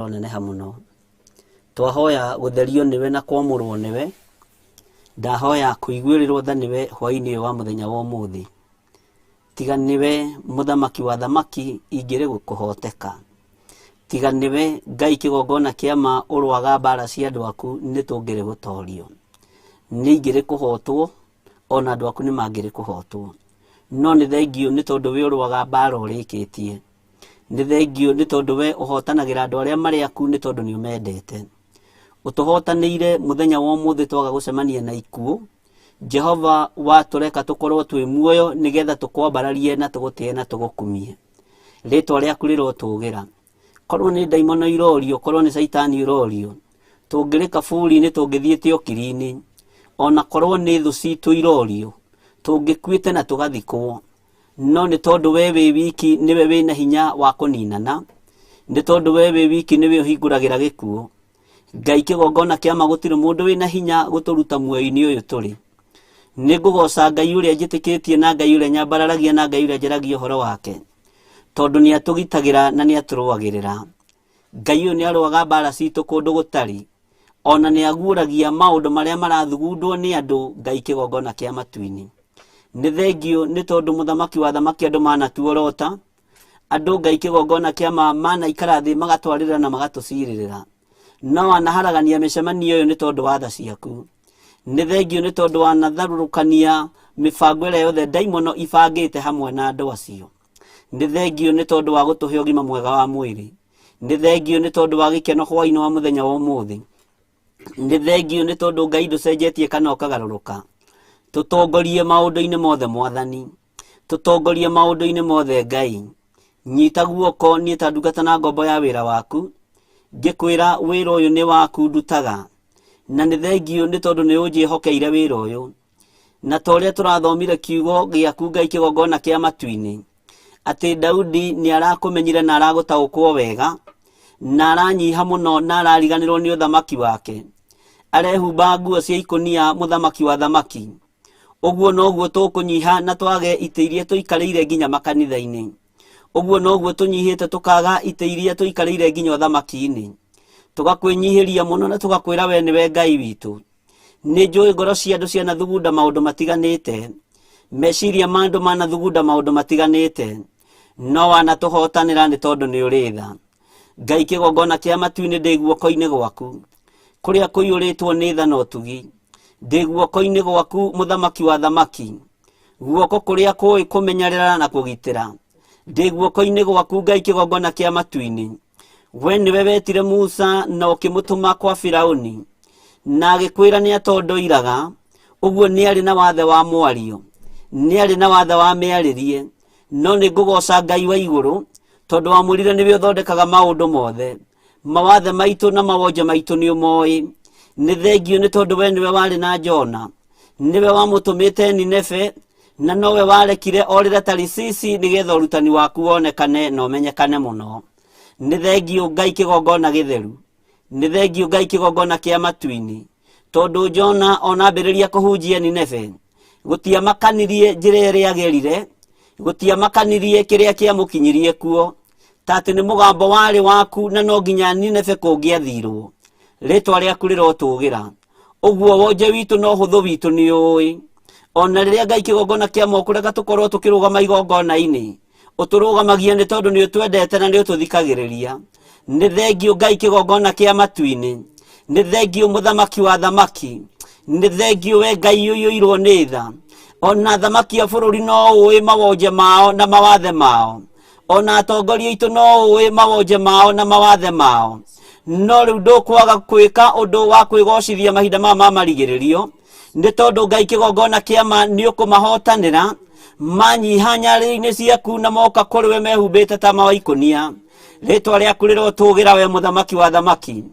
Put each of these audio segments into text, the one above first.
Ũroneneha mũno. Twahoya gũtherio nĩwe na kwamũrwo nĩwe. Ndahoya kũiguĩrĩrwo tha nĩwe hwaĩ-inĩ ũyũ wa mũthenya wa ũmũthĩ. Tiga nĩwe mũthamaki wa athamaki ingĩrĩ kũhoteka. Tiga nĩwe Ngai kĩgongona kĩa ma ũrũaga mbara cia andũ aku nĩ tũngĩrĩ gũtorio. Nĩ ingĩrĩ kũhotwo ona andũ aku nĩ mangĩrĩ kũhotwo. No nĩ thengiũ nĩ tondũ we ũrũaga mbara ũrĩkĩtie. Nĩ thengiũ nĩ tondũ we ũhotanagĩra andũ arĩa marĩ aku nĩ tondũ nĩ ũmendete. Ũtũhotanĩire mũthenya wa ũmũthĩ twaga gũcemania na ikuũ. Jehova watũreka tũkorwo twĩ muoyo nĩgetha tũkwambararie na tũgũtĩe na tũgũkumie. Rĩtwa rĩaku rĩrotũgĩra. Korwo nĩ ndaimono irorio, korwo nĩ caitani ũrorio, tũngĩrĩ kaburi-inĩ tũngĩthiĩte ũkiri-inĩ. Ona korwo nĩ thũ citũ irorio, tũngĩkuĩte na tũgathikwo. No nĩ tondũ we wĩ wiki nĩwe wĩna hinya wa kũninana, nĩ tondũ we wĩ wiki nĩwe ũhingũragĩra gĩkuũ. Ngai kĩgongona kĩa ma gũtirĩ mũndũ wĩna hinya gũtũruta muoyo-inĩ ũyũ tũrĩ. Nĩ ngũgoca Ngai ũrĩa njĩtĩkĩtie na Ngai ũrĩa nyambararagia na Ngai ũrĩa njaragia ũhoro wake, tondũ nĩ atũgitagĩra na nĩ atũrũagĩrĩra. Ngai ũyũ nĩ arũaga mbara citũ kũndũ gũtarĩ, ona nĩ aguũragia maũndũ marĩa marathugundwo nĩ andũ Ngai kĩgongona kĩa matu-inĩ. Nĩ thengiũ nĩ tondũ mũthamaki wa athamaki andũ manatuorota, andũ Ngai kĩgongona kĩa ma manaikara thĩ magatwarĩrĩra na magatũcirĩrĩra. No wanaharagania mĩcemanio ĩyo nĩ tondũ wa tha ciaku. Nĩ thengiũ nĩ tondũ wanatharũrũkania mĩbango ĩrĩa yothe ndaimono ibangĩte hamwe na andũ acio. Nĩ thengiũ nĩ tondũ wa gũtũhe ũgima mwega wa mwĩrĩ. Nĩ thengiũ nĩ tondũ wa gĩkeno hwaĩ-inĩ wa mũthenya wa ũmũthĩ. Nĩ thengiũ nĩ tondũ Ngai ndũcenjetie kana ũkagarũrũka. Tũtongorie maũndũ-inĩ mothe Mwathani. Tũtongorie maũndũ-inĩ mothe Ngai. Nyita guoko niĩ ta ndungata na ngombo ya wĩra waku. Ngĩkwĩra wĩra ũyũ nĩ waku ndutaga. Na nĩ thengiũ nĩ tondũ nĩ ũnjĩhokeire wĩra ũyũ. Na ta ũrĩa tũrathomire kiugo gĩaku Ngai kĩgongona kĩa matu-inĩ, atĩ Daudi nĩ arakũmenyire na aragũtaũkwo wega, na aranyiha mũno na arariganĩrwo nĩ ũthamaki wake. Arehumba nguo cia ikũnia mũthamaki wa thamaki. Ũguo noguo tũkũnyiha na twage itĩ iria tũikarĩire nginya makanitha-inĩ. Ũguo noguo tũnyihĩte tũkaga itĩ iria tũikarĩire nginya ũthamaki-inĩ. Tũgakwĩnyihĩria mũno na tũgakwĩra we nĩwe Ngai witũ. Nĩ njũĩ ngoro cia andũ cianathugunda maũndũ matiganĩte, meciria ma andũ manathugunda maũndũ matiganĩte, no wanatũhotanĩra nĩ tondũ nĩ ũrĩ tha. Ngai kĩgongona kĩa matu-inĩ ndĩ guoko-inĩ gwaku, kũrĩa kũiyũrĩtwo nĩ tha na ũtugi. Ndĩ guoko-inĩ gwaku mũthamaki wa athamaki, guoko kũrĩa kũĩ kũmenyerera na kũgitĩra. Ndĩ guoko-inĩ gwaku Ngai kĩgongona kĩa matu-inĩ. We nĩwe wetire Musa na ũkĩmũtũma kwa Firauni na agĩkwĩra nĩ atondoiraga ũguo nĩ arĩ na wathe wa mwario nĩ arĩ na wathe wa mĩarĩrie no nĩ ngũgoca Ngai wa igũrũ tondũ wamwĩrire nĩwe ũthondekaga maũndũ mothe mawathe maitũ na mawonje maitũ nĩ ũmoĩ nĩ thengiũ nĩ tondũ we nĩwe warĩ na Jona nĩwe wamũtũmĩte Nineve na nowe warekire orĩre Tarisisi nĩgetha ũrutani waku wonekane na ũmenyekane mũno. Nĩ thengiũ Ngai kĩgongona gĩtheru, nĩ thengiũ Ngai kĩgongona kĩa matu-inĩ, tondũ Jona ona ambĩrĩria kũhunjia Nineve, gũtiamakanirie njĩra ĩrĩa agerire, gũtiamakanirie kĩrĩa kĩamũkinyirie kuo, ta atĩ nĩ mũgambo warĩ waku na no nginya Nineve kũngĩathirwo. Rĩtwa rĩaku rĩrotũgĩra. Ũguo wonje witũ na ũhũthũ witũ nĩ ũĩ. Ona rĩrĩa Ngai kĩgongona kĩa moko reka tũkorwo tũkĩrũgama igongona-inĩ, ũtũrũgamagia nĩ tondũ nĩ ũtwendete na nĩ ũtũthikagĩrĩria. Nĩ thengiũ Ngai kĩgongona kĩa matu-inĩ, nĩ thengiũ mũthamaki wa thamaki, nĩ thengiũ we Ngai ũiyũirwo nĩ tha. Ona thamaki a bũrũri no ũĩ mawonje mao na mawathe mao. Ona atongoria aitũ no ũĩ mawonje mao na mawathe mao. No rĩu ndũkwaga kwĩka ũndũ wa kwĩgocithia mahinda maya ma marigĩrĩrio, nĩ tondũ Ngai kĩgongona kĩa ma nĩ ũkũmahotanĩra manyiha nyarĩrĩ-inĩ ciaku na moka kũrĩ we mehumbĩte tama wa ikũnia. Rĩtwa rĩaku rĩrotũgĩra we mũthamaki wa thamaki.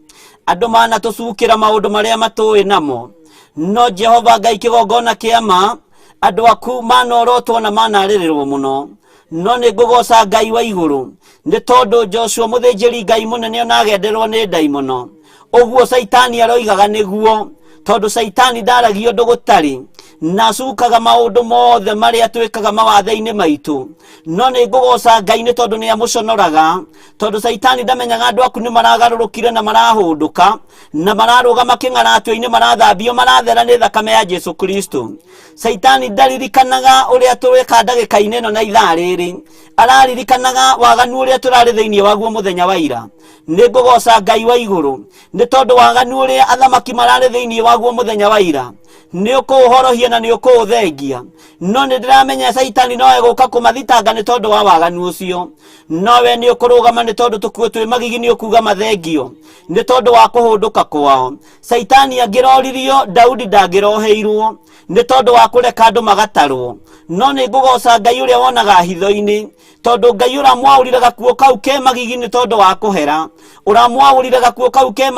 Andũ manatũcukĩra maũndũ marĩa matũĩ namo, no Jehova Ngai kĩgongona kĩa ma, andũ aku manorotwo na manarĩrĩrwo mũno. No nĩ ngũgoca Ngai wa igũrũ nĩ tondũ Joshua mũthĩnjĩri Ngai mũnene ona agenderwo nĩ ndaimono. Ũguo Caitani aroigaga nĩguo, Tondũ caitani ndaragia ũndũ gũtarĩ na acukaga maũndũ mothe marĩa twĩkaga mawathe-inĩ maitũ. No nĩ ngũgoca Ngai nĩ tondũ nĩ amũconoraga, tondũ caitani ndamenyaga andũ aku nĩ maragarũrũkire na marahũndũka na mararũgama kĩng'aratio-inĩ, marathambio, marathera nĩ thakame ya Jesu Kristo. Caitani ndaririkanaga ũrĩa tweka ndagĩka-inĩ ĩno na ithaa rĩrĩ, araririkanaga waganu ũrĩa tũrarĩ thĩinĩ waguo mũthenya wa ira. Nĩ ngũgoca Ngai wa igũrũ nĩ tondũ waganu ũrĩa athamaki mararĩ thĩinĩ waguo mũthenya wa ira nĩ ũkũũhorohia na nĩ ũkũũthengia. No nĩ ndĩramenya caitani no egũka kũmathitanga nĩ tondũ wa waganu ũcio, no we nĩ ũkũrũgama nĩ tondũ tũkuo twĩ magigi nĩ ũkuga mathengio nĩ tondũ wa kũhũndũka kwao. Caitani angĩroririo, Daudi ndangĩroheirwo nĩ tondũ wa kũreka andũ magatarwo. No nĩ ngũgoca Ngai ũrĩa wonaga hitho-inĩ, tondũ Ngai ũramwaũrire gakuo kau ke magigi nĩ tondũ wa kũhera, ũramwaũrire gakuo kau ke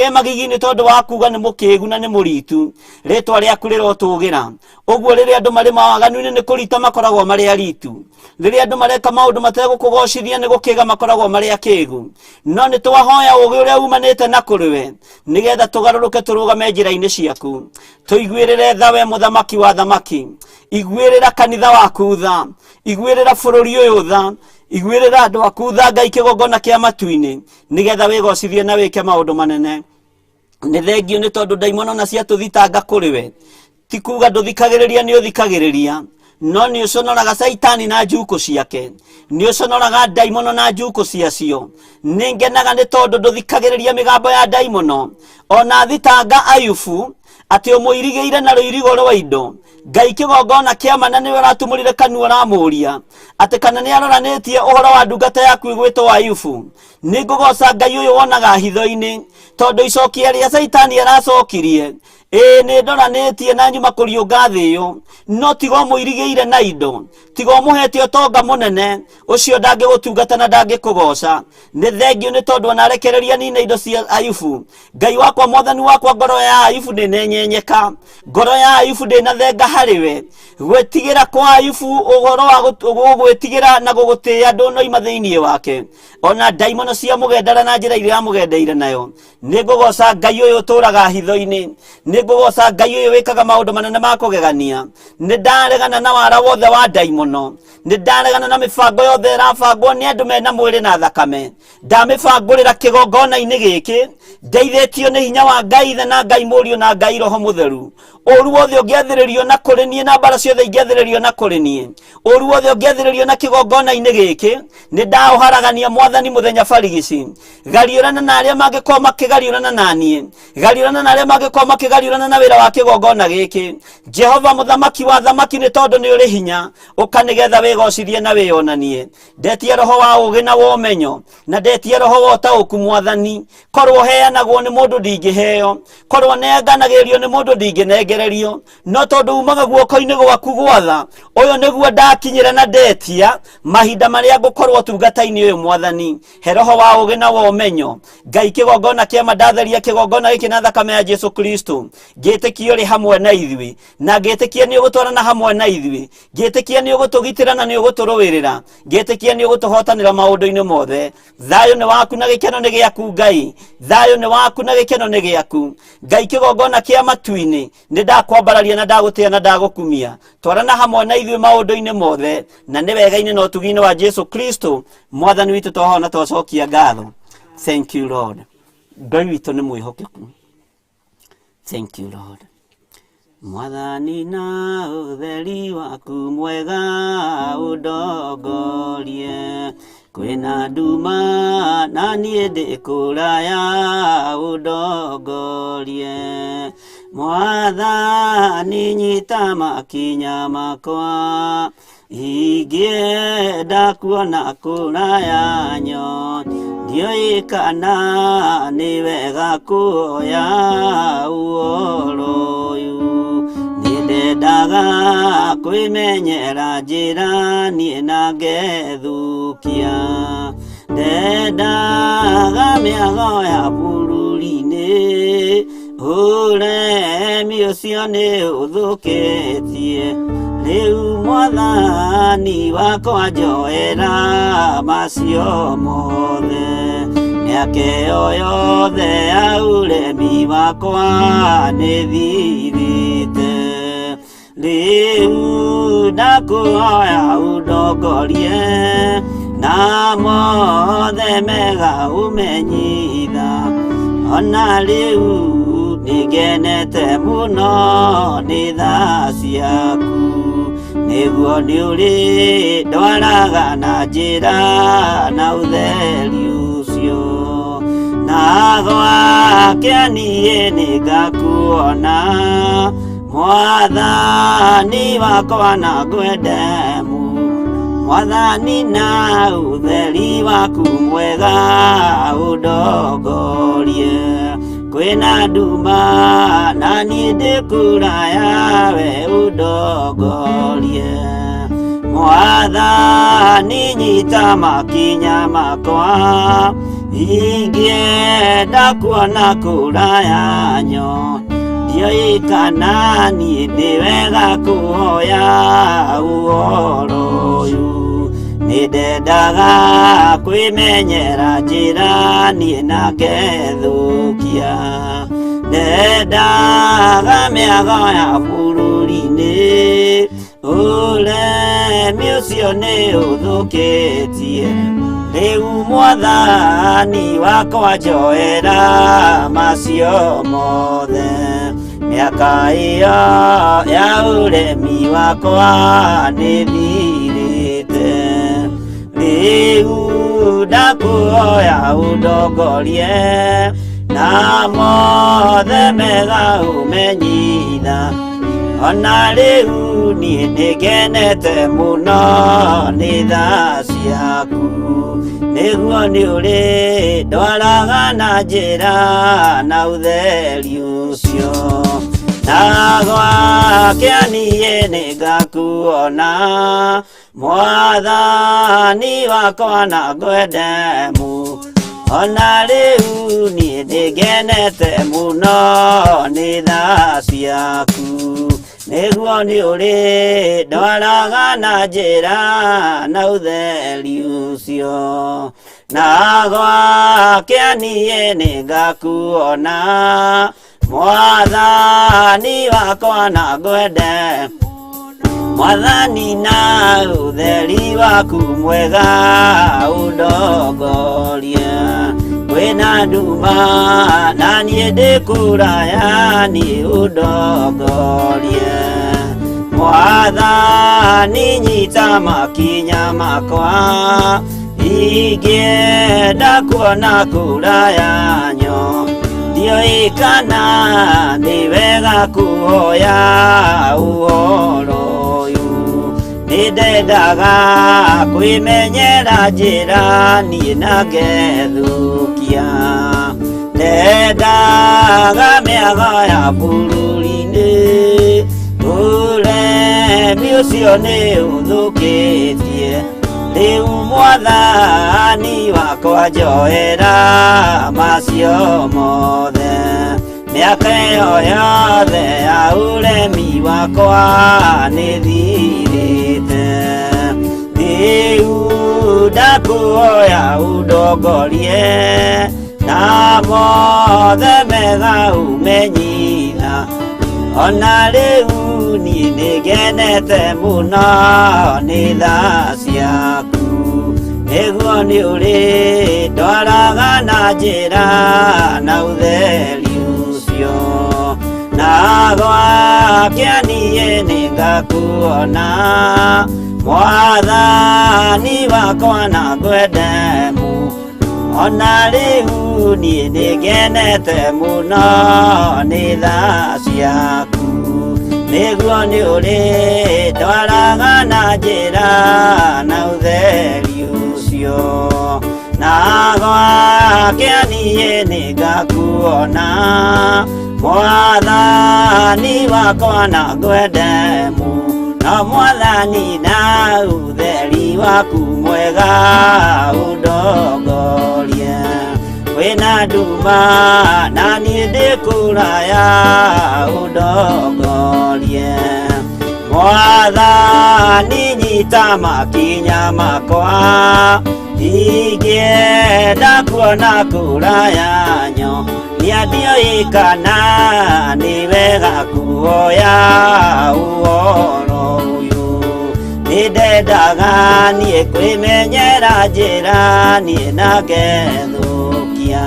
magigi nĩ tondũ wa kuga nĩ mũkĩgu na nĩ mũritu. Rĩtwa rĩaku rĩrotũgĩra. Ũguo rĩrĩa andũ marĩ mawaganu-inĩ nĩ kũrita makoragwo marĩ aritu, rĩrĩa andũ mareka maũndũ mategũkũgocithia nĩ gũkĩga makoragwo marĩ akĩgu. No nĩ twahoya ũgĩ ũrĩa umanĩte na kũrĩ we, nĩgetha tũgarũrũke tũrũgame njĩra-inĩ ciaku. Tũiguĩrĩre tha we mũthamaki wa thamaki, iguĩrĩra kanitha waku tha, iguĩrĩra bũrũri ũyũ tha, iguĩrĩra andũ aku tha, Ngai kĩgongona kĩa matu-inĩ, nĩgetha wĩgocithie na wĩke maũndũ manene. Nĩ thengio nĩ tondũ ndaimono na ciatũthitanga kũrĩ we, ti kuga ndũthikagĩrĩria, nĩ ũthikagĩrĩria, no nĩ ũconoraga caitani na njukũ ciake, nĩ ũconoraga ndaimono na njukũ ciacio. Nĩ ngenaga nĩ tondũ ndũthikagĩrĩria mĩgambo ya ndaimono. Ona thitanga Ayubu atĩ ũmũirigĩire na rũirigo rwa indo, Ngai kĩgongona kĩa mana nĩwe ũratumũrire kanua ũramũria atĩ kana nĩ aroranĩtie ũhoro wa ndungata yaku ĩgwĩtwo Ayubu. Nĩ ngũgoca Ngai ũyũ wonaga hitho-inĩ, tondũ icokia rĩa caitani aracokirie, ĩĩ nĩ ndoranĩtie na nyuma kũriũnga thĩ ĩyo, no tiga ũmũirigĩire na indo, tiga ũmũhete ũtonga mũnene, ũcio ndangĩgũtungata na ndangĩkũgoca. Nĩ thengio nĩ tondũ ona arekereria nina indo cia Ayubu. Ngai wakwa, mwathani wakwa, ngoro ya Ayubu ndĩnenyenyeka, ngoro ya Ayubu ndĩnathenga harĩ we. Gwĩtigĩra kwa Ayubu, ũhoro wa gũgwĩtigĩra na gũgũtĩĩa ndũnoima thĩinĩ wake, ona ndaimono cia mũgendera na njĩra ĩrĩa amũgendeire nayo. Nĩ ngũgoca Ngai ũyũ ũtũũraga hitho-inĩ, nĩ ngũgoca Ngai ũyũ wĩkaga maũndũ manene ma kũgegania. Nĩ ndaregana na wara wothe wa ndaimono, nĩ ndaregana na mĩbango yothe ĩrabangwo nĩ andũ mena mwĩrĩ na thakame. Ndamĩbangũrĩra kĩgongona-inĩ gĩkĩ, ndeithĩtio nĩ hinya wa Ngai Ithe na Ngai Mũriũ na Ngai Roho Mũtheru. Ũru wothe ũngĩathĩrĩrio na kũrĩ niĩ na mbara ciothe ingĩathĩrĩrio na kũrĩ niĩ, ũru wothe ũngĩathĩrĩrio na kĩgongona-inĩ gĩkĩ, nĩ ndaũharagania mwathani mũthenya barigici. Gariũrana na arĩa mangĩkorwo makĩgariũrana na niĩ, gariũrana na arĩa mangĩkorwo makĩgariũrana na wĩra wa kĩgongona gĩkĩ. Jehova mũthamaki wa thamaki, nĩ tondũ nĩ ũrĩ hinya, ũka nĩgetha wĩgocithie na wĩyonanie. Ndetie roho wa ũgĩ na wa ũmenyo, na ndetie roho wa ũtaũku mwathani. Korwo heanagwo nĩ mũndũ ndingĩheo, korwo nenganagĩrio nĩ mũndũ ndingĩnengererio, no tondũ umaga guoko-inĩ gwaku gwatha, ũyũ nĩguo ndakinyĩra na ndetia mahinda marĩa ngũkorwo ũtungata-inĩ ũyũ mwathani. He roho wa ũgĩ na wa ũmenyo Ngai kĩgongona kĩama, ndatheria kĩgongona gĩkĩ na thakame ya Jesu Kristo. Ngĩtĩkia ũrĩ hamwe na ithuĩ, na ngĩtĩkia nĩ ũgũtwarana hamwe na ithuĩ, ngĩtĩkia nĩ ũgũtũgitĩra na nĩ ũgũtũrũĩrĩra, ngĩtĩkia nĩ ũgũtũhotanĩra maũndũ-inĩ mothe. Thayũ nĩ waku na gĩkeno nĩ gĩaku Ngai, thayũ nĩ waku na gĩkeno nĩ gĩaku Ngai. Kĩgongona kĩa matu-inĩ, nĩ ndakwambararia na ndagũtĩa na ndagũkumia. Twarana hamwe na ithuĩ maũndũ-inĩ mothe, na nĩ wega-inĩ na ũtugi-inĩ wa Jesu Kristo mwathani witũ twahona twacokia ngatho. Thank you Lord. Ngai witũ nĩ mwĩhokeku. Thank you Lord. Mwathani na ũtheri waku mwega ũndongorie, kwĩna nduma na niĩ ndĩ kũraya ũndongorie. Mwathani nyita makinya makwa, ingĩenda kuona kũraya nyo, ndiũĩ kana nĩ wega kuoya ũhoro ũyũ. Nĩndendaga kwĩmenyera njĩra niĩ na ngethũkia, ndendaga mĩago ya bũrũri-inĩ, ũremi ũcio nĩ ũthũkĩtie. Rĩu mwathani wakwa njoera macio mothe. Mĩaka ĩyo yothe ya ũremi wakwa nĩthirĩte. Rĩu ndakũhoya ũndongorie na mothe mega ũmenyitha. Ona rĩu nĩngenete mũno nĩ tha ciaku. Nĩguo nĩũrĩ ndwaraga na njĩra na ũtheri ũcio. Na gwake niĩ nĩngakuona Mwathani wakwa na ngwende mũno. Mwathani na ũtheri waku mwega ũndongorie. Kwĩna nduma na niĩ ndĩ kũraya we ũndongorie. Mwathani nyita makinya makwa ingĩenda kuona kũraya nyo. Ndiũĩ kana niĩ nĩ wega kũhoya ũhoro ũyũ. Nĩndendaga kwĩmenyera njĩra niĩ na ngethũkia. Ndendaga mĩago ya bũrũri-inĩ ũremi ũcio nĩ ũthũkĩtie. Rĩu Mwathani wakwa njoera macio mothe. Mĩaka ĩyo ya ũremi wakwa nĩthirĩte. Rĩu ndakũhoya ũndongorie na mothe mega ũmenyitha. Ona rĩu niĩ nĩngenete mũno nĩ tha ciaku. Nĩguo nĩũrĩ ndwaraga na njĩra na ũtheri ũcio. Na gwake niĩ nĩngakuona Mwathani wakwa na ngwende mũno. Ona rĩu niĩ nĩngenete mũno nĩ tha ciaku. Nĩguo nĩũrĩ ndwaraga na njĩra na ũtheri ũcio. Na gwake niĩ nĩngakuona Mwathani wakwa na ngwende. Mwathani na ũtheri waku mwega ũndongorie. Kwĩna nduma na niĩ ndĩ kũraya niĩ ũndongorie. Mwathani nyita makinya makwa ingĩenda kuona kũraya nyo. Ndiũĩ kana nĩ wega kũhoya ũhoro ũyũ. Nĩndendaga kwĩmenyera njĩra niĩ na ngethũkia. Ndendaga mĩago ya bũrũri-inĩ ũremi ũcio nĩ ũthũkĩtie. Rĩu Mwathani wakwa njoera macio mothe. Mĩaka ĩyo yothe ya ũremi wakwa nĩthirĩte. Rĩu ndakũhoya ũndongorie na mothe mega ũmenyitha. Ona rĩu niĩ nĩngenete mũno nĩ tha ciaku. Nĩguo nĩũrĩ ndwaraga na njĩra na ũtheri ũcio. Na gwake niĩ nĩngakuona Mwathani wakwa na ngwende mũno. Ona rĩu niĩ nĩngenete mũno nĩ tha ciaku. Nĩguo nĩũrĩ ndwaraga na njĩra na ũtheri ũcio. Na gwake niĩ nĩngakuona Mwathani wakwa na ngwende mũno. Mwathani na ũtheri waku mwega ũndongorie. Kwĩna nduma na niĩ ndĩ kũraya ũndongorie. Mwathani nyita makinya makwa Ndingĩenda kuona kũraya nyo nĩandiũĩ kana nĩ wega kuoya ũhoro ũyũ. Nĩndendaga niĩ kwĩmenyera njĩra niĩ na ngethũkia.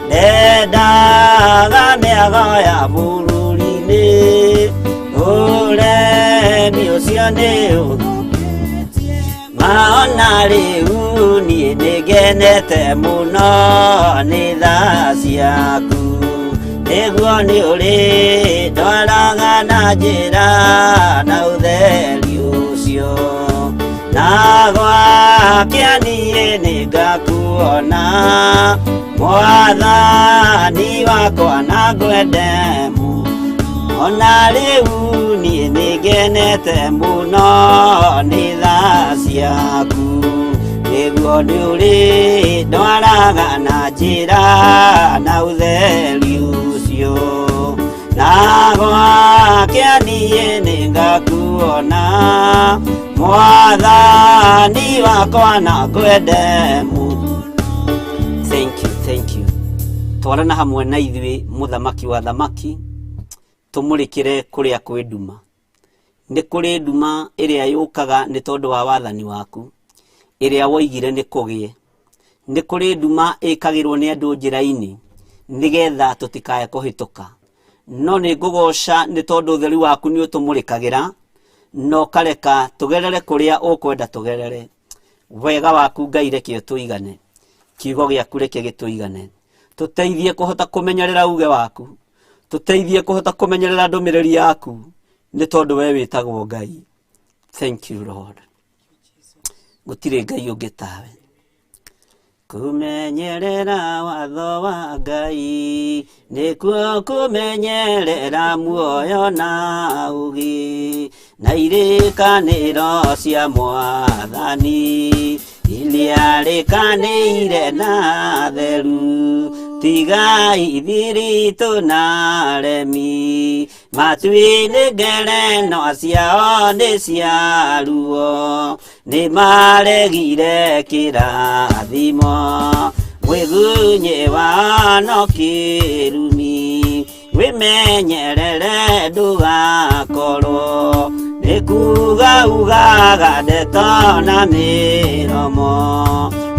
Ndendaga mĩago ya bũrũri-inĩ, ũremi ũcio nĩ ũthũkĩtie. Maona rĩu niĩ nĩngenete mũno nĩ tha ciaku, nĩguo nĩ ũrĩ ndwaraga na njĩra na ũtheri ũcio. Na gwakĩa niĩ nĩngakuona mwathani wakwa na ngwende mũno. Ona rĩu niĩ nĩngenete mũno nĩ tha ciaku, nĩguo nĩ ũrĩ ndwaraga na njĩra na ũtheri ũcio. Na gwakĩa niĩ nĩngakuona mwathani wakwa na ngwende mũno. Thank you, thank you. Twarana hamwe na ithuĩ mũthamaki wa thamaki, tũmũrĩkĩre kũrĩa kwĩ nduma. Nĩ kũrĩ nduma ĩrĩa yũkaga nĩ tondũ wa wathani waku, ĩrĩa woigire nĩ kũgĩe. Nĩ kũrĩ nduma ĩkagĩrwo nĩ andũ njĩra-inĩ nĩgetha tũtikae kũhĩtũka. No nĩ ngũgoca nĩ tondũ ũtheri waku nĩ ũtũmũrĩkagĩra na ũkareka tũgerere kũrĩa ũkwenda tũgerere. Wega waku Ngai reke ũtũigane, kiugo gĩaku reke gĩtũigane, tũteithie kũhota kũmenyerera uge waku, tũteithie kũhota kũmenyerera ndũmĩrĩri yaku, nĩ tondũ we wĩtagwo Ngai. Thank you Lord. Gũtirĩ Ngai ũngĩ tawe. Kũmenyerera watho wa Ngai nĩkuo kũmenyerera muoyo na ũgĩ, na irĩkanĩro cia mwathani iria rĩkanĩire na theru. Tigai ithiritũ na aremi, matu-inĩ ngerenwa ciao nĩ cia ruo, nĩ maregire kĩrathimo. Mwĩgunyĩ wao no kĩrumi, wĩmenyerere ndũgakorwo nĩ kuga ugaga ndeto na mĩromo,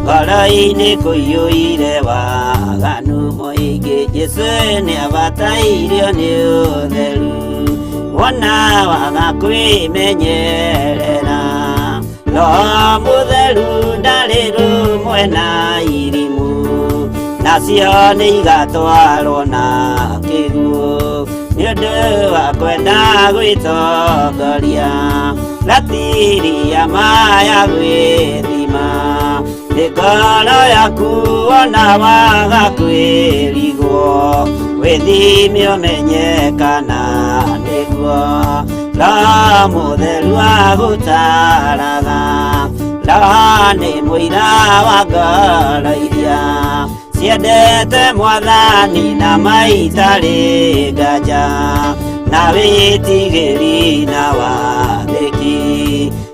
ngoro-inĩ kũiyũire waganu mũingĩ. Jesũ nĩ abatairio nĩ ũtheru, wona waga kwĩmenyerera. Roho mũtheru ndarĩ rũmwe na irimũ, nacio nĩ igatwarwo na kĩguũ, nĩ ũndũ wa kwenda gwĩtongoria. Ratiri ya maya gwĩthima, nĩ ngoro yaku wona waga kwĩrigwo, wĩthime ũmenye kana nĩguo. Roho mũtheru agũtaraga, Roho nĩ mũira wa ngoro iria ciendete mwathani na maitarĩ nganja, na wĩtigĩri na wathĩki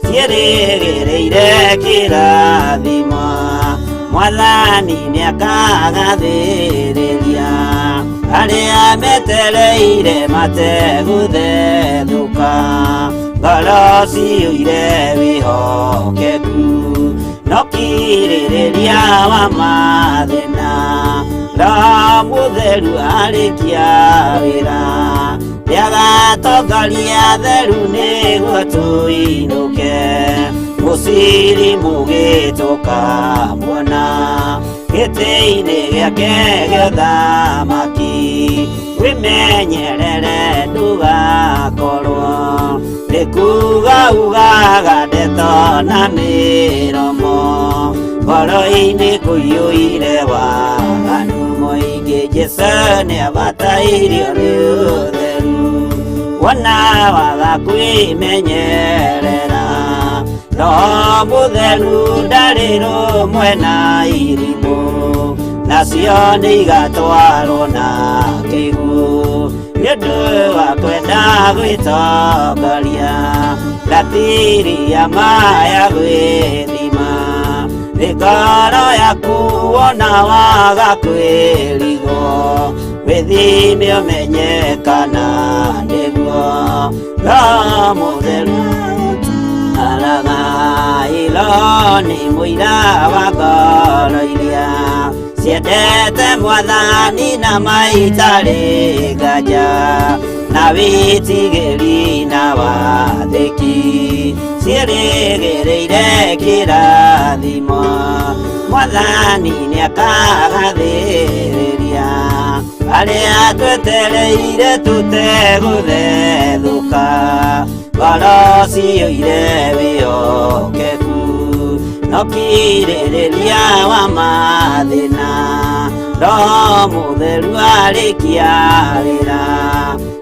ciĩrĩgĩrĩire kĩrathimo. Mwathani nĩakagathĩrĩria arĩa metereire mategũthethũka, ngoro ciyũire wĩhokeku no kirĩrĩria wa mathĩna. Roho mũtheru arĩkia wĩra nĩagatongoria theru nĩguo tũinũke, mũciri mũgĩ tũkamuona gĩtĩ-inĩ gĩake gĩa ũthamaki. Wĩmenyerere ndũgakorwo nĩ kuga ugaga ndeto na mĩromo, ngoro-inĩ kũiyũire waganu mũingĩ. Jesũ nĩabatairio nĩ ũtheru, wona waga kwĩmenyerera. Roho mũtheru ndarĩ rũmwe na irimũ, nacio nĩ igatwarwo na kĩguũ, nĩ ũndũ wa kwenda gwĩtongoria. Ratiri ya maya gwĩthima, Thĩ ngoro yaku wona waga kwĩrigwo, wĩthime ũmenye kana nĩguo Roho Mũtheru araga. Ilo nĩ mũira wa ngoro iria ciendete Mwathani na maitarĩ nganja, na wĩtigĩri na wathĩki, ciĩrĩgĩrĩire kĩrathimo. Mwathani nĩakagathĩrĩria arĩa twetereire tũtegũthethũka, ngoro ciyũire wĩhokeku no kirĩrĩria wa mathĩna. Roho Mũtheru arĩkia wĩra,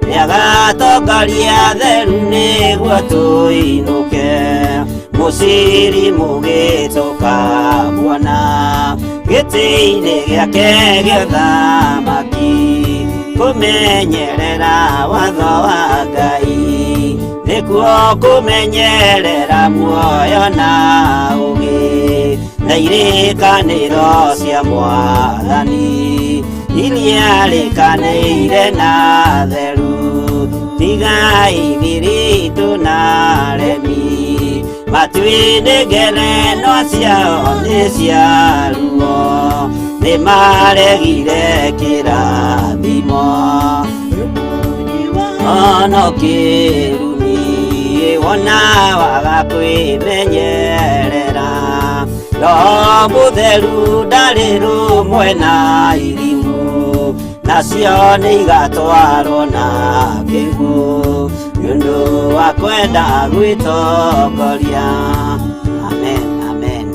nĩagatongoria theru nĩguo tũinũke mũciri mũgĩtũkamuona gĩtĩ-inĩ gĩake gĩa ũthamaki. Kũmenyerera watho wa Ngai nĩkuo kũmenyerera muoyo na ũgĩ, na irĩkanĩro cia Mwathani iria rĩkanĩire na theru. Tigai thiritũ na remi, matuinĩ ngerenwa ciao nĩ cia ruo, nĩ maregire kĩrathimo ono kĩrumi. Wona waga kwĩmenyerera, Roho Mũtheru ndarĩ rũmwe na irimũ, nacio nĩ igatwarwo na kĩguũ nĩ ũndũ wa kwenda gwĩtongoria. Amen, amen.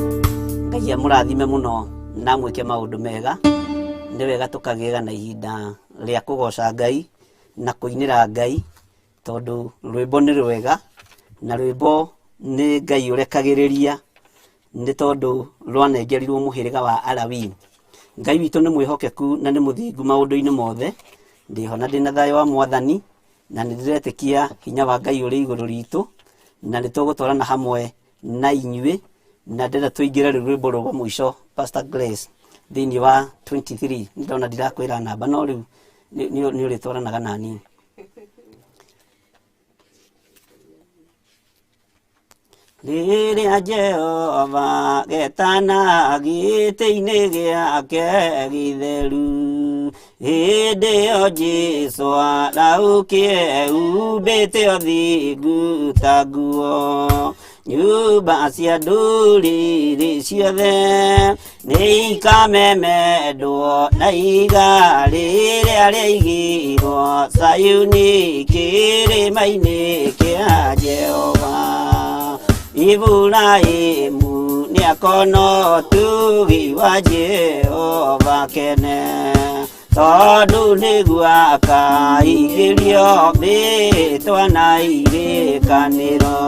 Ngai amũrathime mũno na mwĩke maũndũ mega. Nĩ wega tũkagĩaga na ihinda rĩa kũgoca Ngai na kũinĩra Ngai, tondũ rwĩmbo nĩ rwega na rwĩmbo nĩ Ngai ũrekagĩrĩria, nĩ tondũ rwanengerirwo mũhĩrĩga wa Alawii. Ngai witũ nĩ mwĩhokeku na nĩ mũthingu maũndũ-inĩ mothe. Ndĩho na ndĩna thayũ wa Mwathani, na nĩ ndĩretĩkia hinya wa Ngai ũrĩ igũrũ ritũ, na nĩ tũgũtwarana hamwe na inyuĩ. Na ndĩrenda tũingĩre rĩu rwĩmbo rwa mũico, Pastor Grace, thĩinĩ wa 23. Nĩ ndona ndirakwĩra namba, no rĩu nĩ ũrĩtwaranaga nani. Rĩrĩa Jehova getana gĩtĩ-inĩ gĩake gĩtheru, hĩndĩ ĩyo Jesũ araũkie humbĩte ũthingu ta nguo. Nyũmba cia ndũrĩrĩ ciothe nĩ ikamemendwo na iga rĩrĩa rĩaigirwo Sayuni kĩrĩma-inĩ kĩa Jehova. Iburahĩmu nĩakona ũtugi wa Jehova kene, tondũ nĩguo akaigĩrio mĩĩtwa na irĩkanĩro.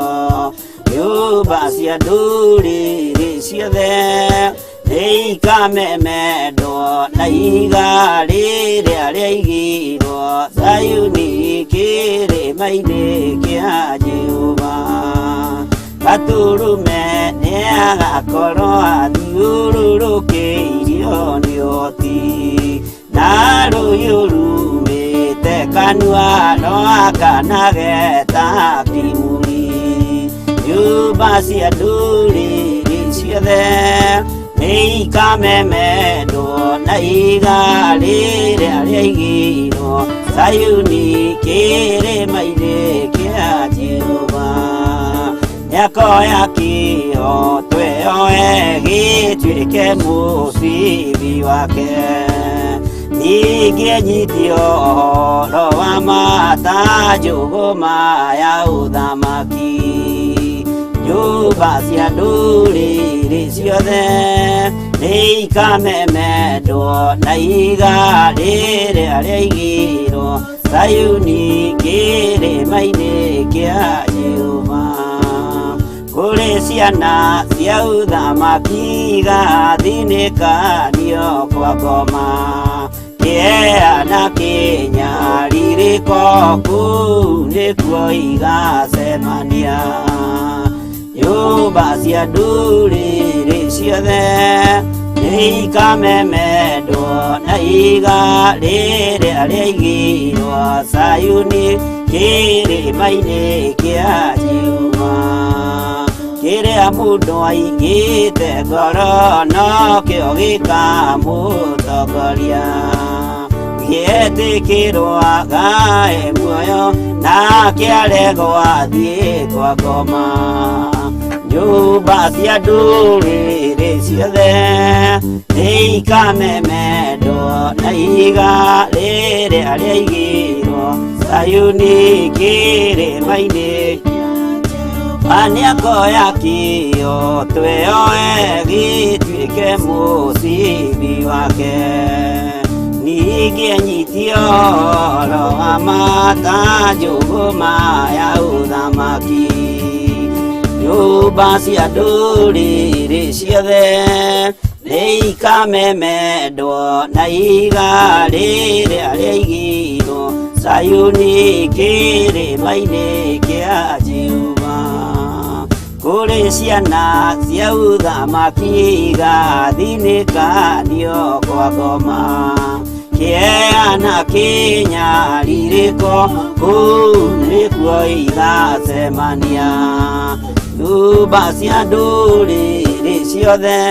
Nyũmba cia ndũrĩrĩ ciothe nĩ ikamemendwo na iga rĩrĩa rĩaigirwo Zayuni kĩrĩma-inĩ kĩa Jehova. Gaturume nĩagakorwo athiũrũrũkĩirio nĩ ũhoti, na rũhiũ rumĩte kanua rwakanage ta kimuri. Nyũmba cia ndũrĩrĩ ciothe nĩ ikamemendwo na iga rĩrĩa rĩaigirwo Zayuni kĩrĩma-inĩ kĩa Jehova. Nĩakoya kĩhotwe oe gĩtuĩke mũcibi wake, ningĩ enyitie ũhoro wa mata njũgũma ya ũthamaki. Nyũmba cia ndũrĩrĩ ciothe nĩ ikamemendwo na iga rĩrĩa rĩaigirwo Zayuni kĩrĩma-inĩ kĩa Jehova. Kũrĩ ciana cia ũthamaki igathinĩkanio kwa ngoma, kĩeha na kĩnyarirĩko kũu nĩkuo igacemania. Nyũmba cia ndũrĩrĩ ciothe nĩikamemendwo na ihiga rĩrĩa rĩaigirwo Sayuni kĩrĩma-inĩ kĩa Jehova. Kĩrĩa mũndũ aigĩte ngoro nokĩo gĩkamũtongoria, gĩetĩkĩrwo agae muoyo nake aregwo athiĩ kwa ngoma. Nyũmba cia ndũrĩrĩ ciothe nĩikamemendwo na ihiga rĩrĩa rĩaigirwo Sayuni kĩrĩma-inĩ. Nĩakoya kĩo tweoe gĩtuĩke mũcibi wake, ningĩ anyitie ũhoro wa mata njũgũma ya ũthamaki. Nyũmba cia ndũrĩrĩ ciothe nĩikamemendwo na ihiga rĩrĩa rĩaigirwo Sayuni kĩrĩma-inĩ kĩa Jehova. Kũrĩ ciana cia ũthamaki igathinĩkanio kwa ngoma, kĩeha na kĩnyarirĩko kũu nĩkuo igacemania. Nyũmba cia ndũrĩrĩ ciothe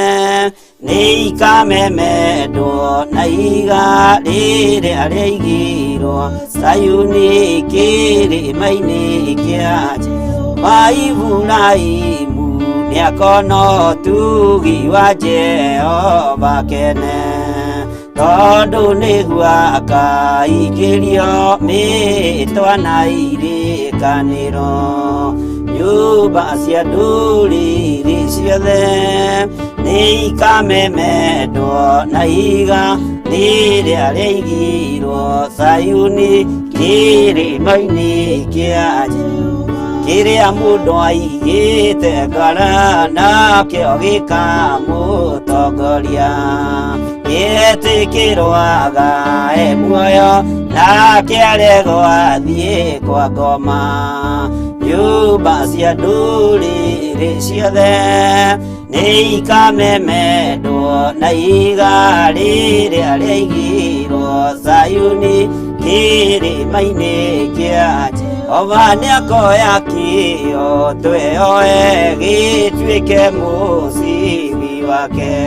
nĩikamemendwo na ihiga rĩrĩa rĩaigirwo Sayuni kĩrĩma-inĩ kĩa Jehova. Iburahĩmu nĩakona ũtugi wa Jehova kene, tondũ nĩguo akaikĩrio mĩĩtwa na irĩkanĩro. Nyũmba cia ndũrĩrĩ ciothe nĩikamemendwo na ihiga rĩrĩa rĩaigirwo Sayuni kĩrĩma-inĩ kĩa Jehova. Kĩrĩa mũndũ aigĩte ngoro nokĩo gĩkamũtongoria, gĩetĩkĩrwo agae muoyo nake aregwo athiĩ kwa ngoma. Nyũmba cia ndũrĩrĩ ciothe nĩikamemendwo na ihiga rĩrĩa rĩaigirwo Sayuni kĩrĩma-inĩ kĩa Jehova. Nĩakoya kĩo tweoe gĩtuĩke mũcibi wake,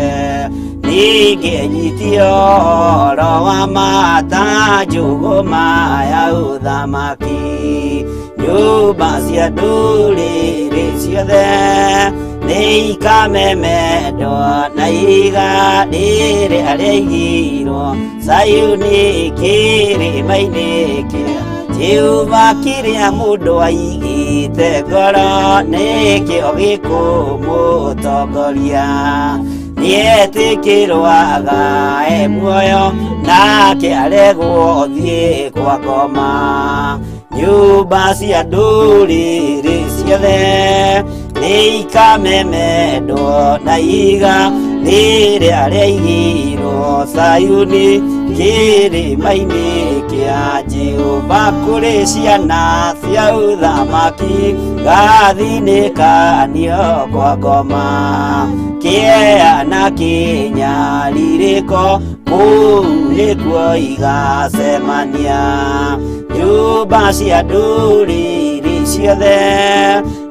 ningĩ anyitie ũhoro wa mata njũgũma ya ũthamaki. Nyũmba cia ndũrĩrĩ ciothe nĩikamemendwo na ihiga rĩrĩa rĩaigirwo Sayuni kĩrĩma-inĩ kĩa Jehova. Kĩrĩa mũndũ aigĩte ngoro nĩkĩo gĩkũmũtongoria, nĩetĩkĩrwo agae muoyo nake aregwo thiĩ kwa ngoma. Nyũmba cia ndũrĩrĩ ciothe nĩikamemendwo na ihiga rĩrĩa rĩaigirwo Sayuni kĩrĩma-inĩ kĩa Jehova. Kũrĩ ciana cia ũthamaki gathinĩkanio kwa ngoma, kĩeha na kĩnyarirĩko kũu nĩkuo igacemania. Nyũmba cia ndũrĩrĩ ciothe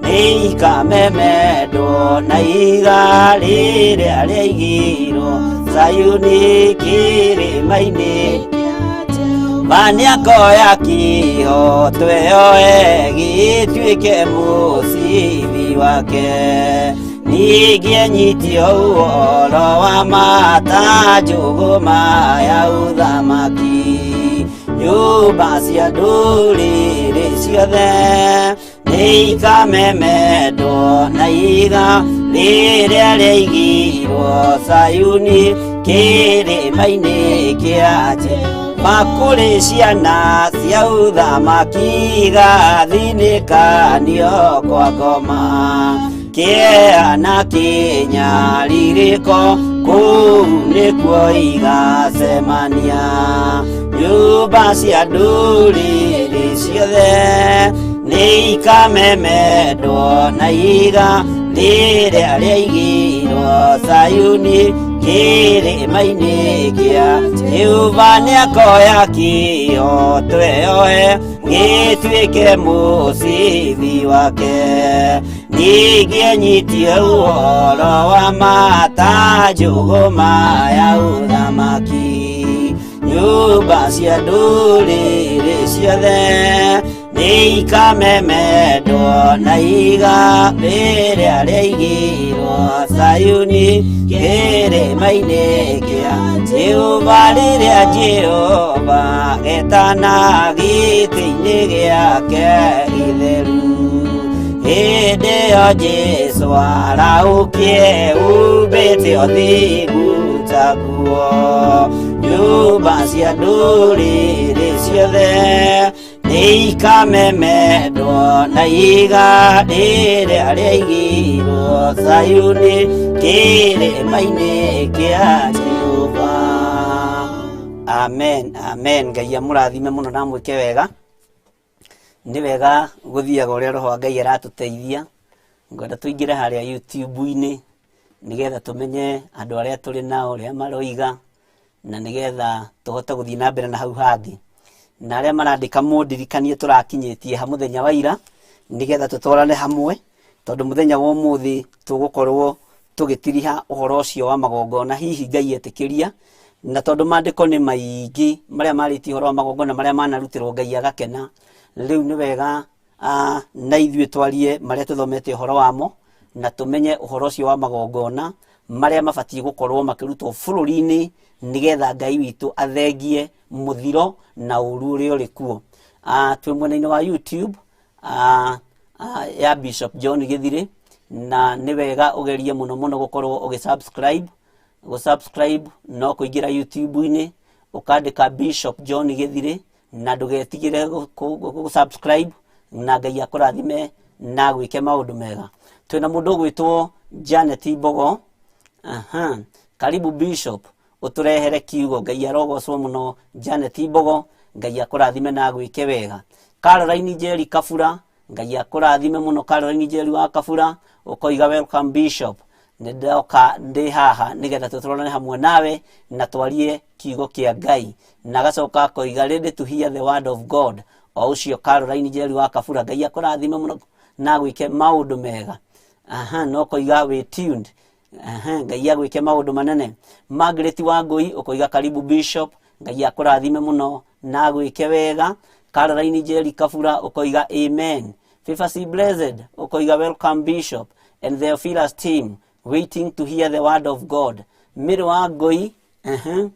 nĩikamemendwo na ihiga rĩrĩa rĩaigirwo Sayuni kĩrĩma-inĩ. Nĩakoya kĩo tweoe gĩtuĩke mũcibi wake, ningĩ anyitie ũhoro wa mata njũgũma ya ũthamaki. Nyũmba cia ndũrĩrĩ ciothe nĩikamemendwo na ihiga rĩrĩa rĩaigirwo Sayuni kĩrĩma-inĩ kĩa Jehova. Kũrĩ ciana cia ũthamaki igathinĩkanio kwa ngoma, kĩeha na kĩnyarirĩko kũu nĩkuo igacemania. Nyũmba cia ndũrĩrĩ ciothe nĩikamemendwo ikamemendwo na iga rĩrĩa rĩaigirwo Sayuni kĩrĩma-inĩ kĩa Jehova nĩakoya kĩo tweoe gĩtuĩke mũcibi wake ningĩ anyitie ũhoro wa mata njũgũma ya ũthamaki nyũmba cia ndũrĩrĩ ciothe nĩikamemendwo na iga rĩrĩa rĩaigirwo Sayuni kĩrĩma-inĩ kĩa Jehova rĩrĩa Jehova getana gĩtĩ-inĩ gĩake gĩtheru hĩndĩ ĩyo Jesũ arahũkie umbĩte ũthingu taguo nyũmba cia ndũrĩrĩ ciothe nĩikamemendwo na iga rĩrĩa rĩaigirwo Sayuni kĩrĩma-inĩ kĩa Jehova. Amen, amen. Ngai amũrathime mũno na amwĩke wega. Nĩ wega gũthiaga ũrĩa roho wa Ngai aratũteithia. Ngwenda tũingĩre harĩa YouTube-inĩ nĩgetha tũmenye andũ arĩa tũrĩ nao ũrĩa maroiga na nĩgetha tũhote gũthiĩ na mbere na hau hangĩ. Na arĩa marandĩka mũndirikanie tũrakinyĩtie ha mũthenya wa ira nĩgetha tũtwarane hamwe tondũ mũthenya wa ũmũthĩ tũgũkorwo tũgĩtiriha ũhoro ũcio wa magongona hihi Ngai etĩkĩria na tondũ maandĩko nĩ maingĩ marĩa marĩtie ũhoro wa magongona marĩa manarutĩrwo Ngai agakena rĩu nĩ wega na ithuĩ twarie marĩa tũthomete ũhoro wamo na tũmenye ũhoro ũcio wa magongona marĩa mabatiĩ gũkorwo makĩrutwo bũrũri-inĩ nĩgetha Ngai witũ athengie mũthiro na ũru ũrĩa ũrĩ kuo. Twĩ mwena-inĩ wa YouTube ya Bishop John Gĩthirĩ na nĩ wega ũgerie mũno mũno gũkorwo ũgĩ subscribe. Gũ subscribe no kũingĩra YouTube-inĩ ũkandĩka Bishop John Gĩthirĩ na ndũgetigĩre gũ subscribe na Ngai akũrathime na agwĩke maũndũ mega. Twĩna mũndũ ũgwĩtwo Janet Mbogo. Aha. Karibu Bishop ũtũrehere kiugo. Ngai arogocwo mũno Janet Mbogo, Ngai akũrathime na agwĩke wega. Caroline Njeri Kabura, Ngai akũrathime mũno Caroline Njeri wa Kabura, ũkoiga welcome Bishop. Nĩ ndoka ndĩ haha nĩgetha tũtwarane hamwe nawe na twarie kiugo kĩa Ngai. Na agacoka akoiga ready to hear the word of God. O ũcio Caroline Njeri wa Kabura, Ngai akũrathime mũno na agwĩke maũndũ mega. Aha, no koiga wĩ tuned. Aha, Ngai agwĩke maũndũ manene. Margaret Wangũi ũkoiga karibu Bishop, Ngai akũrathime mũno na agwĩke wega. Caroline Njeri Kabura ũkoiga amen. Favor C Blessed ũkoiga welcome Bishop and the Theophilus team waiting to hear the word of God. Mary Wangũi, aha,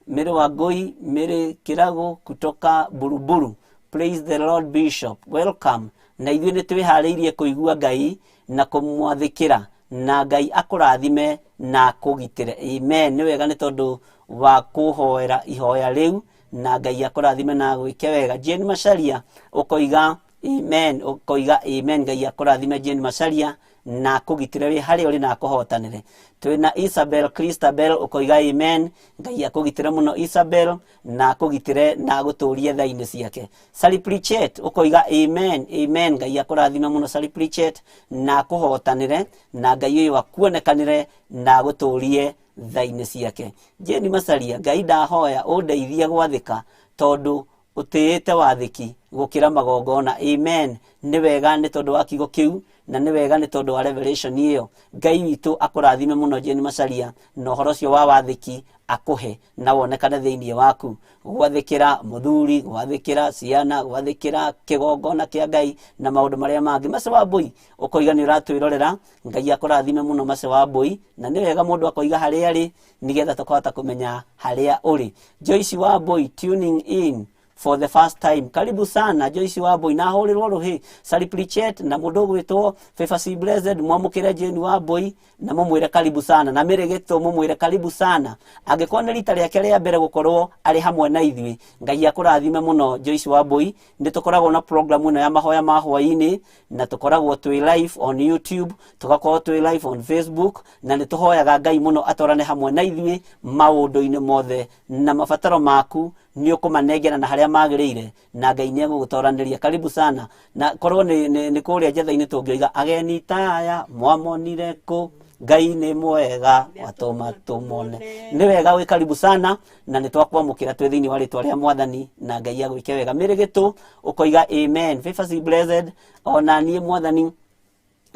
Mary Wangũi, Mary Kĩrago kutoka Buruburu. Praise the Lord Bishop. Welcome. Na ithuĩ nĩ twĩharĩirie kũigua Ngai na kũmwathĩkĩra na Ngai akũrathime na akũgitĩre. Amen. Nĩ wega nĩ tondũ wa kũhoera ihoya rĩu na Ngai akũrathime na agwĩke wega. Jane Macharia ũkoiga amen, ũkoiga amen. Ngai akũrathime Jane Macharia na akũgitĩre wĩ harĩa ũrĩ na akũhotanĩre. Twĩna Isabel Christabel ũkoiga amen. Ngai akũgitĩre mũno Isabel na akũgitĩre na agũtũrie tha-inĩ ciake. Sally Pritchett ũkoiga amen, amen. Ngai akũrathime mũno Sally Pritchett na akũhotanĩre na Ngai ũyũ akuonekanĩre na agũtũrie tha-inĩ ciake. Jane Macharia, Ngai ndahoya ũndeithie gwathĩka tondũ ũtĩĩte wathĩki gũkĩra magongona. Amen. Nĩ wega nĩ tondũ wa kiugo kĩu na nĩ wega nĩ tondũ wa revelation ĩyo. Ngai witũ akũrathime mũno Jane Macharia na ũhoro ũcio wa wathĩki akũhe na wonekane thĩinĩ waku. Gwathĩkĩra mũthuri, gwathĩkĩra ciana, gwathĩkĩra kĩgongona kĩa Ngai na maũndũ marĩa mangĩ. Mace wa Mbũi ũkoiga nĩ ũratwĩrorera, Ngai akũrathime mũno Mace wa Mbũi, na nĩ wega mũndũ akoiga harĩa arĩ nĩgetha tũkahota kũmenya harĩa ũrĩ. Joyce wa Mbũi tuning in for the first time. Karibu sana Joyce wa Mbũi na hũrĩrwo rũhĩ. Sally Pritchett na mũndũ ũgwĩtwo Favor C Blessed mwamũkĩre Jane wa Mbũi na mũmwĩre karibu sana na Mary Gĩtũ mũmwĩre karibu sana. Angĩkorwo nĩ rita rĩake rĩa mbere gũkorwo arĩ hamwe na ithuĩ, Ngai akũrathime mũno Joyce wa Mbũi. Nĩ tũkoragwo na program ĩno ya mahoya ma hwaĩ-inĩ na tũkoragwo twĩ live on YouTube, tũgakorwo twĩ live on Facebook na nĩ tũhoyaga Ngai mũno atwarane hamwe na ithuĩ maũndũ-inĩ mothe na mabataro maku Nĩ ũkũmanengera na harĩa magĩrĩire, na Ngai nĩ egũgũtoranĩria. Karibu sana. Na korwo nĩ kũrĩa njetha-inĩ, tũngĩoiga ageni taya mwamonire kũ? Ngai nĩ mwega, watũma tũmone. Nĩ wega wĩ karibu sana, na nĩ twakwamũkĩra twĩ thĩinĩ wa rĩtwa rĩa Mwathani, na Ngai agwĩke wega. Mĩrĩ gĩtũ ũkoiga amen. Favors be blessed. Ona niĩ Mwathani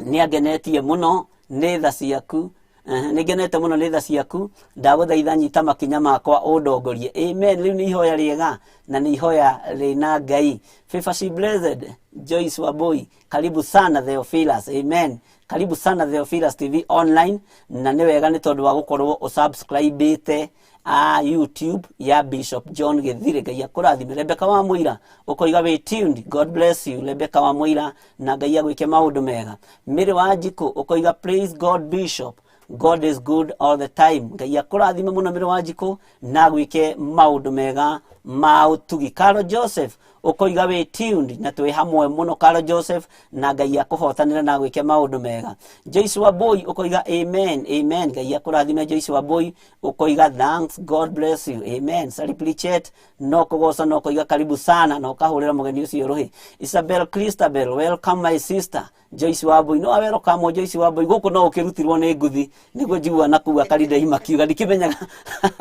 nĩ angenetie mũno nĩ tha ciaku. Nĩ ngenete mũno nĩ tha ciaku. Ndagũthaitha nyita makinya makwa, ũndongorie. Amen. Rĩu nĩ ihoya rĩega na nĩ ihoya rĩna Ngai. Favors be blessed. Joyce Wambui, karibu sana. Theophilus, amen. Karibu sana Theophilus TV Online. Na nĩ wega nĩ tondũ wa gũkorwo ũsubscribĩte a YouTube ya Bishop John Githire. Ngai akũrathime. Rebecca wa Mũira ũkoiga wĩ tuned. God bless you, Rebecca wa Mũira, na Ngai agwĩke maũndũ mega. Mĩrĩ wa Njikũ ũkoiga praise God, Bishop. God is good all the time. Ngai akũrathime mũno, Mĩrĩ wa Njikũ, na agwĩke maũndũ mega ma ũtugi. Carol Joseph ũkoiga wĩ tuned, na twĩ hamwe mũno, Carol Joseph, na Ngai akũhotanĩre na agwĩke maũndũ mega. Joyce Wambui ũkoiga amen, amen. Ngai akũrathime. Joyce Wambui ũkoiga thanks, God bless you, amen. Sari Plichet no kũgoca, no koiga karibu sana, na ũkahũrĩra mũgeni ũcio rũhĩ. Isabel Christabel, welcome my sister. Joyce Wambui no awelcome. Joyce Wambui, gũkũ no ũkĩrutirwo nĩ nguthi, nĩguo njigua na kuu akarindei makiuga ndikĩmenyaga.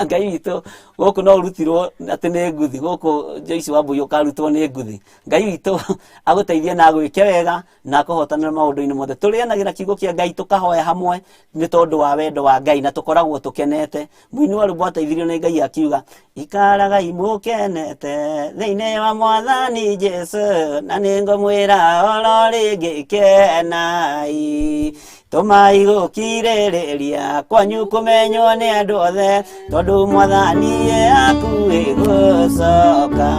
Ngai witũ, gũkũ no ũrutirwo atĩ nĩ nguthi. Gũkũ Joyce Wambui ũkarutwo nĩ nguthi. Ngai witũ agũteithie na agwĩke wega na akũhotanĩra maũndũ-inĩ mothe. Tũrĩanagĩra kiugo kĩa Ngai, tũkahoya hamwe nĩ tondũ wa wendo wa Ngai, na tũkoragwo tũkenete. Mũini wa rwĩmbo ateithirio nĩ Ngai akiuga, "Ikaragai mũkenete thĩinĩ wa Mwathani Jesu, na nĩ ngũmwĩra oro rĩngĩ, kenai. Tũmai gũkirĩrĩria kwanyu kũmenywo nĩ andũ othe, tondũ Mwathani e hakuhĩ gũcoka.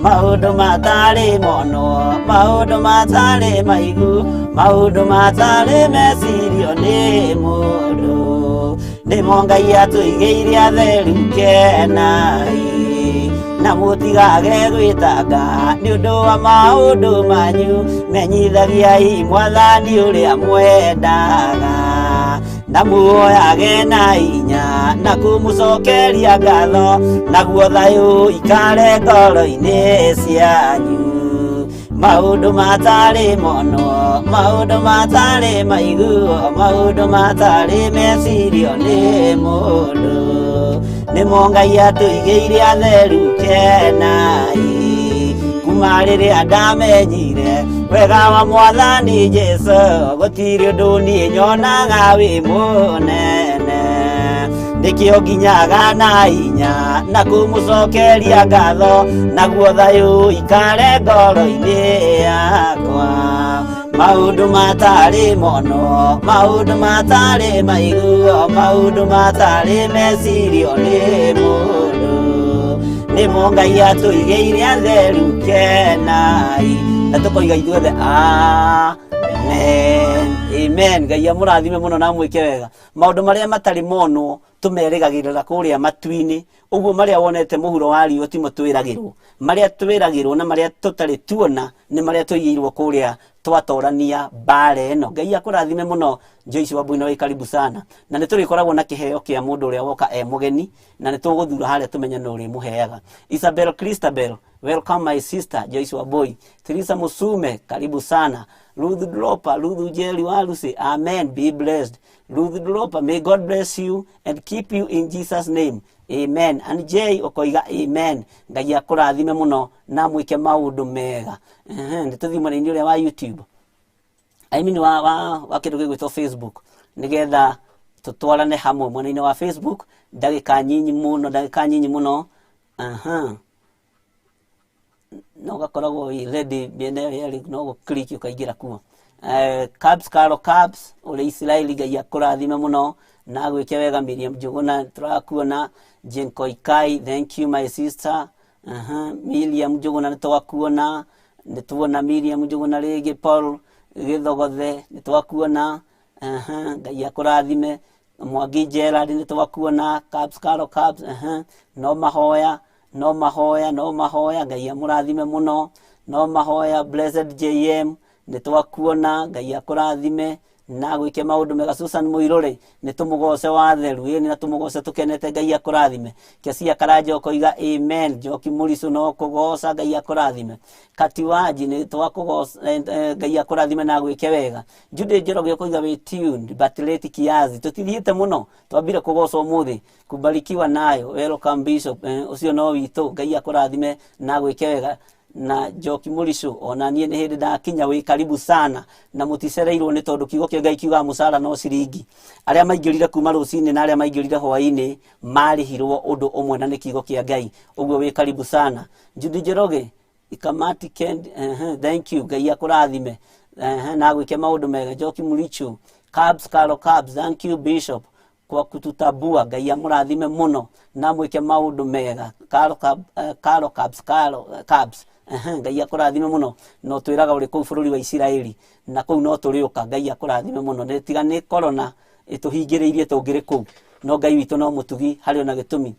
Maũndũ matarĩ monwo, maũndũ matarĩ maigu, maũndũ matarĩ mecirio nĩ mũndũ, nĩmo Ngai atũigĩire atheru. Kenai na mũtigage gwĩtanga nĩ ũndũ wa maũndũ manyu. Menyithagiai Mwathani ũrĩa mwendaga, na muoyage na hinya na kũmũcokeria ngatho, naguo thayũ ikare ngoro-inĩ cianyu. Maũndũ matarĩ monwo, maũndũ matarĩ maiguo, maũndũ matarĩ mecirio nĩ mũndũ, nĩmo Ngai atũigĩire atheru. Kenai. Kuma rĩrĩa ndamenyire wega wa Mwathani Jesu, gũtirĩ ũndũ niĩ nyonaga wĩ mũnene. Nĩkĩo nginyaga na hinya na kũmũcokeria ngatho, naguo thayũ ikare ngoro-inĩ yakwa. Maũndũ matarĩ mono, maũndũ matarĩ maiguo, maũndũ matarĩ mecirio nĩ mũndũ, nĩmo Ngai atũigĩire atheru. Kenai. Na tũkoiga ithuothe amen, amen. Ngai amũrathime mũno na amwĩke wega. Maũndũ marĩa matarĩ monwo tũmerĩgagĩrĩra kũrĩa matu-inĩ. Ũguo marĩa wonete mũhuro wa riũa timo twĩragĩrwo. Marĩa twĩragĩrwo na marĩa tũtarĩ tuona nĩ marĩa tũigĩirwo kũrĩa twatorania mbara ĩno. Ngai akũrathime mũno. Joyce Wambui, wĩ karibu sana, na nĩ tũrĩkoragwo na kĩheo kĩa mũndũ ũrĩa woka e mũgeni, na nĩ tũgũthura harĩa tũmenye nũ ũrĩmũheaga. Isabel Christabel, welcome my sister. Joyce Wambui. Teresa Musume, karibu sana. Ruth Dropa, Ruth Njeri wa Lucy, amen, be blessed. Ruth Dropa, may God bless you and keep you in Jesus' name, amen. And J ũkoiga amen. Ngai akũrathime mũno na mwĩke maũndũ mega. Nĩ tũthiĩ mwena-inĩ ũrĩa wa YouTube, I mean wa kĩndũ gĩgwĩtwo Facebook, nĩgetha tũtwarane hamwe mwena-inĩ wa Facebook. Ndagĩka nyinyi mũno, ndagĩka nyinyi mũno. Aha. No gakoragwo wĩ ready mĩena ĩyo yerĩ, no gũ-click ũkaingĩra kuo. Cabs Caro Cabs ũrĩ Israeli, Ngai akũrathime mũno na agwĩke wega. Miriam Njũgũna, tũrakuona. Jane Koikai, thank you, my sister. Aha, Miriam Njũgũna, nĩ twakuona, nĩ tuona Miriam Njũgũna rĩngĩ. Paul Gĩthogothe, nĩ twakuona. Aha, Ngai akũrathime. Mwangi Gerald, nĩ twakuona. Cabs Caro Cabs, aha, no mahoya, no mahoya, no mahoya. Ngai amũrathime mũno. No mahoya. Blessed JM, nĩ twakuona. Ngai akũrathime. Na gwĩke maũndũ mega. Susan Mũirũrĩ, nĩ tũmũgoce wa theru, ĩni, na tũmũgoce tũkenete. Ngai akũrathime. Kesia Karanja ũkoiga amen. Njoki Mũricũ, no kũgoca. Ngai akũrathime. Katiwaji, nĩ twakũgoca. Ngai akũrathime na gwĩke wega. Jude Njoroge ũkoiga wĩ tuned but late kiasi. Tũtithiĩte mũno, twambire kũgoca ũmũthĩ. Kubarikiwa nayo, welcome Bishop. Ũcio no witũ. Ngai akũrathime na gwĩke wega. Na Njoki Mũricũ, ona niĩ nĩ hĩndĩ ndakinya, wĩ karibu sana na mũticereirwo, nĩ tondũ kiugo kĩa Ngai kiugaga mũcara no ciringi. Arĩa maingĩrire kuma rũcinĩ na arĩa maingĩrire hwaĩ-inĩ marĩhirwo ũndũ ũmwe, na nĩ kiugo kĩa Ngai. Ũguo wĩ karibu sana. Judy Njoroge Ikamati Kend, thank you. Ngai akũrathime na gwĩke maũndũ mega. Njoki Mũrichu, Cabs Caro Cabs, thank you Bishop kwa kututabua. Ngai amũrathime mũno na mwĩke maũndũ mega. Caro Cab, Caro Cabs, Caro Cabs. Ngai akũrathime mũno. No twĩraga ũrĩ kũu bũrũri wa Isiraeli, na kũu no tũrĩũka. Ngai akũrathime mũno. Nĩ tiga nĩ corona ĩtũhingĩrĩirie, tũngĩrĩ kũu, no Ngai witũ no mũtugi harĩ ona gĩtũmi.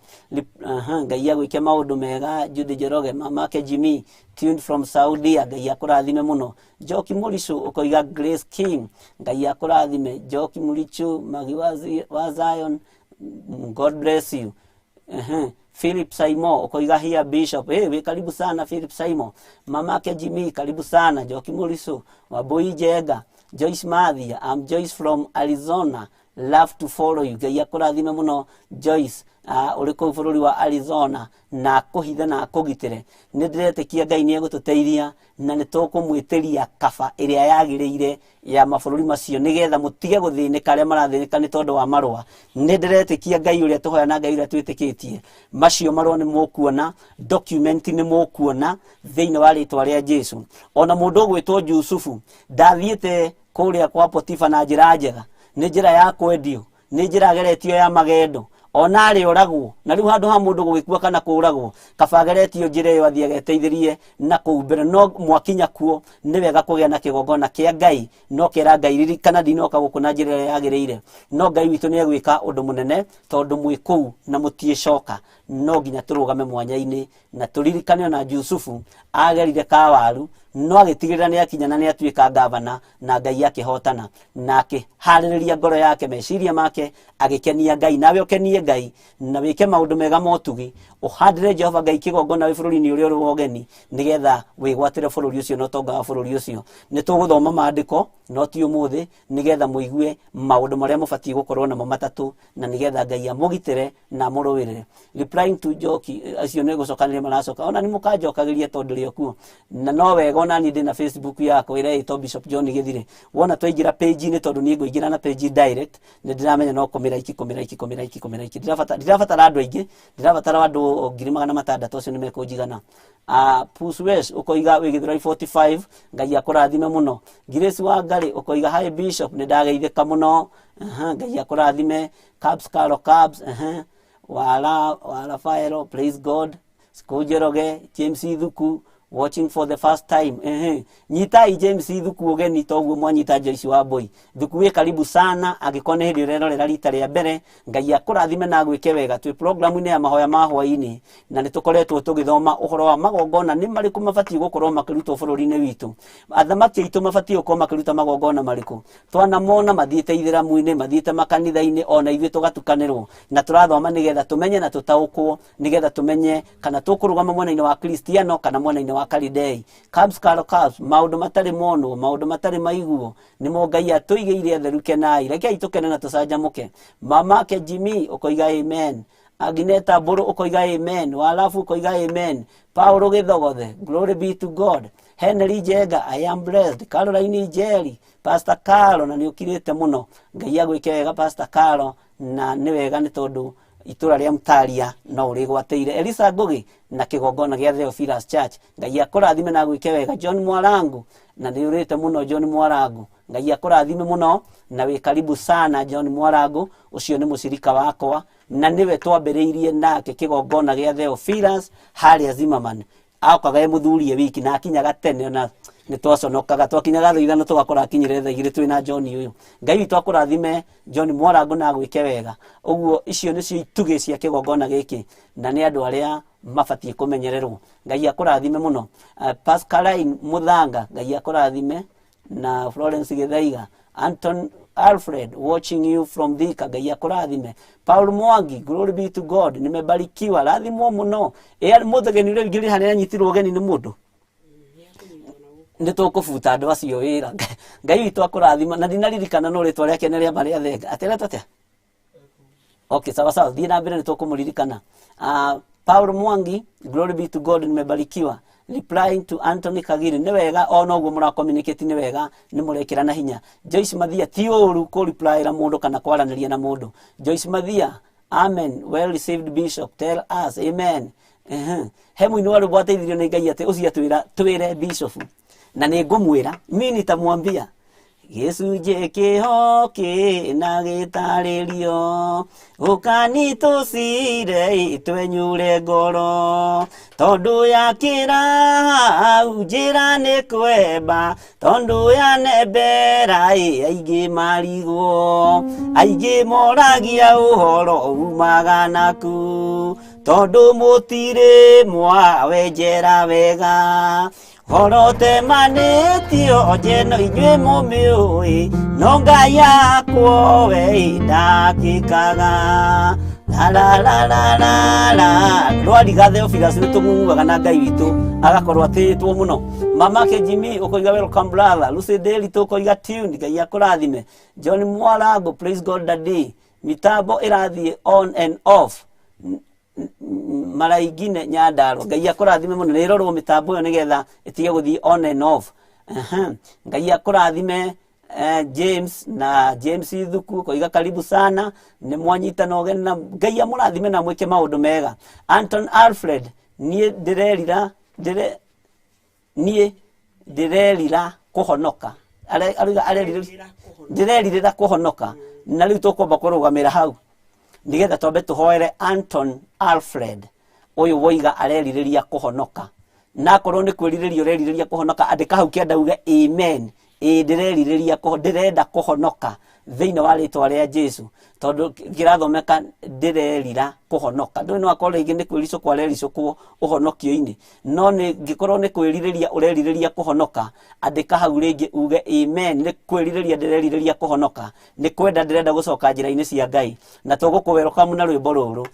Ngai agwĩke maũndũ mega. Judy Njoroge, mamake Jimmy, tuned from Saudia. Ngai akũrathime mũno. Njoki Mũricũ ũkoiga Grace King, Ngai akũrathime. Njoki Mũrichu, Magi wa Zion, God bless you. Philip Saimo ukoiga here Bishop. Hey, we karibu sana Philip Saimo. Mamake Jimmy, karibu sana. Njoki Mũricũ, Wambui Njega, Joyce Mathia, I'm Joyce from Arizona. Love to follow you. Ngai akũrathime mũno Joyce. Ũrĩ kũu bũrũri wa Arizona, na akũhithe na akũgitĩre. Nĩ ndĩretĩkia Ngai nĩ egũtũteithia na nĩ tũkũmwĩtĩria kaba ĩrĩa yagĩrĩire ya mabũrũri macio, nĩgetha mũtige gũthĩnĩka arĩa marathĩnĩka nĩ tondũ wa marũa. Nĩ ndĩretĩkia Ngai ũrĩa tũhoya na Ngai ũrĩa twĩtĩkĩtie, macio marũa nĩ mũkuona, document nĩ mũkuona thĩinĩ wa rĩtwa rĩa Jesu. Ona mũndũ ũgwĩtwo Jusufu ndathiĩte kũrĩa kwa Potifa na njĩra njega, nĩ njĩra ya kwendio, nĩ njĩra ageretio ya magendo, ona arĩ oragwo. Na rĩu handũ ha mũndũ gũgĩkua kana kũragwo, kaba ageretio njĩra ĩyo athiĩ ageteithĩrie na kũu mbere. No mwakinya kuo, nĩ wega kũgĩa na kĩgongona kĩa Ngai, no kera Ngai, ririkana ndinoka gũkũ na njĩra ĩrĩa yagĩrĩire, no Ngai witũ nĩ egwĩka ũndũ mũnene, tondũ mwĩ kũu na mũtiĩcoka. No nginya tũrũgame mwanya-inĩ na tũririkane ona Jusufu agerire kawaru, no agĩtigĩrĩra nĩ akinya na nĩ atuĩka gavana, na Ngai akĩhotana na akĩharĩrĩria ngoro yake, meciria make, agĩkenia Ngai. Nawe ũkenie Ngai na wĩke maũndũ mega motugi, ũhandĩre Jehova Ngai kĩgongona wĩ bũrũri-inĩ ũrĩa ũrĩ wa ũgeni, nĩgetha wĩgwatĩre bũrũri ũcio na ũtonga wa bũrũri ũcio. Nĩ tũgũthoma maandĩko, no ti ũmũthĩ, nĩgetha mũigue maũndũ marĩa mũbatiĩ gũkorwo namo matatũ, na nĩgetha Ngai amũgitĩre na amũrũĩrĩre. Replying to Njoki, acio nĩ gũcokanĩria maracoka, ona nĩ mũkanjokagĩria tondũ ndĩrĩ o kuo. Na no wega ona niĩ ndĩ na Facebook yakwa ĩrĩa ĩtwo Bishop John Gĩthire. Wona twaingĩra page-inĩ, tondũ niĩ ngũingĩra na page direct, nĩ ndĩramenya no kũmĩraiki, kũmĩraiki, kũmĩraiki, kũmĩraiki. Ndirabatara andũ aingĩ, ndirabatara andũ 600,000, acio nĩ mekũnjigana. Pus West ũkoiga wĩ Gĩthũrai 45, Ngai akũrathime mũno. Grace wa Ngarĩ ũkoiga hi Bishop, nĩ ndageithĩka mũno. Ngai akũrathime. Cabs Caro Cabs, wala wala Rafaelo, praise God. Sikũ Njoroge, James Ithuku, watching for the first time. Nyitai James Ithuku ũgeni toguo mwanyita Joyce wa Boy. Thuku, wĩ karibu sana angĩkorwo nĩ hĩndĩ ũrerorera rita rĩa mbere. Ngai akũrathime na agwĩke wega. Twĩ programu-inĩ ya mahoya ma hwaĩ-inĩ, na nĩ tũkoretwo tũgĩthoma ũhoro wa magongona nĩ marĩkũ mabatiĩ gũkorwo makĩrutwo bũrũri-inĩ witũ. Athamaki aitũ mabatiĩ gũkorwo makĩruta magongona marĩkũ? Twanamona mathiĩte ithĩramu-inĩ, mathiĩte makanitha-inĩ, ona ithuĩ tũgatukanĩrwo. Na tũrathoma nĩgetha tũmenye na tũtaũkwo, nĩgetha tũmenye kana tũkũrũgama mwena-inĩ wa Kristiano kana mwena-inĩ wa Kalidei. Cubs Caro Cubs, maũndũ matarĩ monwo, maũndũ matarĩ maiguo, nĩmo Ngai atũigĩire. Atheru, kenai, rekei tũkene na tũcanjamũke. Mamake Jimmy ũkoiga amen. Agneta Mbũrũ ũkoiga amen. Walafu ũkoiga amen. Paulo Gĩthogothe, glory be to God. Henry Njenga, I am blessed. Caroline Njeri, Pastor Carlo, na nĩ ũkirĩte mũno. Ngai agwĩke wega Pastor Carlo, na nĩ wega nĩ tondũ itũra rĩa Mtaria no ũrĩgwatĩire. Elisa Ngugi na kĩgongona gĩa Theophilus Church, Ngai akũrathime na agwĩke wega. John Mwarangu, na nĩ ũrĩte mũno John Mwarangu, Ngai akũrathime mũno na wĩ karibu sana John Mwarangu. Ũcio nĩ mũcirika wakwa na nĩwe twambĩrĩirie nake kĩgongona gĩa Theophilus harĩa Zimmerman. Okaga e mũthuri e wiki na akinyaga tene, ona nĩ twaconokaga, twakinyaga thaa 5 tũgakora akinyire thaa 2 twĩna John ũyũ. Ngai witũ akũrathime John Mwarangu na agwĩke wega. Ũguo icio nĩcio itugĩ cia kĩgongona gĩkĩ, na nĩ andũ arĩa mabatiĩ kũmenyererwo. Ngai akũrathime mũno. Pascaline Muthanga, Ngai akũrathime, na Florence Gĩthaiga. Anton Alfred watching you from Thika, Ngai akũrathime. Paul Mwangi, glory be to God, nimebarikiwa, rathimwo mũno. Ĩ mũthegeni ũrĩa ũingĩrire harĩa anyitirwo ũgeni nĩ mũndũ nĩ tũkũbuta andũ acio wĩra. Ngai witũ akũrathima na ndinaririkana no rĩtwa rĩake nĩ rĩamba rĩa thenga atĩretwo atĩa? Okay, sawa sawa, thiĩ na mbere nĩ tũkũmũririkana. Paul Mwangi, glory be to God, nimebarikiwa. Replying to Anthony Kagiri, nĩ wega o noguo mũra communicate nĩ wega nĩ mũrekĩra na hinya. Joyce Mathia, ti ũru kũ replyra mũndũ kana kwaranĩria na mũndũ. Joyce Mathia, amen, well received bishop, tell us, amen. Ehe. He mũini wa rwĩmbo ateithirio nĩ Ngai atĩ ũcio atwĩra twĩre bishop na nĩ ngũmwĩra mi nitamwambia gĩcunjĩ kĩho kĩna gĩtarĩrio ũkani tũcire twenyure ngoro tondũ yakĩra hau njĩra nĩ kwemba tondũ yanembera ĩ aingĩ marigwo aingĩ moragia ũhoro umaga naku tondũ mũtirĩ mwawenjera wega horo temanĩtio njeno inyuĩ mũmĩũĩ no Ngai yakwo we ndakĩkaga la rwariga Theophilus nĩ tũng'ung'uaga na Ngai witũ agakorwo atĩĩtwo mũno. Mamake Jimmy ũkoiga welcome brother. Lucy Daily tũkoiga tune, Ngai akũrathime. John Mwarango, praise God daddy, mitambo ĩrathiĩ on and off maraingine Nyandarua, Ngai akũrathime mũno nĩ ĩrorwo mĩtambo ĩyo nĩgetha ĩtige gũthiĩ on and off. Aha. Ngai akũrathime James na James Ithuku koiga karibu sana nĩ mwanyitana ũgeni na Ngai amũrathime na mwĩke maũndũ mega. Anton Alfred, niĩ ndĩrerira ndĩre niĩ ndĩrerira kũhonoka. Arauga arerirĩra ndĩrerirĩra kũhonoka na rĩu tũkwamba kũrũgamĩra hau nĩgetha twambe tũhoere Anton Alfred ũyũ woiga arerirĩria kũhonoka na akorwo nĩ kwĩrirĩria ũrerirĩria kũhonoka andĩka hau kĩanda uge amen, ĩĩ ndĩrerirĩria ndĩrenda kũhonoka thĩinĩ wa rĩtwa rĩa Jesu tondũ kĩrathomeka ndĩrerira kũhonoka ndũĩ no akorwo rĩngĩ nĩ kwĩricũkwo arericũkwo ũhonokio-inĩ no nĩ ngĩkorwo nĩ kwĩrirĩria ũrerirĩria kũhonoka andĩka hau rĩngĩ uge amen, nĩ kwĩrirĩria ndĩrerirĩria kũhonoka, nĩ kwenda ndĩrenda gũcoka njĩra-inĩ cia Ngai na tũgũkũwerokamu na rwĩmbo rũrũ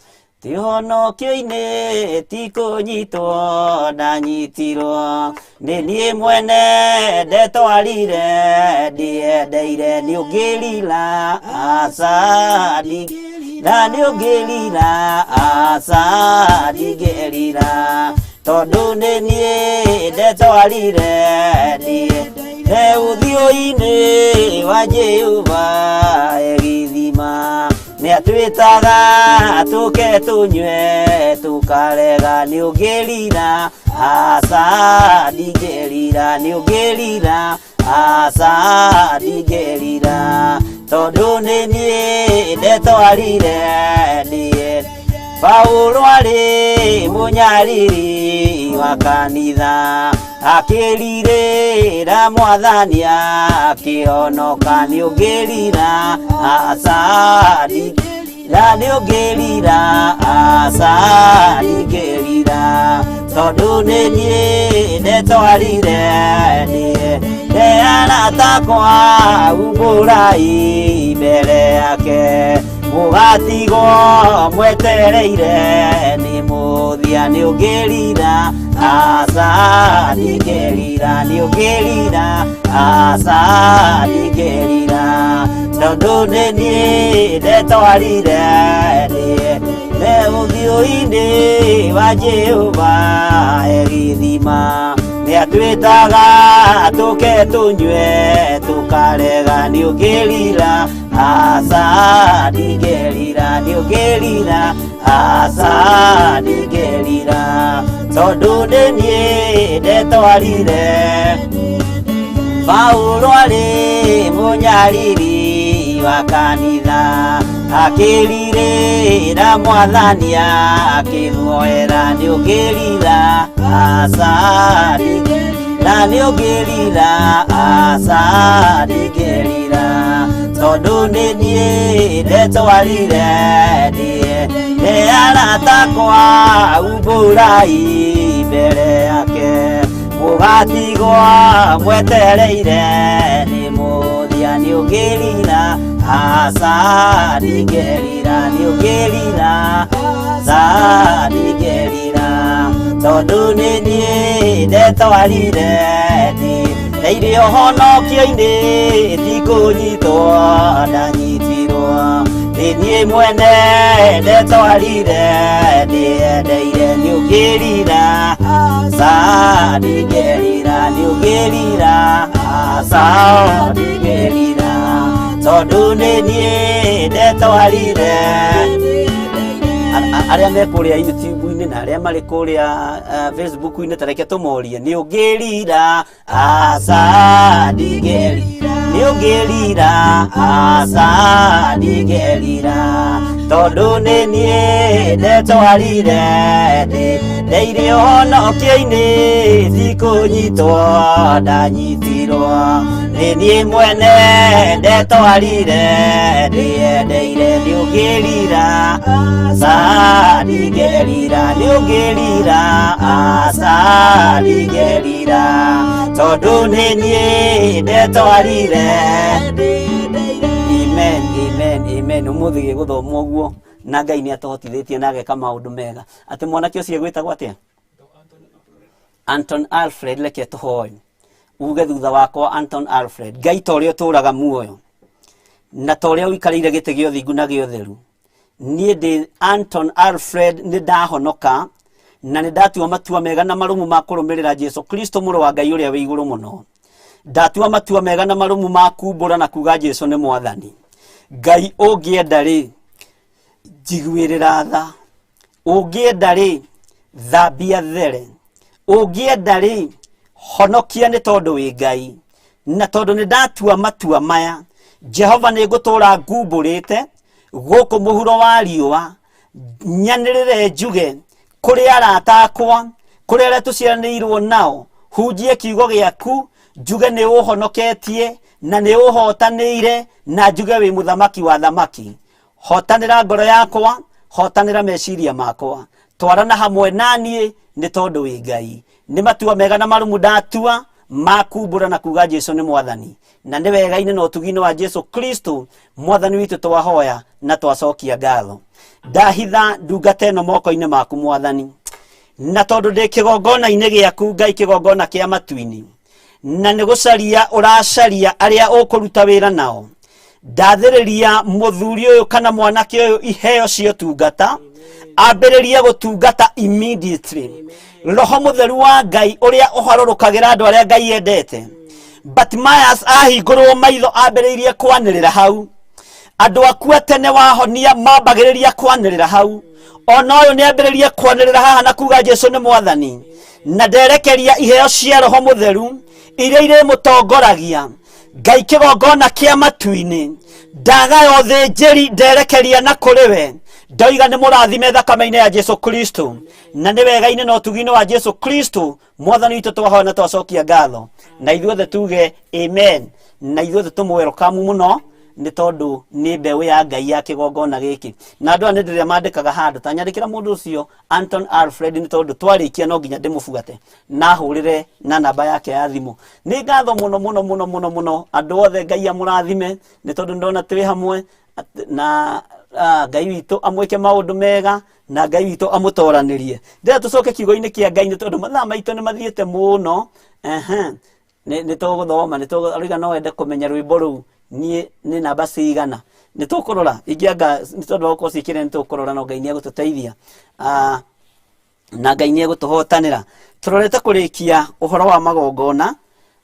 ti honokio-inĩ ti kũnyitwo ndanyitirwo nĩ niĩ mwene ndetwarire ndiendeire nĩ ũngĩrira aca na nĩ ũngĩrira aca ndingĩrira tondũ nĩ niĩ ndetwarire ndiende ũthiũ-inĩ wa Jehova egithima nĩ atwĩtaga tũke tũnyue tũkarega nĩ ũngĩrira aca ndingĩrira nĩ ũngĩrira aca ndingĩrira tondũ nĩ niĩ ndetwarire ndiĩ Paulo arĩ mũnyariri wa kanitha akĩrirĩra mwathani akĩhonoka nĩ ũngĩrira aca ndingĩrira nĩ ũngĩrira aca ndingĩrira tondũ nĩ niĩ ndetwarire niĩ ndearatakwa umbũrai mbere yake mũgatigwo mwetereire nĩ mũthia nĩ ũngĩrira aca ndingĩrira nĩ ũngĩrira aca ndingĩrira tondũ nĩ niĩ ndetwarire niĩ nĩ ũthiũ-inĩ wa Jehova egithima nĩ atwĩtaga tũke tũnyue tũkarega nĩ ũngĩrira aca ndingĩrira nĩ ũngĩrira aca ndingĩrira tondũ nĩ niĩ ndetwarire Paulo arĩ mũnyariri wa kanitha akĩrirĩra mwathani akĩmuoera nĩ ũngĩrira aca ndingĩrira nĩ ũngĩrira aca ndingĩrira tondũ nĩ niĩ ndetwarire niĩ nĩ aratakwa umbũrai mbere yake mũgatigwo mwetereire nĩ mũthia Nĩ ũngĩrira, aca ndingĩrira. Nĩ ũngĩrira, aca ndingĩrira, tondũ nĩ niĩ ndetwarire ndeire ũhonokio-inĩ, tikũnyitwo ndanyitirwo. Nĩ niĩ mwene ndetwarire ndĩendeire. Nĩ ũngĩrira, aca ndingĩrira. Nĩ ũngĩrira, aca ndingĩrira, tondũ nĩ niĩ ndetwarire. Arĩa me kũrĩa YouTube-inĩ na arĩa marĩ kũrĩa Facebook-inĩ, tareke tũmorie, nĩ ũngĩrira, aca ndingĩrira. Nĩ ũngĩrira, aca ndingĩrira, tondũ nĩ niĩ ndetwarire ndeire ũhonokio-inĩ, tikũnyitwo ndanyitirwo. Nĩ niĩ mwene ndetwarire ndĩendeire. Nĩ ũngĩrira, aca ndingĩrira. Nĩ ũngĩrira, aca ndingĩrira, tondũ nĩ niĩ ndetwarire. Amen, amen, amen. Ũmũthĩ gĩgũthomwo ũguo na Ngai nĩ atũhotithĩtie na ageka maũndũ mega. Atĩ mwanake ũcio egwĩtagwo atĩa? Anton Alfred. Reke tũhoe, uge thutha wakwa, Anton Alfred. Ngai, ta ũrĩa ũtũũraga muoyo na ta ũrĩa ũikarĩire gĩtĩ gĩa ũthingu na gĩa ũtheru, niĩ ndĩ Anton Alfred, nĩ ndahonoka na nĩ ndatua matua mega na marũmu ma kũrũmĩrĩra Jesu Kristo, mũrũ wa Ngai ũrĩa wĩ igũrũ mũno. Ndatua matua mega na marũmu ma kumbũra na kuga Jesu nĩ mwathani. Ngai, ũngĩenda rĩ, njiguĩrĩra tha. Ũngĩenda rĩ, thambia there. Ũngĩenda rĩ, honokia, nĩ tondũ wĩ Ngai. Na tondũ nĩ ndatua matua maya, Jehova, nĩ ngũtũũra ngumbũrĩte gũkũ mũhuro wa riũa, nyanĩrĩre, njuge kũrĩ arata akwa, kũrĩ arĩa tũciaranĩirwo nao, hunjie kiugo gĩaku, njuge nĩ ũhonoketie na nĩ ũhotanĩire, na njuge wĩ mũthamaki wa thamaki. Hotanĩra ngoro yakwa, hotanĩra meciria makwa, twarana hamwe na niĩ, nĩ tondũ wĩ Ngai. Nĩ matua mega na marumu ndatua makumbũra na kuga Jesu nĩ mwathani, na nĩ wega-inĩ na ũtugi-inĩ wa Jesu Kristo mwathani witũ twahoya na twacokia ngatho. Ndahitha ndungata ĩno moko-inĩ maku, mwathani, na tondũ ndĩ kĩgongona-inĩ gĩaku, Ngai, kĩgongona kĩa matu-inĩ, na nĩ gũcaria ũracaria arĩa ũkũruta wĩra nao, ndathĩrĩria mũthuri ũyũ kana mwanake ũyũ iheo cia ũtungata, ambĩrĩrie gũtungata immediately. Roho mũtheru wa Ngai ũrĩa ũharũrũkagĩra andũ arĩa Ngai endete, Bartimaeus ahingũrwo maitho ambĩrĩirie kwanĩrĩra hau. Andũ aku a tene wahonia mambagĩrĩria kwanĩrĩra hau. Ona ũyũ nĩ ambĩrĩrie kwanĩrĩra haha na kuga Jesu nĩ mwathani, na nderekeria iheo cia roho mũtheru iria irĩmũtongoragia. Ngai, kĩgongona kĩa matu-inĩ, ndagaya ũthĩnjĩri, nderekeria na kũrĩ we, ndoiga nĩ mũrathime thakame-inĩ ya Jesu Kristo, na nĩ wega-inĩ na ũtugi-inĩ wa Jesu Kristo mwathani witũ twahoya na twacokia ngatho. Na ithuothe tuge amen, na ithuothe tũmũwerokamu mũno, nĩ tondũ nĩ mbeũ ya Ngai ya kĩgongona gĩkĩ. Na andũ aya nĩ ndĩrĩa mandĩkaga handũ ta nyandĩkĩra mũndũ ũcio Anton Alfred, nĩ tondũ twarĩkia no nginya ndĩmũbuate na hũrĩre na namba yake ya thimũ. Nĩ ngatho mũno mũno mũno mũno mũno andũ othe. Ngai amũrathime, nĩ tondũ ndona twĩ hamwe na Ngai witũ amwĩke maũndũ mega na Ngai witũ amũtoranĩrie. Ndĩra tũcoke kiugo-inĩ kĩa Ngai, nĩ tondũ mathaa maitũ nĩ mathiĩte mũno. Ehe, nĩ tũgũthoma, nĩ tũrauga no wende kũmenya rwĩmbo rũu niĩ nĩ namba cigana. Nĩ tũkũrora ingĩanga, nĩ tondũ wa gũkorwo ciĩkĩre, nĩ tũkũrora, no Ngai nĩ egũtũteithia. Na Ngai nĩ egũtũhotanĩra. Tũrorete kũrĩkia ũhoro wa magongona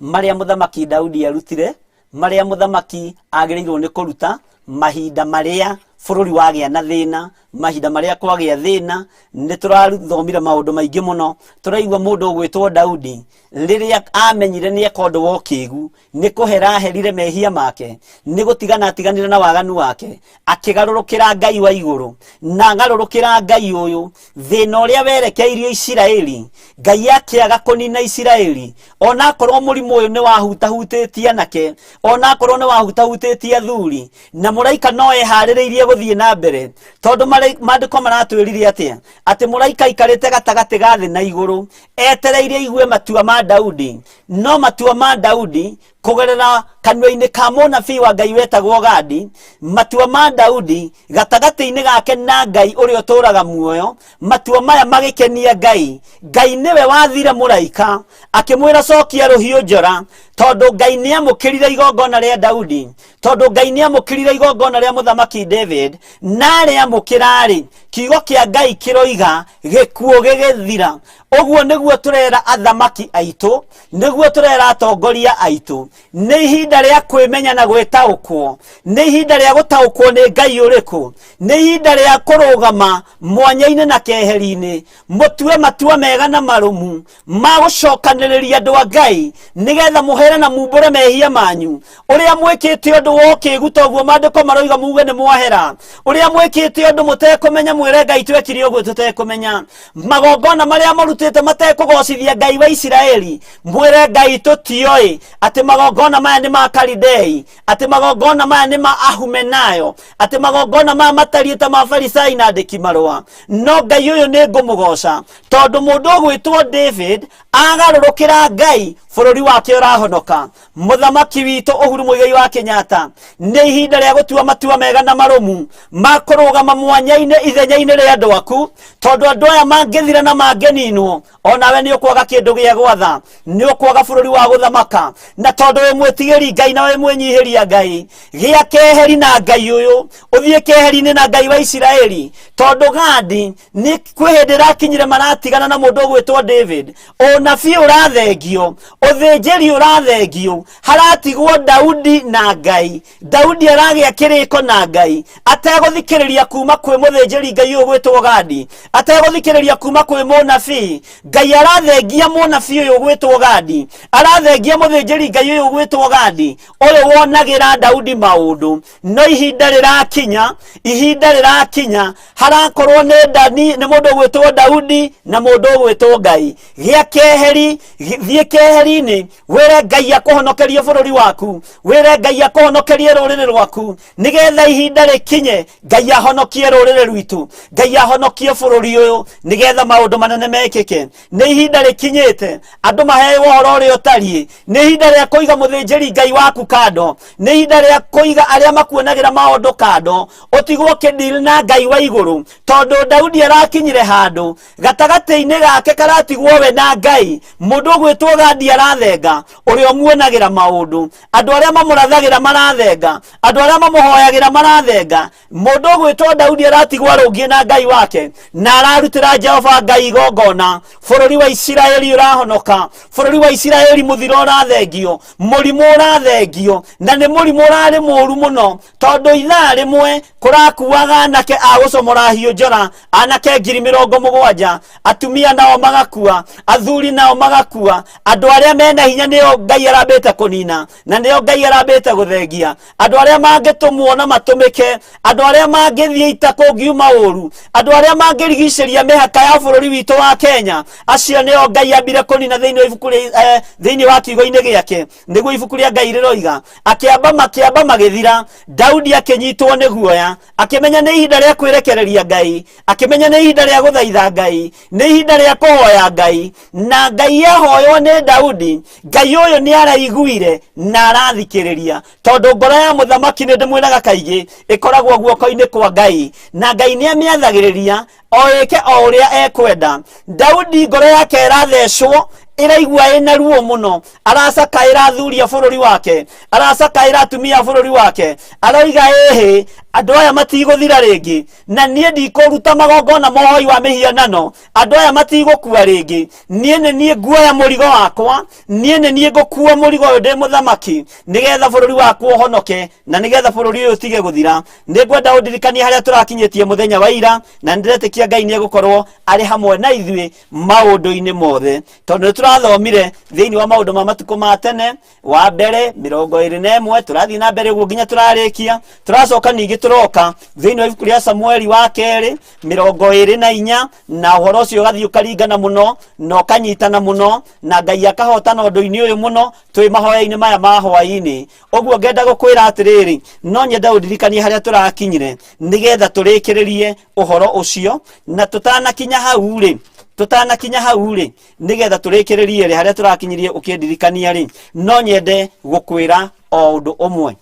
marĩa mũthamaki Daudi arutire, marĩa mũthamaki agĩrĩirwo nĩ kũruta mahinda marĩa bũrũri wagĩa na thĩna, mahinda marĩa kwagĩa thĩna. Nĩ tũrathomire maũndũ maingĩ mũno. Tũraigua mũndũ ũgwĩtwo Daudi, rĩrĩa amenyire nĩ eka ũndũ wa ũkĩgu, nĩ kũhera aherire mehia make, nĩ gũtigana atiganire na waganu wake, akĩgarũrũkĩra Ngai wa igũrũ. Na agarũrũkĩra Ngai ũyũ, thĩna ũrĩa werekeirio Isiraeli, Ngai akĩaga kũnina Isiraeli, ona akorwo mũrimũ ũyũ nĩ wahutahutĩtie anake, ona akorwo nĩ wahutahutĩtie athuri, na mũraika no eharĩrĩirie gũthiĩ na mbere, tondũ maandĩko maratwĩrire atĩa? Atĩ mũraika aikarĩte gatagatĩ ga thĩ na igũrũ, etereire igue matua ma Daudi. No matua ma Daudi Kũgerera kanua-inĩ ka mũnabii wa Ngai wetagwo Gadi, matua ma Daudi gatagatĩ-inĩ gake na Ngai ũrĩa ũtũũraga muoyo, matua maya magĩkenia Ngai. Ngai nĩwe wathire mũraika akĩmwĩra cokia rũhiũ njora, tondũ Ngai nĩamũkĩrire igongona rĩa Daudi, tondũ Ngai nĩamũkĩrire igongona rĩa mũthamaki David, na rĩamũkĩra-rĩ, kiugo kĩa Ngai kĩroiga gĩkuũ gĩgĩthira. Ũguo nĩguo tũrera athamaki aitũ, nĩguo tũrera atongoria aitũ. Nĩ ihinda rĩa kwĩmenya na gwĩtaũkwo, nĩ ihinda rĩa gũtaũkwo nĩ Ngai ũrĩkũ, nĩ ihinda rĩa kũrũgama mwanya-inĩ na keheri-inĩ, mũtue matua mega na marũmu ma gũcokanĩrĩria andũ a Ngai, nĩgetha mũhere na mumbũre mehia manyu. Ũrĩa mwĩkĩte ũndũ wa ũkĩgu toguo maandĩko maroiga muge nĩ mwahera. Ũrĩa mwĩkĩte ũndũ mũtekũmenya mwĩre Ngai twekire ũguo tũtekũmenya. Magongona marĩa mũrutĩte matekũgocithia Ngai wa Isiraeli, mwĩre Ngai tũtioĩ atĩ magongona maya nĩ ma Kalidei, atĩ magongona maya nĩ ma Ahumenayo, atĩ magongona maya matariĩ ta ma Farisai na andĩki marũa. No Ngai ũyũ nĩ ngũmũgoca, tondũ mũndũ ũgwĩtwo David agarũrũkĩra Ngai, bũrũri wake ũrahonoka. Mũthamaki witũ Uhuru Muigai wa Kenyatta, nĩ ihinda rĩa gũtua matua mega na marũmu ma kũrũgama mwanya-inĩ ithenya-inĩ rĩa andũ aku, tondũ andũ aya mangĩthira na mangĩninwo, onawe nĩ ũkwaga kĩndũ gĩa gwatha, nĩ ũkwaga bũrũri wa gũthamaka. Na tondũ wĩ mwĩtigĩri Ngai na wĩ mwĩnyihĩria Ngai, gĩa keheri na Ngai ũyũ, ũthiĩ keheri-inĩ na Ngai wa Isiraeli, tondũ Gadi nĩ kwĩ hĩndĩ ĩrakinyire maratigana na mũndũ ũgwĩtwo David. Ũnabii ũrathengio, ũthĩnjĩri ũrathengio, haratigwo Daudi na Ngai. Daudi aragĩa kĩrĩko na Ngai ategũthikĩrĩria kuma kwĩ mũthĩnjĩri Ngai ũyũ ũgwĩtwo Gadi, ategũthikĩrĩria kuma kwĩ mũnabii. Ngai arathengia mũnabii ũyũ ũgwĩtwo Gadi, arathengia mũthĩnjĩri Ngai ũyũ ũgwĩtwo Gadi, ũyũ wonagĩra Daudi maũndũ. No ihinda rĩrakinya, ihinda rĩrakinya harakorwo nĩ Dani, nĩ mũndũ ũgwĩtwo Daudi na mũndũ ũgwĩtwo Ngai. Gĩa keheri, thiĩ keheri-inĩ, wĩre Ngai akũhonokerie bũrũri waku, wĩre Ngai akũhonokerie rũrĩrĩ rwaku, nĩgetha ihinda rĩkinye Ngai ahonokie rũrĩrĩ rwitũ, Ngai ahonokie bũrũri ũyũ, nĩgetha maũndũ manene mekĩke. Nĩ ihinda rĩkinyĩte andũ maheo ũhoro ũrĩa ũtariĩ. Nĩ ihinda rĩa kũiga mũthĩnjĩri Ngai waku kando, nĩ ihinda rĩa kũiga arĩa makuonagĩra maũndũ kando, ũtigwo ũkĩdeal na Ngai wa igũrũ, tondũ Daudi arakinyire handũ gatagatĩ-inĩ gake karatigwo we na Ngai. Mũndũ ũgwĩtwo Gadi arathenga, ũrĩa ũmuonagĩra maũndũ, andũ arĩa mamũrathagĩra marathenga, andũ arĩa mamũhoyagĩra marathenga. Mũndũ ũgwĩtwo Daudi aratigwo arũngiĩ na Ngai wake, na ararutĩra Jehova Ngai igongona. Bũrũri wa Isiraeli ũrahonoka, bũrũri wa Isiraeli mũthiro ũrathengio, mũrimũ ũrathengio, na nĩ mũrimũ ũrarĩ mũru mũno, tondũ ithaa rĩmwe kũrakuaga anake a gũcomora hiũ njora, anake 70,000, atumia nao magakua, athuri nao magakua. Andũ arĩa mena hinya nĩo Ngai arambĩte kũnina, na nĩo Ngai arambĩte gũthengia. Andũ arĩa mangĩtũmwo na matũmĩke, andũ arĩa mangĩthiĩ ita kũngiuma ũru, andũ arĩa mangĩrigicĩria mĩhaka ya bũrũri witũ wa Kenya, acio nĩo Ngai ambire kũnina thĩinĩ wa ibuku rĩa, thĩinĩ wa kiugo-inĩ gĩake. Nĩguo ibuku rĩa Ngai rĩroiga, akĩamba makĩamba magĩthira. Daudi akĩnyitwo nĩ guoya, akĩmenya nĩ ihinda rĩa kwĩrekereria Ngai, akĩmenya nĩ ihinda rĩa gũthaitha Ngai, nĩ ihinda rĩa kũhoya Ngai. Na Ngai ahoywo nĩ Daudi, Ngai ũyũ nĩ araiguire na arathikĩrĩria, tondũ ngoro ya mũthamaki, nĩ ndĩmwĩraga kaingĩ, ĩkoragwo guoko-inĩ kwa Ngai, na Ngai nĩ amĩathagĩrĩria o ĩke o ũrĩa ekwenda. Daudi ngoro yake ĩrathecwo, ĩraigua ĩna ruo mũno, aracakaĩra athuri a bũrũri wake, aracakaĩra atumia a bũrũri wake, aroiga ĩhĩ, andũ aya matigũthira rĩngĩ, na niĩ ndikũruta magongona mohoi wa mĩhianano, andũ aya matigũkua rĩngĩ, niĩ nĩ niĩ nguoya mũrigo wakwa, niĩ nĩ niĩ ngũkua mũrigo ũyũ ndĩ mũthamaki, nĩgetha bũrũri wakwa ũhonoke, na nĩgetha bũrũri ũyũ ũtige gũthira. Nĩ ngwenda ũndirikanie harĩa tũrakinyĩtie mũthenya wa ira, na nĩ ndĩretĩkia Ngai nĩ egũkorwo arĩ hamwe na ithuĩ maũndũ-inĩ mothe, tondũ nĩ tũrathomire thĩinĩ wa maũndũ ma matukũ ma tene wa mbere 21, tũrathiĩ na mbere ũguo nginya tũrarĩkia. Tũracoka ningĩ tũroka thĩinĩ wa ibuku rĩa Samueli wa kerĩ 24, na ũhoro ũcio ũgathiĩ ũkaringana mũno na ũkanyitana mũno, na Ngai akahotana ũndũ-inĩ ũyũ mũno twĩ mahoya-inĩ maya ma hwaĩ-inĩ. Ũguo ngenda gũkwĩra atĩrĩrĩ, no nyende ũndirikanie harĩa tũrakinyire nĩgetha tũrĩkĩrĩrie ũhoro ũcio, na tũtanakinya hau rĩ, Tũtanakinya hau rĩ, nĩgetha tũrĩkĩrĩrie rĩ harĩa tũrakinyirie ũkĩndirikania rĩ, no nyende gũkwĩra o ũndũ ũmwe.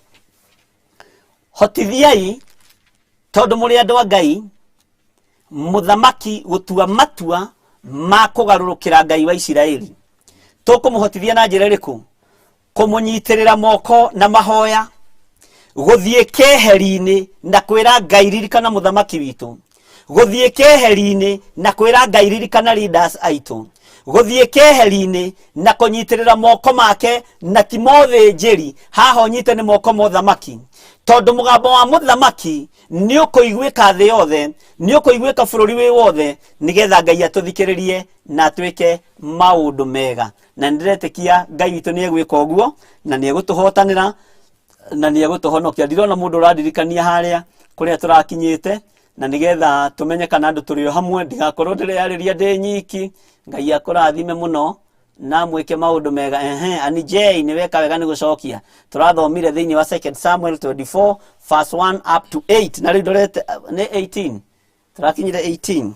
Hotithiai, tondũ mũrĩ andũ a Ngai, mũthamaki gũtua matua ma kũgarũrũkĩra Ngai wa Isiraeli. Tũkũmũhotithia na njĩra ĩrĩkũ? Kũmũnyitĩrĩra moko na mahoya, gũthiĩ keheri-inĩ na kwĩra Ngai ririkana mũthamaki witũ, gũthiĩ keheri-inĩ na kwĩra Ngai ririkana leaders aitũ, gũthiĩ keheri-inĩ na kũnyitĩrĩra moko make na ti mothĩnjĩri, haha ũnyite nĩ moko ma ũthamaki, tondũ mũgambo wa mũthamaki nĩ ũkũiguĩka thĩ yothe, nĩ ũkũiguĩka bũrũri wĩ wothe, nĩgetha Ngai atũthikĩrĩrie na atwĩke maũndũ mega. Na nĩndĩretĩkia Ngai witũ nĩ egwĩka ũguo na nĩ egũtũhotanĩra na nĩ egũtũhonokia. Ndirona mũndũ ũrandirikania harĩa kũrĩa tũrakinyĩte, na nĩgetha tũmenye kana andũ tũrĩ o hamwe, ndigakorwo ndĩreyarĩria ndĩ nyiki. Ngai akũrathime mũno na mwĩke maũndũ mega. Ehe, Ani J, nĩ weka wega nĩ gũcokia. Tũrathomire thĩinĩ wa 2 Samuel 24 verse 1 up to 8, na rĩu ndorete nĩ 18, tũrakinyire 18,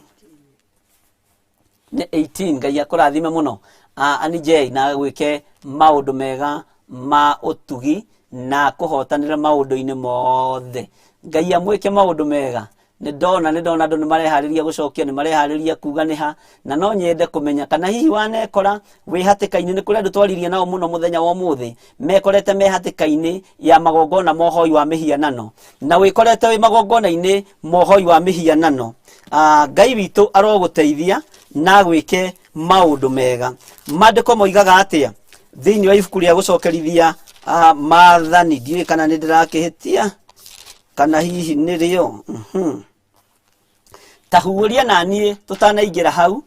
nĩ 18. Ngai akũrathime mũno, Ani J, na gwĩke maũndũ mega ma ũtugi na kũhotanĩra maũndũ-inĩ mothe. Ngai amwĩke maũndũ mega. Nĩ ndona, nĩ ndona andũ nĩ mareharĩria gũcokia, nĩ mareharĩria kuga nĩ ha, na no nyende kũmenya kana hihi wanekora wĩ hatĩka-inĩ. Nĩ kũrĩ andũ twaririe nao mũno mũthenya wa ũmũthĩ mekorete me hatĩka-inĩ ya magongona ma ũhoi wa mĩhianano, na wĩkorete wĩ magongona-inĩ ma ũhoi wa mĩhianano. Ngai witũ arogũteithia na agwĩke maũndũ mega. Maandĩko moigaga atĩa thĩinĩ wa ibuku rĩa gũcokerithia maathani? Ndiũĩ kana nĩ ndĩrakĩhĩtia kana hihi nĩrĩo. Ta huũria na niĩ tũtanaingĩra hau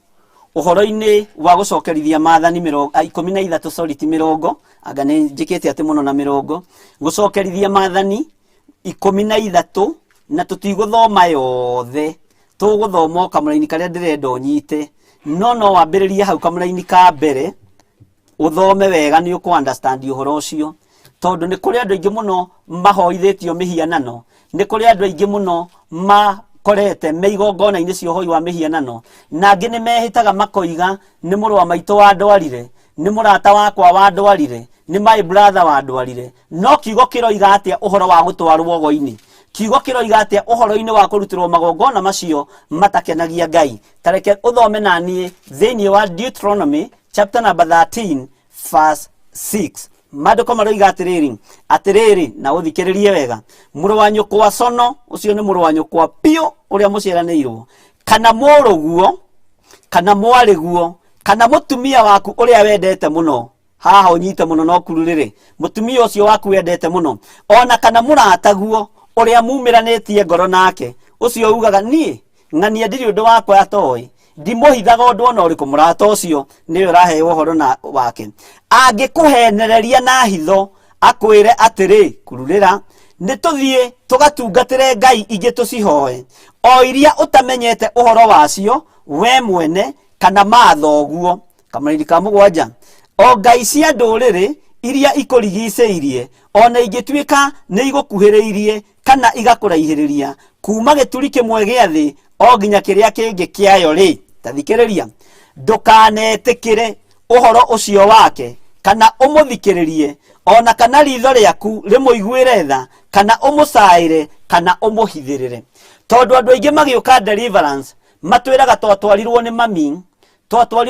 ũhoro-inĩ wa gũcokerithia maathani 13, sorry, ti mĩrongo, anga nĩ njĩkĩte atĩ mũno na mĩrongo, gũcokerithia maathani 13, na tũtigũthoma yothe, tũgũthoma o kamũraini karĩa ndĩrenda ũnyite, no no wambĩrĩrie hau kamũraini ka mbere ũthome wega, nĩ ũkũ understand ũhoro ũcio, tondũ nĩ kũrĩ andũ aingĩ mũno mahoithĩtio mĩhianano, nĩ kũrĩ andũ aingĩ mũno makorete me igongona-inĩ cia ũhoi wa mĩhianano, na angĩ nĩ mehĩtaga makoiga nĩ mũrũ wa maitũ wandwarire, nĩ mũrata wakwa wandwarire, nĩ my brother wandwarire. No kiugo kĩroiga atĩa ũhoro wa gũtwarwo ũgo-inĩ? Kiugo kĩroiga atĩa ũhoro-inĩ wa kũrutĩrwo magongona macio matakenagia Ngai? Ta reke ũthome na niĩ thĩinĩ wa Deuteronomy chapter number 13 verse 6. Maandĩko maroiga atĩrĩrĩ, atĩrĩrĩ, na ũthikĩrĩrie wega, mũrũ wa nyũkwa cono, ũcio nĩ mũrũ wa nyũkwa biũ ũrĩa mũciaranĩirwo, kana mũrũguo, kana mwarĩguo, kana mũtumia waku ũrĩa wendete mũno, haha ũnyite mũno no kururĩrĩ, mũtumia ũcio waku wendete mũno, ona kana mũrataguo ũrĩa mumĩranĩtie ngoro nake, ũcio ugaga niĩ ng'ania ndirĩ ũndũ wakwa atoĩ, ndimũhithaga ũndũ ona ũrĩkũ, mũrata ũcio nĩwe ũraheo ũhoro na wake, angĩkũhenereria na hitho akwĩre atĩrĩ, kururĩra, nĩ tũthiĩ tũgatungatĩre ngai ingĩ tũcihoe, o iria ũtamenyete ũhoro wacio we mwene kana mathoguo. Kamũraini ka 7, o ngai cia ndũrĩrĩ iria ikũrigicĩirie, ona ingĩtuĩka nĩ igũkuhĩrĩirie kana igakũraihĩrĩria kuma gĩturi kĩmwe gĩa thĩ o nginya kĩrĩa kĩngĩ kĩayo rĩ, ta thikĩrĩria, ndũkanetĩkĩre ũhoro ũcio wake kana ũmũthikĩrĩrie, ona kana ritho rĩaku rĩmũiguĩre tha, kana ũmũcaĩre, kana ũmũhithĩrĩre. Tondũ andũ aingĩ magĩũka deliverance matwĩraga twatwarirwo nĩ mami,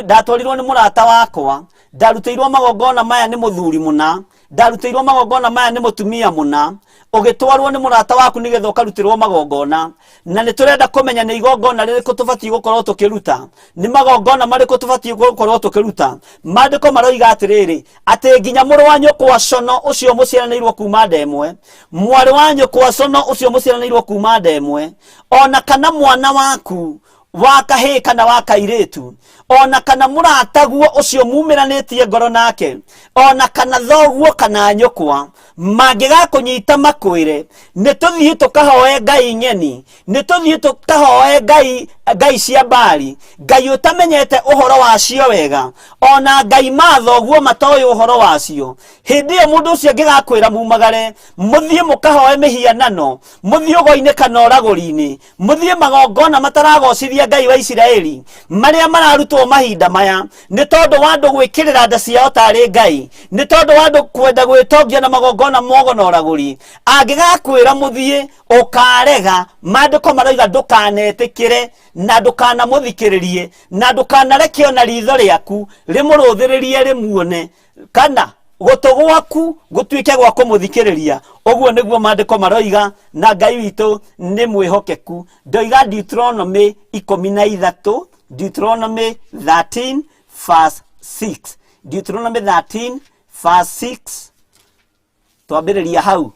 ndatwarirwo nĩ mũrata wakwa, ndarutĩirwo magongona maya nĩ mũthuri mũna, ndarutĩirwo magongona maya nĩ mũtumia mũna. Ũgĩtwarwo nĩ mũrata waku nĩgetha ũkarutĩrwo magongona, na nĩ tũrenda kũmenya nĩ igongona rĩrĩkũ tũbatiĩ gũkorwo tũkĩruta, nĩ magongona marĩkũ tũbatiĩ gũkorwo tũkĩruta. Maandĩko maroiga atĩrĩrĩ, atĩ nginya mũrũ wa nyũkwa cono ũcio mũciaranĩirwo kuma nda ĩmwe, mwarĩ wa nyũkwa cono ũcio mũciaranĩirwo kuma nda ĩmwe, ona kana mwana waku wa kahĩĩ kana wa kairĩtu, ona kana mũrataguo ũcio mumĩranĩtie ngoro nake, ona kana thoguo kana nyũkwa, mangĩgakũnyita makwĩre nĩ tũthiĩ tũkahoe ngai ng'eni, nĩ tũthiĩ tũkahoe ngai, ngai cia Baali, ngai ũtamenyete ũhoro wacio wega, ona ngai mathoguo matoĩ ũhoro wacio, hĩndĩ ĩyo mũndũ ũcio angĩgakwĩra mumagare mũthiĩ mũkahoe mĩhianano, mũthiĩ ũgo-inĩ kana ũragũri-inĩ, mũthiĩ magongona mataragocithia cia Ngai wa Isiraeli marĩa mararutwo mahinda maya nĩ tondũ wa andũ gwĩkĩrĩra nda ciao tarĩ Ngai, nĩ tondũ wa andũ kwenda gwĩtongia na magongona mogo na ũragũri. Angĩgakwĩra mũthiĩ ũkarega, maandĩko maroiga ndũkanetĩkĩre na ndũkanamũthikĩrĩrie na ndũkanareke ona ritho rĩaku rĩmũrũthĩrĩrie rĩmuone kana gũtũ gwaku gũtuĩke gwa kũmũthikĩrĩria. Ũguo nĩguo maandĩko maroiga, na Ngai witũ nĩ mwĩhokeku. Ndoiga Deuteronomy 13, Deuteronomy 13 verse 6, Deuteronomy 13 verse 6. Twambĩrĩria hau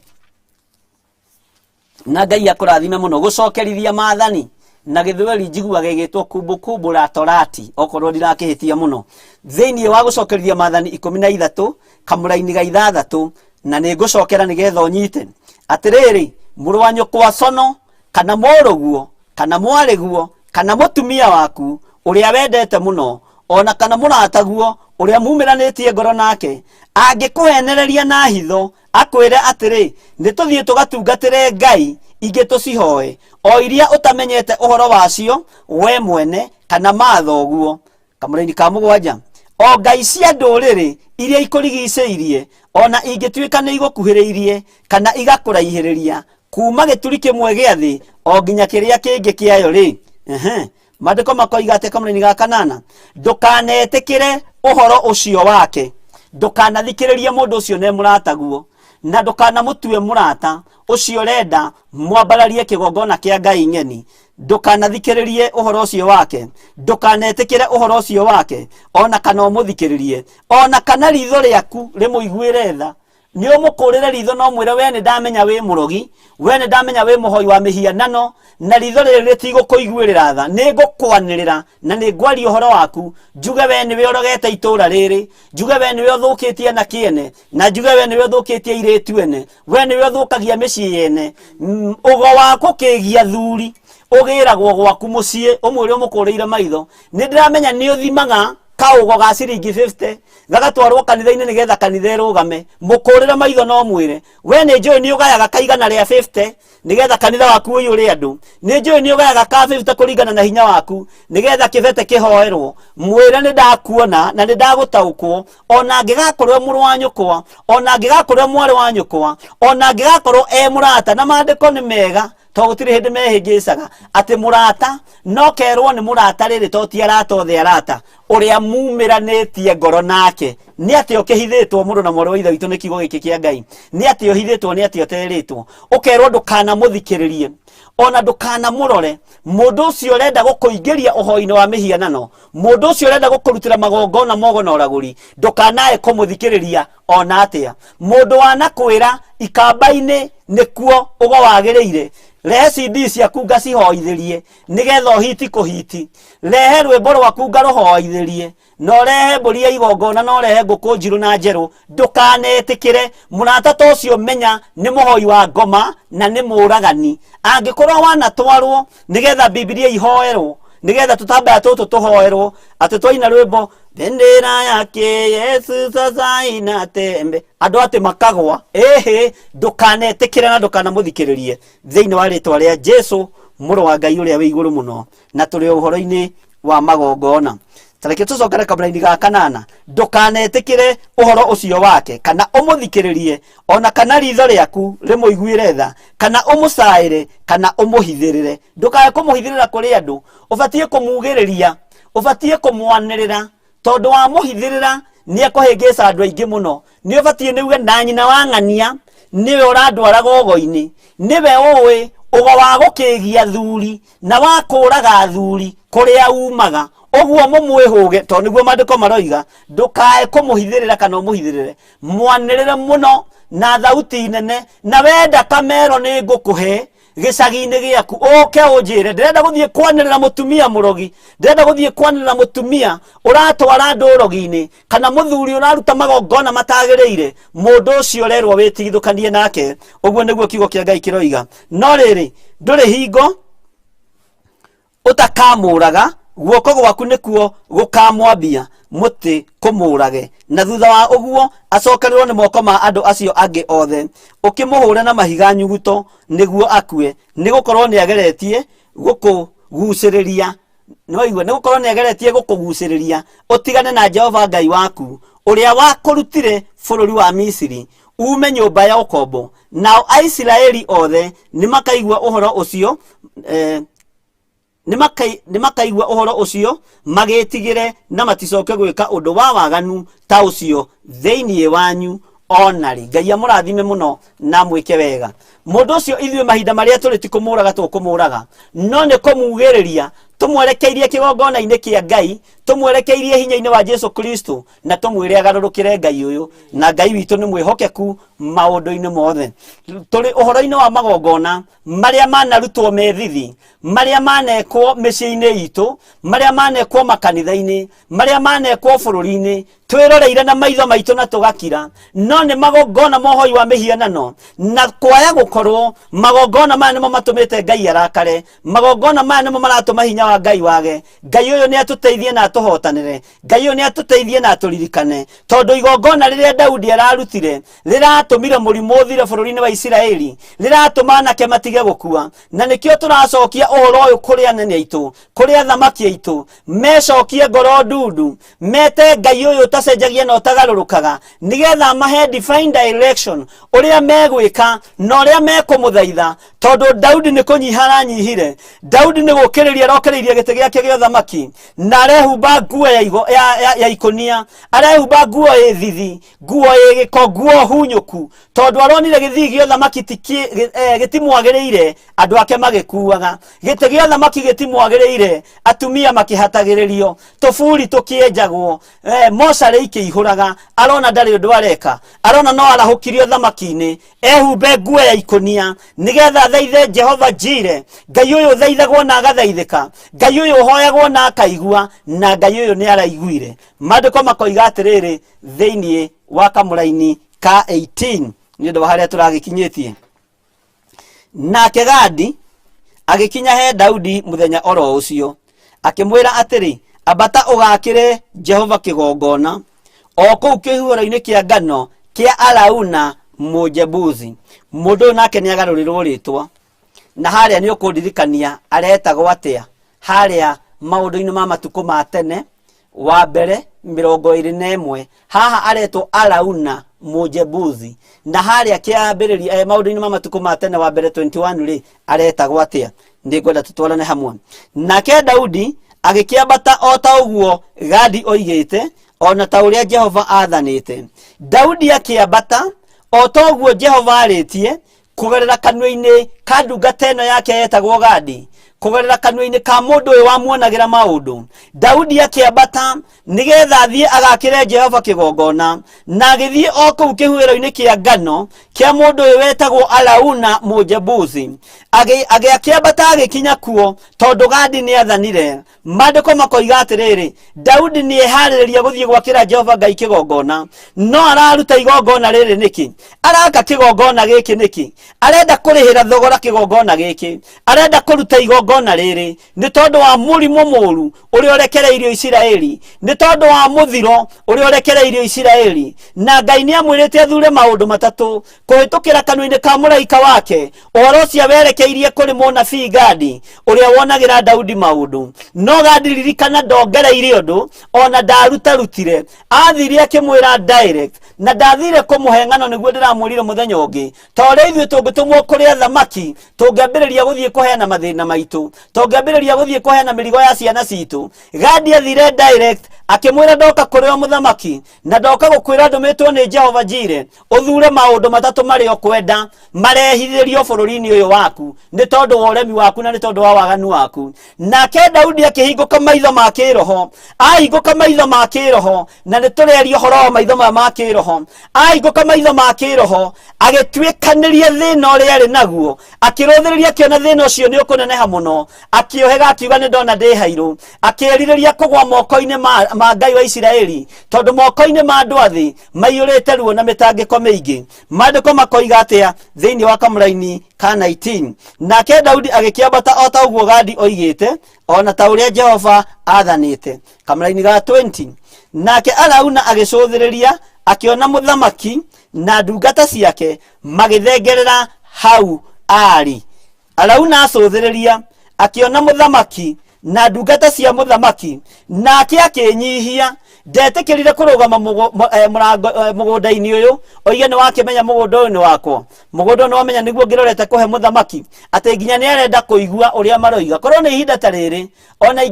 na Ngai akũrathime mũno. Gũcokerithia maathani na gĩthweri njiguaga ĩgĩtwo kumbukumbu la torati, okorwo ndirakĩhĩtia mũno. Thĩinĩ wa gũcokerithia maathani 13 kamũraini ga 6, na nĩ ngũcokera nĩgetha ũnyite atĩrĩrĩ, mũrũ wa nyũkwa cono kana mũrũguo kana mwarĩguo kana mũtumia waku ũrĩa wendete mũno ona kana mũrataguo ũrĩa mumĩranĩtie ngoro nake angĩkũhenereria na hitho akwĩre atĩrĩ, nĩ tũthiĩ tũgatungatĩre ngai ingĩ tũcihoe, o iria ũtamenyete ũhoro wacio we mwene kana mathoguo. Kamũraini ka 7, o ngai cia ndũrĩrĩ iria ikũrigicĩirie, ona ingĩtuĩka nĩ igũkuhĩrĩirie kana igakũraihĩrĩria kuma gĩturi kĩmwe gĩa thĩ o nginya kĩrĩa kĩngĩ kĩayo rĩ, ehe, maandĩko makoiga atĩ kamũraini ga 8, ndũkanetĩkĩre ũhoro ũcio wake, ndũkanathikĩrĩrie mũndũ ũcio ne mũrataguo, na ndũkanamũtue mũrata ũcio ũrenda mwambararie kĩgongona kĩa ngai ng'eni. Ndũkanathikĩrĩrie ũhoro ũcio wake, ndũkanetĩkĩre ũhoro ũcio wake, ona kana ũmũthikĩrĩrie, ona kana ritho rĩaku rĩmũiguĩre tha. Nĩ ũmũkũrĩre ritho no mwĩre, we nĩ ndamenya wĩ mũrogi, we nĩ ndamenya wĩ mũhoi wa mĩhianano, na ritho rĩrĩ rĩtigũkũiguĩrĩra tha. Nĩ ngũkwanĩrĩra na nĩ ngwaria ũhoro waku, njuge we nĩwe ũrogete itũũra rĩrĩ, njuge we nĩwe ũthũkĩtie na kĩene, na njuge we nĩwe ũthũkĩtie irĩtu ene, we nĩwe ũthũkagia mĩciĩ yene. Ũgo wa kũkĩgia thuri ũgĩragwo gwaku mũciĩ, ũmwĩre ũmũkũrĩire maitho, nĩ ndĩramenya nĩ ũthimaga kaũgo ga ciringi 50 gagatwarwo kanitha-inĩ nĩgetha kanitha ĩrũgame. Mũkũrĩre maitho no mwĩre, we nĩ njũĩ nĩ ũgayaga kaigana rĩa 50 nĩgetha kanitha waku ũiyũre andũ, nĩ njũĩ nĩ ũgayaga ka 50 kũringana na hinya waku nĩgetha kĩbete kĩhoerwo. Mwĩre nĩ ndakuona na nĩ ndagũtaũkwo, ona angĩgakorwo mũrũ wa nyũkwa, ona angĩgakorwo mwarĩ wa nyũkwa, ona angĩgakorwo e mũrata. Na maandĩko nĩ mega to gũtirĩ hĩndĩ mehĩngĩcaga atĩ mũrata no kerwo nĩ mũrata rĩrĩ, to ti arata othe arata ũrĩa mumĩranĩtie ngoro nake. Nĩ atĩ ũkĩhithĩtwo mũndũ na mwarĩ wa ithe witũ nĩ kiugo gĩkĩ kĩa Ngai, nĩ atĩ ũhithĩtwo, nĩ atĩ ũterĩtwo, ũkerwo ndũkanamũthikĩrĩrie ona ndũkanamũrore mũndũ ũcio ũrenda gũkũingĩria ũhoi-inĩ wa mĩhianano, mũndũ ũcio ũrenda gũkũrutĩra magongona mogo na ũragũri, ndũkanae kũmũthikĩrĩria ona atĩa. Mũndũ wanakwĩra ikamba-inĩ nĩkuo ũgo wagĩrĩire, rehe CD ciaku ngacihoithĩrie nĩgetha ũhiti kũhiti, rehe rwĩmbo rwaku ngarũhoithĩrie, na ũrehe mbũri ya igongona, na ũrehe ngũkũ njirũ na njerũ. Ndũkanetĩkĩre mũrata ta ũcio, menya nĩ mũhoi wa ngoma na nĩ mũragani. Angĩkorwo wanatwarwo nĩgetha Bibilia ihoerwo, nĩgetha tũtambaya tũtũ tũhoerwo, atĩ twaina rwĩmbo bendera yake Yesu sasa inatembe, andũ atĩ makagwa, ĩhĩ, ndũkanetĩkĩre na ndũkanamũthikĩrĩrie thĩinĩ wa rĩtwa rĩa Jesu mũrũ wa Ngai ũrĩa wĩ igũrũ mũno. Na tũrĩ ũhoro-inĩ wa magongona, tareke tũcokere kamũraini ga 8, ndũkanetĩkĩre ũhoro ũcio wake kana ũmũthikĩrĩrie, ona kana ritho rĩaku rĩmũiguĩre tha, kana ũmũcaĩre kana ũmũhithĩrĩre. Ndũkae kũmũhithĩrĩra kũrĩ andũ, ũbatiĩ kũmugĩrĩria, ũbatiĩ kũmwanĩrĩra, tondũ wamũhithĩrĩra nĩ ekũhĩngĩca andũ aingĩ mũno. Nĩ ũbatiĩ nĩ uge na nyina wa ng'ania nĩwe ũrandwara gogo-inĩ, nĩwe ũĩ ũgo wa gũkĩgia thuri na wa kũraga thuri kũrĩa umaga, ũguo mũmwĩhũge, tondũ nĩguo maandĩko maroiga. Ndũkae kũmũhithĩrĩra kana ũmũhithĩrĩre, mwanĩrĩre mũno na thauti nene, na wenda kamero nĩ ngũkũhe gĩcagi-inĩ gĩaku, ũke ũnjĩre ndĩrenda gũthiĩ kwanĩrĩra mũtumia mũrogi, ndĩrenda gũthiĩ kwanĩrĩra mũtumia ũratwara andũ ũrogi-inĩ, kana mũthuri ũraruta magongona matagĩrĩire. Mũndũ ũcio ũrerwo wĩtigithũkanie nake, ũguo nĩguo kiugo kĩa Ngai kĩroiga. No rĩrĩ, ndũrĩ hingo ũtakamũraga, guoko gwaku nĩkuo gũkamwambia mũtĩ kũmũrage, na thutha wa ũguo acokererwo nĩ moko ma andũ acio angĩ othe, ũkĩmũhũre na mahiga nyuguto nĩguo akue, nĩ gũkorwo nĩ ageretie gũkũgucĩrĩria. Nĩwaigua? Nĩ gũkorwo nĩ ageretie gũkũgucĩrĩria ũtigane na Jehova Ngai waku, ũrĩa wakũrutire bũrũri wa Misiri, uume nyũmba ya ũkombo. Nao Aisiraeli othe nĩ makaigua ũhoro ũcio, nĩ makaigua ũhoro ũcio magĩtigĩre na maticoke gwĩka ũndũ wa waganu ta ũcio thĩinĩ wanyu ona rĩ. Ngai amũrathime mũno na amwĩke wega. Mũndũ ũcio ithuĩ mahinda marĩa tũrĩ ti kũmũraga tũkũmũraga, no nĩ kũmugĩrĩria tũmwerekeirie kĩgongona-inĩ kĩa Ngai, tũmwerekeirie hinya-inĩ wa Jesu Kristo, na tũmwĩre agarũrũkĩre Ngai ũyũ. Na Ngai witũ nĩ mwĩhokeku maũndũ-inĩ mothe. Tũrĩ ũhoro-inĩ wa magongona marĩa manarutwo me thithi, marĩa manekwo mĩciĩ-inĩ itũ, marĩa manekwo makanitha-inĩ, marĩa manekwo bũrũri-inĩ, twĩroreire na maitho maitũ na tũgakira. No nĩ magongona mohoi wa mĩhianano, na kwaya gũkorwo magongona maya nĩmo matũmĩte Ngai arakare, magongona maya nĩmo maratũma hinya wa Ngai wage. Ngai ũyũ nĩ atũteithie na atũhotanĩre. Ngai ũyũ nĩ atũteithie na atũririkane, tondũ igongona rĩrĩa Daudi ararutire rĩratũmire mũrimũ ũthire bũrũri-inĩ wa Isiraeli, rĩratũma anake matige gũkua. Na nĩkĩo tũracokia ũhoro ũyũ kũrĩ anene aitũ, kũrĩ athamaki aitũ, mecokie ngoro ndundu, mete Ngai ũyũ ũtacenjagia na ũtagarũrũkaga, nĩgetha amahe divine direction ũrĩa megwĩka na ũrĩa mekũmũthaitha. Tondũ Daudi nĩ kũnyiha aranyihire, Daudi nĩ gũkĩrĩria arokĩrĩirie gĩtĩ gĩake gĩa ũthamaki, na arehumba nguo ya ikũnia, arehumba nguo ĩ thithi, nguo ĩ gĩko, nguo hunyũku, tondũ aronire gĩthii gĩa ũthamaki gĩtimwagĩrĩire, andũ ake magĩkuaga. Gĩtĩ gĩa ũthamaki gĩtimwagĩrĩire, atumia makĩhatagĩrĩrio, tũburi tũkĩenjagwo, mocarĩ ikĩihũraga. Arona ndarĩ ũndũ areka, arona no arahũkirio ũthamaki-inĩ, ehumbe nguo ya ikũnia, nĩgetha athaithe Jehova Jire, Ngai ũyũ ũthaithagwo na agathaithĩka, Ngai ũyũ ũhoyagwo na akaigua, na Ngai ũyũ nĩ araiguire. Maandĩko makoiga atĩrĩrĩ thĩinĩ wa kamũraini ka 18, nĩ ũndũ wa harĩa tũragĩkinyĩtie. Nake Gadi agĩkinya he Daudi mũthenya oro ũcio, akĩmwĩra atĩrĩ, ambata ũgakĩre Jehova kĩgongona o kũu kĩhuhĩro-inĩ kĩa ngano kĩa Arauna Mũjebusi. Mũndũ ũyũ nake nĩ agarũrĩrwo rĩtwa, na harĩa nĩ ũkũndirikania aretagwo atĩa harĩa maũndũ-inĩ ma matukũ ma tene wa mbere 21. Haha aretwo Arauna Mũjebusi, na harĩa kĩambĩrĩria, maũndũ-inĩ ma matukũ ma tene wa mbere 21 rĩ, aretagwo atĩa? Nĩ ngwenda tũtwarane hamwe. Nake Daudi agĩkĩambata o ta ũguo Gadi oigĩte, o na ta ũrĩa Jehova aathanĩte. Daudi akĩambata o ta ũguo Jehova arĩtie kũgerera kanua-inĩ ka ndungata ĩno yake yetagwo Gadi, kũgerera kanua-inĩ ka mũndũ ũyũ wamuonagĩra maũndũ. Daudi akĩambata nĩgetha athiĩ agakĩre Jehova kĩgongona, na agĩthiĩ o kũu kĩhuhĩro-inĩ kĩa ngano kĩa mũndũ ũyũ wetagwo Arauna Mũjebusi. Agĩakĩambata agĩkinya kuo, tondũ Gadi nĩathanire. Maandĩko makoiga atĩrĩrĩ, Daudi nĩeharĩrĩria gũthiĩ gwakĩra Jehova Ngai kĩgongona, no araruta igongona rĩrĩ nĩkĩ? Araka kĩgongona gĩkĩ nĩkĩ? Arenda kũrĩhĩra thogora kĩgongona gĩkĩ, arenda kũruta igongona rĩrĩ nĩ tondũ wa mũrimũ mũũru ũrĩa ũrekereirio Isiraeli, nĩ tondũ wa mũthiro ũrĩa ũrekereirio Isiraeli. Na Ngai nĩ amwĩrĩte athure maũndũ matatũ kũhĩtũkĩra kanua-inĩ ka mũraika wake. Ũhoro ũcio werekeirie kũrĩ mũnabii Gadi ũrĩa wonagĩra Daudi maũndũ. No Gadi, ririkana, ndongereire ũndũ ona ndarutarutire, athire akĩmwĩra direct, na ndathire kũmũhe ng'ano. Nĩguo ndĩramwĩrire mũthenya ũngĩ, ta ũrĩa ithuĩ tũngĩtũmwo kũrĩ athamaki, tũngĩambĩrĩria gũthiĩ kũheana mathĩna maitũ, tũngĩambĩrĩria gũthiĩ kũheana mĩrigo ya ciana citũ. Gadi athire direct akĩmwĩra, ndoka kũrĩ o mũthamaki, na ndoka gũkwĩra ndũmĩtwo nĩ Jehova Jire ũthure maũndũ matatũ marĩa ũkwenda marehithĩrio bũrũri-inĩ ũyũ waku nĩ tondũ wa ũremi waku na nĩ tondũ wa waganu waku. Nake Daudi akĩhingũka maitho ma kĩroho, ahingũka maitho ma kĩroho, na nĩ tũreria ũhoro wa maitho maya ma kĩroho. Ahingũka maitho ma kĩroho, agĩtuĩkanĩria thĩna ũrĩa arĩ naguo, akĩrũthĩrĩria, akĩona thĩna ũcio nĩ ũkũneneha mũno, akĩũhega, akiuga nĩ ndona ndĩ hairũ, akĩĩrirĩria kũgwa moko-inĩ ma Ngai wa Isiraeli, tondũ moko-inĩ ma andũ a thĩ maiyũrĩte ruo na mĩtangĩko mĩingĩ. Maandĩko makoiga atĩa thĩinĩ wa kamũraini ka 19? Nake Daudi agĩkĩambata o ta ũguo Gadi oigĩte, o na ta ũrĩa Jehova aathanĩte. Kamũraini ga 20, nake Arauna agĩcũthĩrĩria, akĩona mũthamaki na ndungata ciake magĩthengerera hau aarĩ. Arauna acũthĩrĩria, akĩona mũthamaki Na ndungata cia mũthamaki. Nake akĩnyihia, ndetĩkĩrire kũrũgama mũrango mũgũnda-inĩ ũyũ oige nĩ wakĩmenya mũgũnda ũyũ nĩ wakwa, mũgũnda ũyũ nĩ wamenya nĩguo ngĩrorete kũhe mũthamaki, atĩ nginya nĩ arenda kũigua ũrĩa maroiga. Korwo nĩ ihinda ta rĩrĩ, ona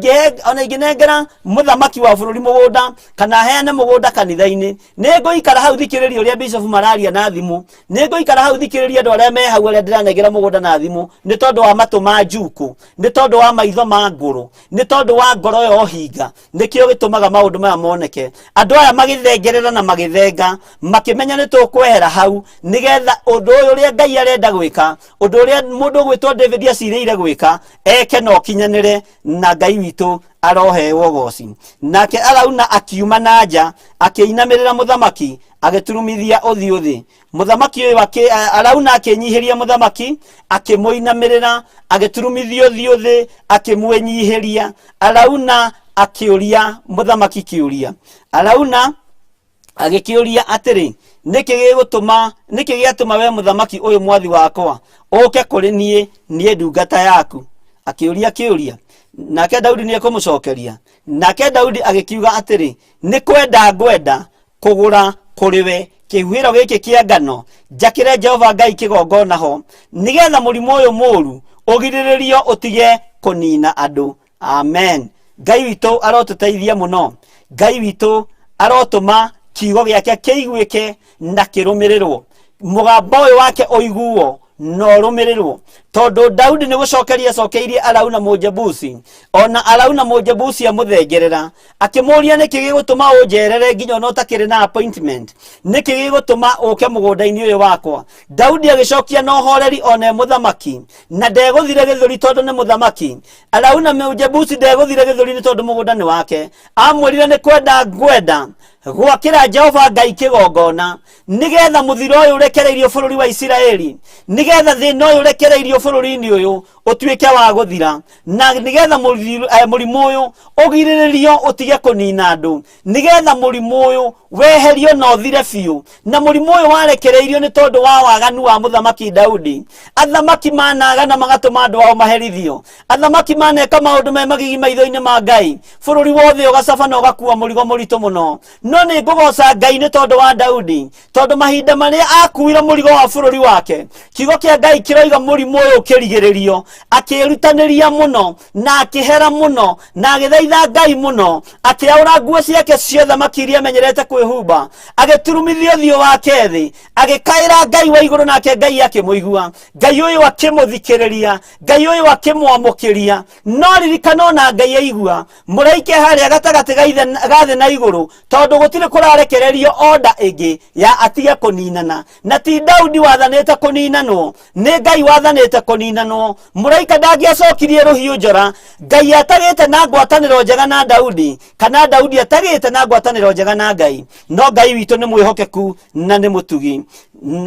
ingĩnengera mũthamaki wa bũrũri mũgũnda kana heane mũgũnda kanitha-inĩ, nĩ ngũikara hau thikĩrĩrie ũrĩa bishop mararia na thimũ, nĩ ngũikara hau thikĩrĩrie andũ arĩa me hau arĩa ndĩranengera mũgũnda na thimũ, nĩ tondũ wa matũ ma njukũ, nĩ tondũ wa maitho ma ngũrũ, nĩ tondũ wa ngoro ya ũhinga. Nĩkĩo gĩtũmaga maũndũ maya moneke. Andũ aya magĩthengerera na magĩthenga, makĩmenya nĩ tũkwehera hau nĩgetha ũndũ ũyũ ũrĩa Ngai arenda gwĩka, ũndũ ũrĩa mũndũ ũgwĩtwo David acirĩire gwĩka, eke na ũkinyanĩre, na Ngai witũ aroheo ũgoci. Nake Arauna akiuma na nja, akĩinamĩrĩra mũthamaki, agĩturumithia ũthiũ thĩ. Mũthamaki ũyũ Arauna akĩnyihĩria mũthamaki, akĩmũinamĩrĩra, agĩturumithia ũthiũ thĩ, akĩmwĩnyihĩria. Arauna akĩũria mũthamaki kĩũria. Arauna agĩkĩũria atĩrĩ, nĩkĩ gĩgũtũma, nĩkĩ gĩatũma we mũthamaki ũyũ mwathi wakwa ũke kũrĩ niĩ, niĩ ndungata yaku? Akĩũria kĩũria, nake Daudi nĩekũmũcokeria. Nake Daudi agĩkiuga atĩrĩ, nĩ kwenda ngwenda kũgũra kũrĩ we kĩhuhĩro gĩkĩ kĩa ngano, njakĩre Jehova Ngai kĩgongona ho, nĩgetha mũrimũ ũyũ mũũru ũgirĩrĩrio ũtige kũnina andũ. Amen. Ngai witũ arotũteithia mũno. Ngai witũ arotũma kiugo gĩake kĩiguĩke na kĩrũmĩrĩrwo, mũgambo ũyũ wake ũiguo na ũrũmĩrĩrwo, tondũ Daudi nĩ gũcokeria acokeirie Arauna Mũjebusi. Ona Arauna Mũjebusi amũthengerera, akĩmũria, nĩkĩ gĩgũtũma ũnjerere nginya ona ũtakĩrĩ na appointment? Nĩkĩ gĩgũtũma ũke mũgũnda-inĩ ũyũ wakwa? Daudi agĩcokia na ũhoreri, ona e mũthamaki, na ndegũthire gĩthũri tondũ nĩ mũthamaki. Arauna Mũjebusi ndegũthire gĩthũri nĩ tondũ mũgũnda nĩ wake. Amwĩrire, nĩ kwenda ngwenda gwakĩra Jehova Ngai kĩgongona, nĩgetha mũthiro ũyũ ũrekereirio bũrũri wa Isiraeli, nĩgetha thĩna ũyũ ũrekereirio bũrũri-inĩ ũyũ ũtuĩke wa gũthira, na nĩgetha mũrimũ ũyũ ũgirĩrĩrio ũtige kũnina andũ, nĩgetha mũrimũ ũyũ weherio na ũthire biũ. Na mũrimũ ũyũ warekereirio nĩ tondũ wa waganu wa mũthamaki Daudi. Athamaki managana magatũma andũ ao maherithio. Athamaki maneka maũndũ me magigi maitho-inĩ ma Ngai, bũrũri wothe ũgacaba na ũgakua mũrigo mũritũ mũno. No nĩ ngũgoca Ngai nĩ tondũ wa Daudi, tondũ mahinda marĩa akuire mũrigo wa bũrũri wake, kiugo kĩa Ngai kĩroiga mũrimũ ũyũ ũkĩrigĩrĩrio, akĩĩrutanĩria mũno na akĩhera mũno na agĩthaitha Ngai mũno, akĩaũra nguo ciake cia ũthamaki iria amenyerete kwĩhumba, agĩturumithia ũthiũ wake thĩ, agĩkaĩra Ngai wa igũrũ, nake Ngai akĩmũigua. Ngai ũyũ akĩmũthikĩrĩria, Ngai ũyũ akĩmwamũkĩria. No ririkana, ona Ngai aigua, mũraike harĩa gatagatĩ ga thĩ na igũrũ, tondũ gũtirĩ kũrarekererio order ĩngĩ ya atige kũninana. Na ti Daudi wathanĩte kũninanwo, nĩ Ngai wathanĩte kũninanwo. Mũraika ndangĩacokirie rũhiũ njora. Ngai atagĩte na ngwatanĩro njega na Daudi, kana Daudi atagĩte na ngwatanĩro njega na Ngai. No Ngai witũ nĩ mwĩhokeku na nĩ mũtugi.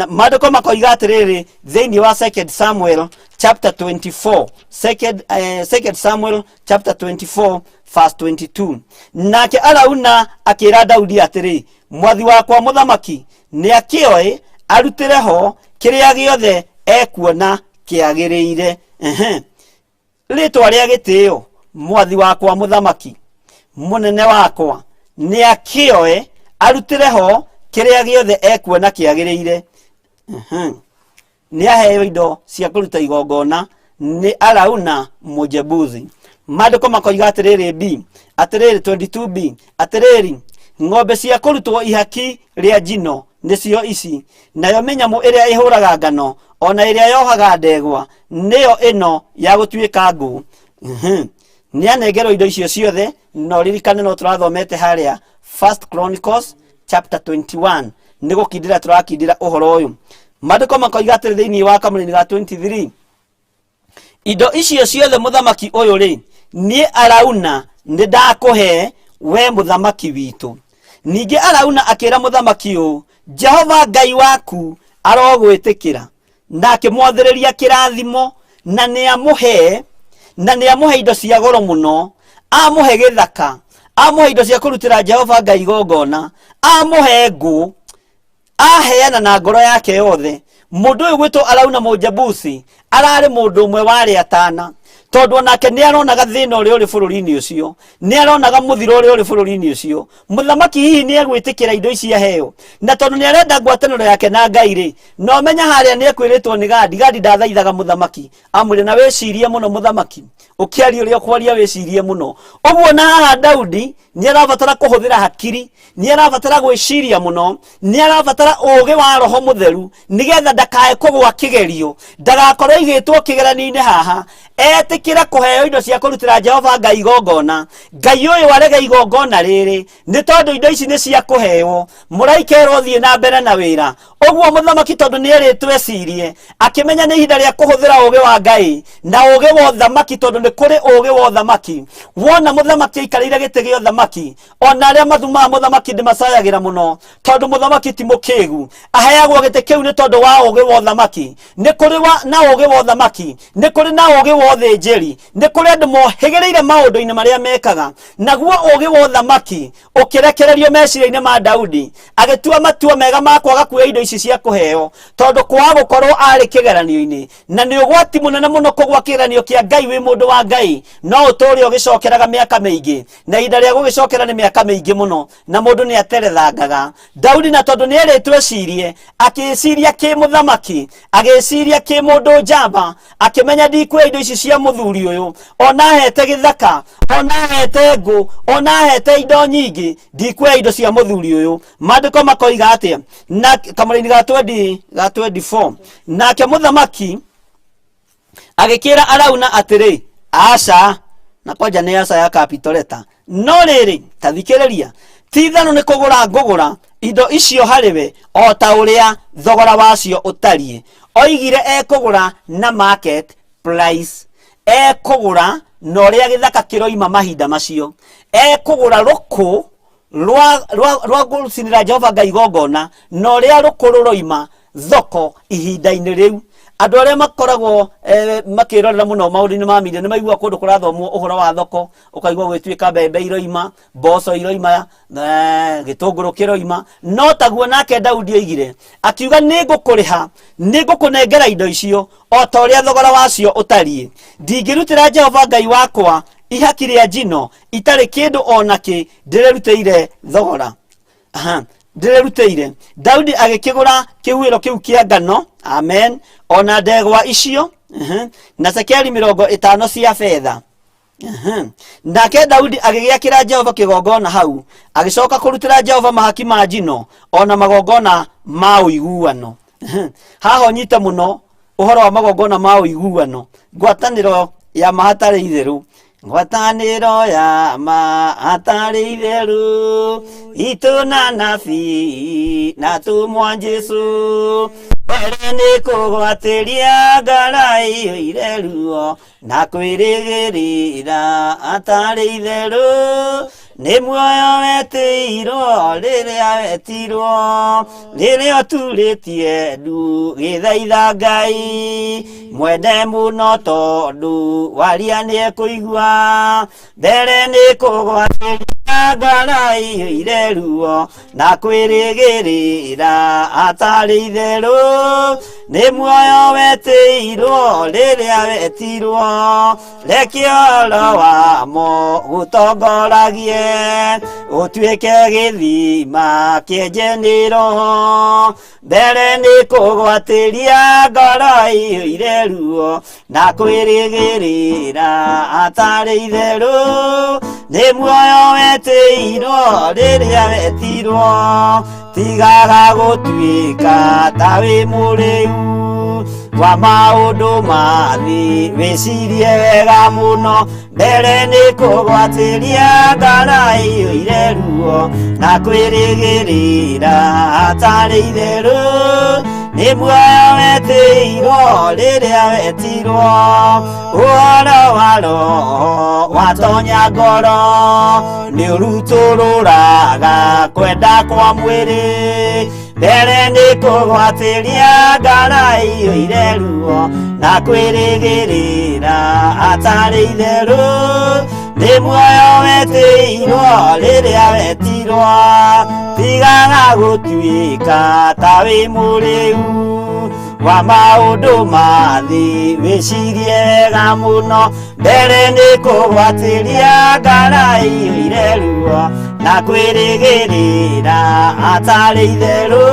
Maandĩko makoiga atĩrĩrĩ thĩinĩ wa 2 Samuel chapter 24, 2 Samuel chapter 24 verse 22: Nake Arauna akĩra Daudi atĩrĩ, mwathi wakwa mũthamaki nĩ akĩoe arutĩre ho kĩrĩa gĩothe ekuona kĩagĩrĩire. Ehe. Rĩtwa rĩa gĩtĩo, mwathi wakwa mũthamaki, mũnene wakwa nĩ akĩoe arutĩre ho kĩrĩa gĩothe ekuona kĩagĩrĩire. Ehe. Nĩ aheo indo cia kũruta igongona nĩ Arauna Mũjebusi. Maandĩko makoiga atĩrĩrĩ, b atĩrĩrĩ 22b, atĩrĩrĩ, ng'ombe cia kũrutwo ihaki rĩa njino nĩcio ici, nayo mĩnyamũ ĩrĩa ĩhũraga ngano ona ĩrĩa yohaga ndegwa nĩyo ĩno ya gũtuĩka ngũ. Nĩ anengerwo indo icio ciothe. No ririkane, no tũrathomete harĩa First Chronicles chapter 21, nĩ gũkindĩra tũrakindĩra ũhoro ũyũ. Maandĩko makoiga atĩrĩ thĩinĩ wa kamũrĩni ga 23, indo icio ciothe mũthamaki ũyũ rĩ, niĩ Arauna nĩ ndakũhe we mũthamaki witũ. Ningĩ Arauna akĩra mũthamaki ũũ, Jehova Ngai waku arogwĩtĩkĩra, na akĩmwathĩrĩria kĩrathimo, na nĩ amũhe na nĩ amũhe indo cia goro mũno, amũhe gĩthaka, amũhe indo cia kũrutĩra Jehova Ngai igongona, amũhe ngũ. Aheana na ngoro yake yothe. Mũndũ ũyũ gwĩtwo Arauna Mũjebusi ararĩ mũndũ ũmwe warĩ atana. Tondũ onake nĩ aronaga thĩna ũrĩa ũrĩ bũrũri-inĩ ũcio, nĩ aronaga mũthiro ũrĩa ũrĩ bũrũri-inĩ ũcio. Mũthamaki hihi nĩ egwĩtĩkĩra indo ici aheo? Na tondũ nĩ arenda ngwatanĩro yake na Ngai rĩ, na ũmenya harĩa nĩ ekwĩrĩtwo nĩ Gadi. Gadi ndathaithaga mũthamaki, amwĩre na wĩcirie mũno mũthamaki, ũkĩaria ũrĩa ũkwaria wĩcirie mũno. Ũguo na haha Daudi nĩ arabatara kũhũthĩra hakiri, nĩ arabatara gwĩciria mũno, nĩ arabatara ũũgĩ wa Roho Mũtheru nĩgetha ndakae kũgwa kĩgerio, ndagakorwo aigĩtwo kĩgeranio-inĩ haha, etĩkĩre kũheo indo cia kũrutĩra Jehova Ngai igongona. Ngai ũyũ arege igongona rĩrĩ nĩ tondũ indo ici nĩ cia kũheo. Mũraika erwo thiĩ na mbere na wĩra. Ũguo mũthamaki tondũ nĩ erĩtwo ecirie, akĩmenya nĩ ihinda rĩa kũhũthĩra ũũgĩ wa Ngai na ũũgĩ wa ũthamaki, tondũ nĩ kũrĩ ũũgĩ wa ũthamaki. Wona mũthamaki aikarĩire gĩtĩ gĩa ũthamaki, ona arĩa mathumaga mũthamaki ndĩmacayagĩra mũno, tondũ mũthamaki ti mũkĩgu. Aheagwo gĩtĩ kĩu nĩ tondũ wa ũũgĩ wa ũthamaki. Nĩ kũrĩ na ũũgĩ wa ũthamaki, nĩ kũrĩ na ũũgĩ wa ũthĩnjĩri, nĩ kũrĩ andũ mohĩgĩrĩire maũndũ-inĩ marĩa mekaga. Naguo ũũgĩ wa ũthamaki ũkĩrekererio meciria-inĩ ma Daudi, agĩtua matua mega ma kwaga kuoya indo ici cia kũheo, tondũ kwaga gũkorwo arĩ kĩgeranio-inĩ, na nĩ ũgwati mũnene mũno kũgwa kĩgeranio kĩa Ngai wĩ mũndũ wa Ngai, no ũtũũre ũgĩcokeraga mĩaka mĩingĩ, na ihinda rĩa gũgĩcokera nĩ mĩaka mĩingĩ mũno, na mũndũ nĩ aterethangaga. Daudi na tondũ nĩ erĩtwo ecirie, akĩĩciria kĩmũthamaki, agĩciria kĩmũndũ njamba, akĩmenya ndikuoya indo ici cia mũthuri ũyũ, ona ahete gĩthaka, ona ahete ngũ, ona ahete indo nyingĩ, ndikuoya indo cia mũthuri ũyũ. Maandĩko makoiga atĩa? Na kamũraini ga 20, ga 24, nake mũthamaki agĩkĩra Arauna atĩrĩ, aca, na kwanja nĩ aca ya capital letter, no rĩrĩ, ta thikĩrĩria, ti itherũ nĩ kũgũra ngũgũra indo icio harĩ we o ta ũrĩa thogora wacio ũtariĩ. Oigire ekũgũra na market price, ekũgũra na ũrĩa gĩthaka kĩroima mahinda macio, ekũgũra rũkũ rwa gũcinĩra Jehova Ngai igongona na ũrĩa rũkũ rũroima thoko ihinda-inĩ rĩu. Andũ arĩa makoragwo makĩrorera mũno maũndũ-inĩ ma media nĩ maiguaga kũndũ kũrathomwo ũhoro wa thoko, ũkaigua gũgĩtuĩka mbembe iroima, mboco iroima, gĩtũngũrũ kĩroima. No taguo nake Daudi oigire, akiuga nĩ ngũkũrĩha, nĩ ngũkũnengera indo icio o ta ũrĩa thogora wacio ũtariĩ. Ndingĩrutĩra Jehova Ngai wakwa ihaki rĩa njino itarĩ kĩndũ o nakĩ ndĩrĩrutĩire thogora. Aha, ndĩrĩrutĩire. Daudi agĩkĩgũra kĩhuhĩro kĩu kĩa ngano, amen, ona ndegwa icio, na cekeri 50 cia betha. Nake Daudi agĩgĩakĩra Jehova kĩgongona hau, agĩcoka kũrutĩra Jehova mahaki ma njino ona magongona ma ũiguano. Haha ũnyite mũno ũhoro wa magongona ma ũiguano, ngwatanĩro ya ma hatarĩ itherũ, ngwatanĩro ya ma hatarĩ itherũ, itũ na nabii na tũmwa Jesũ, mbere nĩ kũgwatĩria ngara iyũire ruo na kwĩrĩgĩrĩra hatarĩ itherũ, nĩ muoyo wetĩirwo rĩrĩa wetirwo, rĩrĩa ũturĩtie ndu gĩthaitha Ngai, mwende mũno tondũ waria nĩekũigua, mbere nĩ kũgwatĩria ngara iyũire ruo na kwĩrĩgĩrĩra hatarĩ itherũ, nĩ muoyo wetĩirwo rĩrĩa wetirwo, reke ũhoro wamo gũtongoragie, ũtuĩke gĩthima kĩenje nĩ roho, mbere nĩ kũgwatĩria ngoro iyũire ruo na kwĩrĩgĩrĩra hatarĩ itherũ, nĩ muoyo wetĩirwo rĩrĩa wetirwo, tigaga gũtuĩka ta wĩ mũrĩu wa maũndũ ma thĩ, wĩcirie wega mũno, mbere nĩ kũgwatĩria ngara iyũire ruo na kwĩrĩgĩrĩra hatarĩ itherũ, nĩ muoyo wetĩirwo rĩrĩa wetirwo, ũhoro wa roho watonya ngoro, nĩ ũrutũrũraga kwenda kwa mwĩrĩ, mbere nĩ kũgwatĩria ngara iyũire ruo na kwĩrĩgĩrĩra hatarĩ itherũ, nĩ muoyo wetĩirwo rĩrĩa wetirwo, tigaga gũtuĩka ta wĩ mũrĩu Wa maũndũ ma thĩ wĩcirie wega mũno mbere nĩ kũgwatĩria ngara iyũire ruo na kwĩrĩgĩrĩra atarĩ itherũ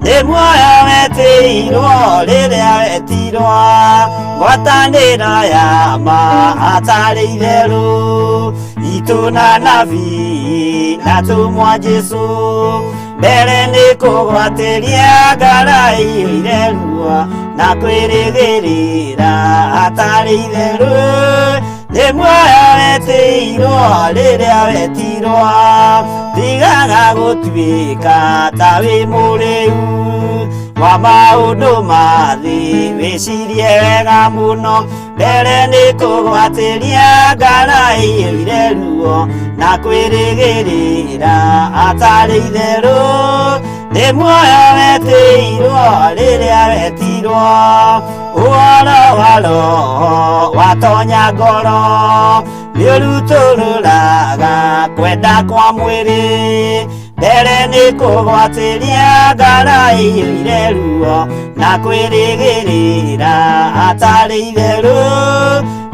nĩ muoyo wetĩirwo rĩrĩa wetirwo ngwatanĩro ya ma atarĩ itherũ itũ na nabii na tũmwa Jesũ mbere nĩ kũgwatĩria ngara iyũire ruo na kwĩrĩgĩrĩra atarĩ itherũ nĩ muoyo wetĩirwo rĩrĩa wetirwo tigaga gũtuĩka ta wĩ mũrĩu wa maũndũ ma thĩ wĩcirie wega mũno mbere nĩ kũgwatĩria ngara iyũire ruo na kwĩrĩgĩrĩra atarĩ itherũ nĩ muoyo wetĩirwo rĩrĩa wetirwo ũhoro wa roho watonya ngoro nĩ ũrutũrũraga kwenda kwa mwĩrĩ mbere nĩ kũgwatĩria ngara iyũire ruo na kwĩrĩgĩrĩra atarĩ itherũ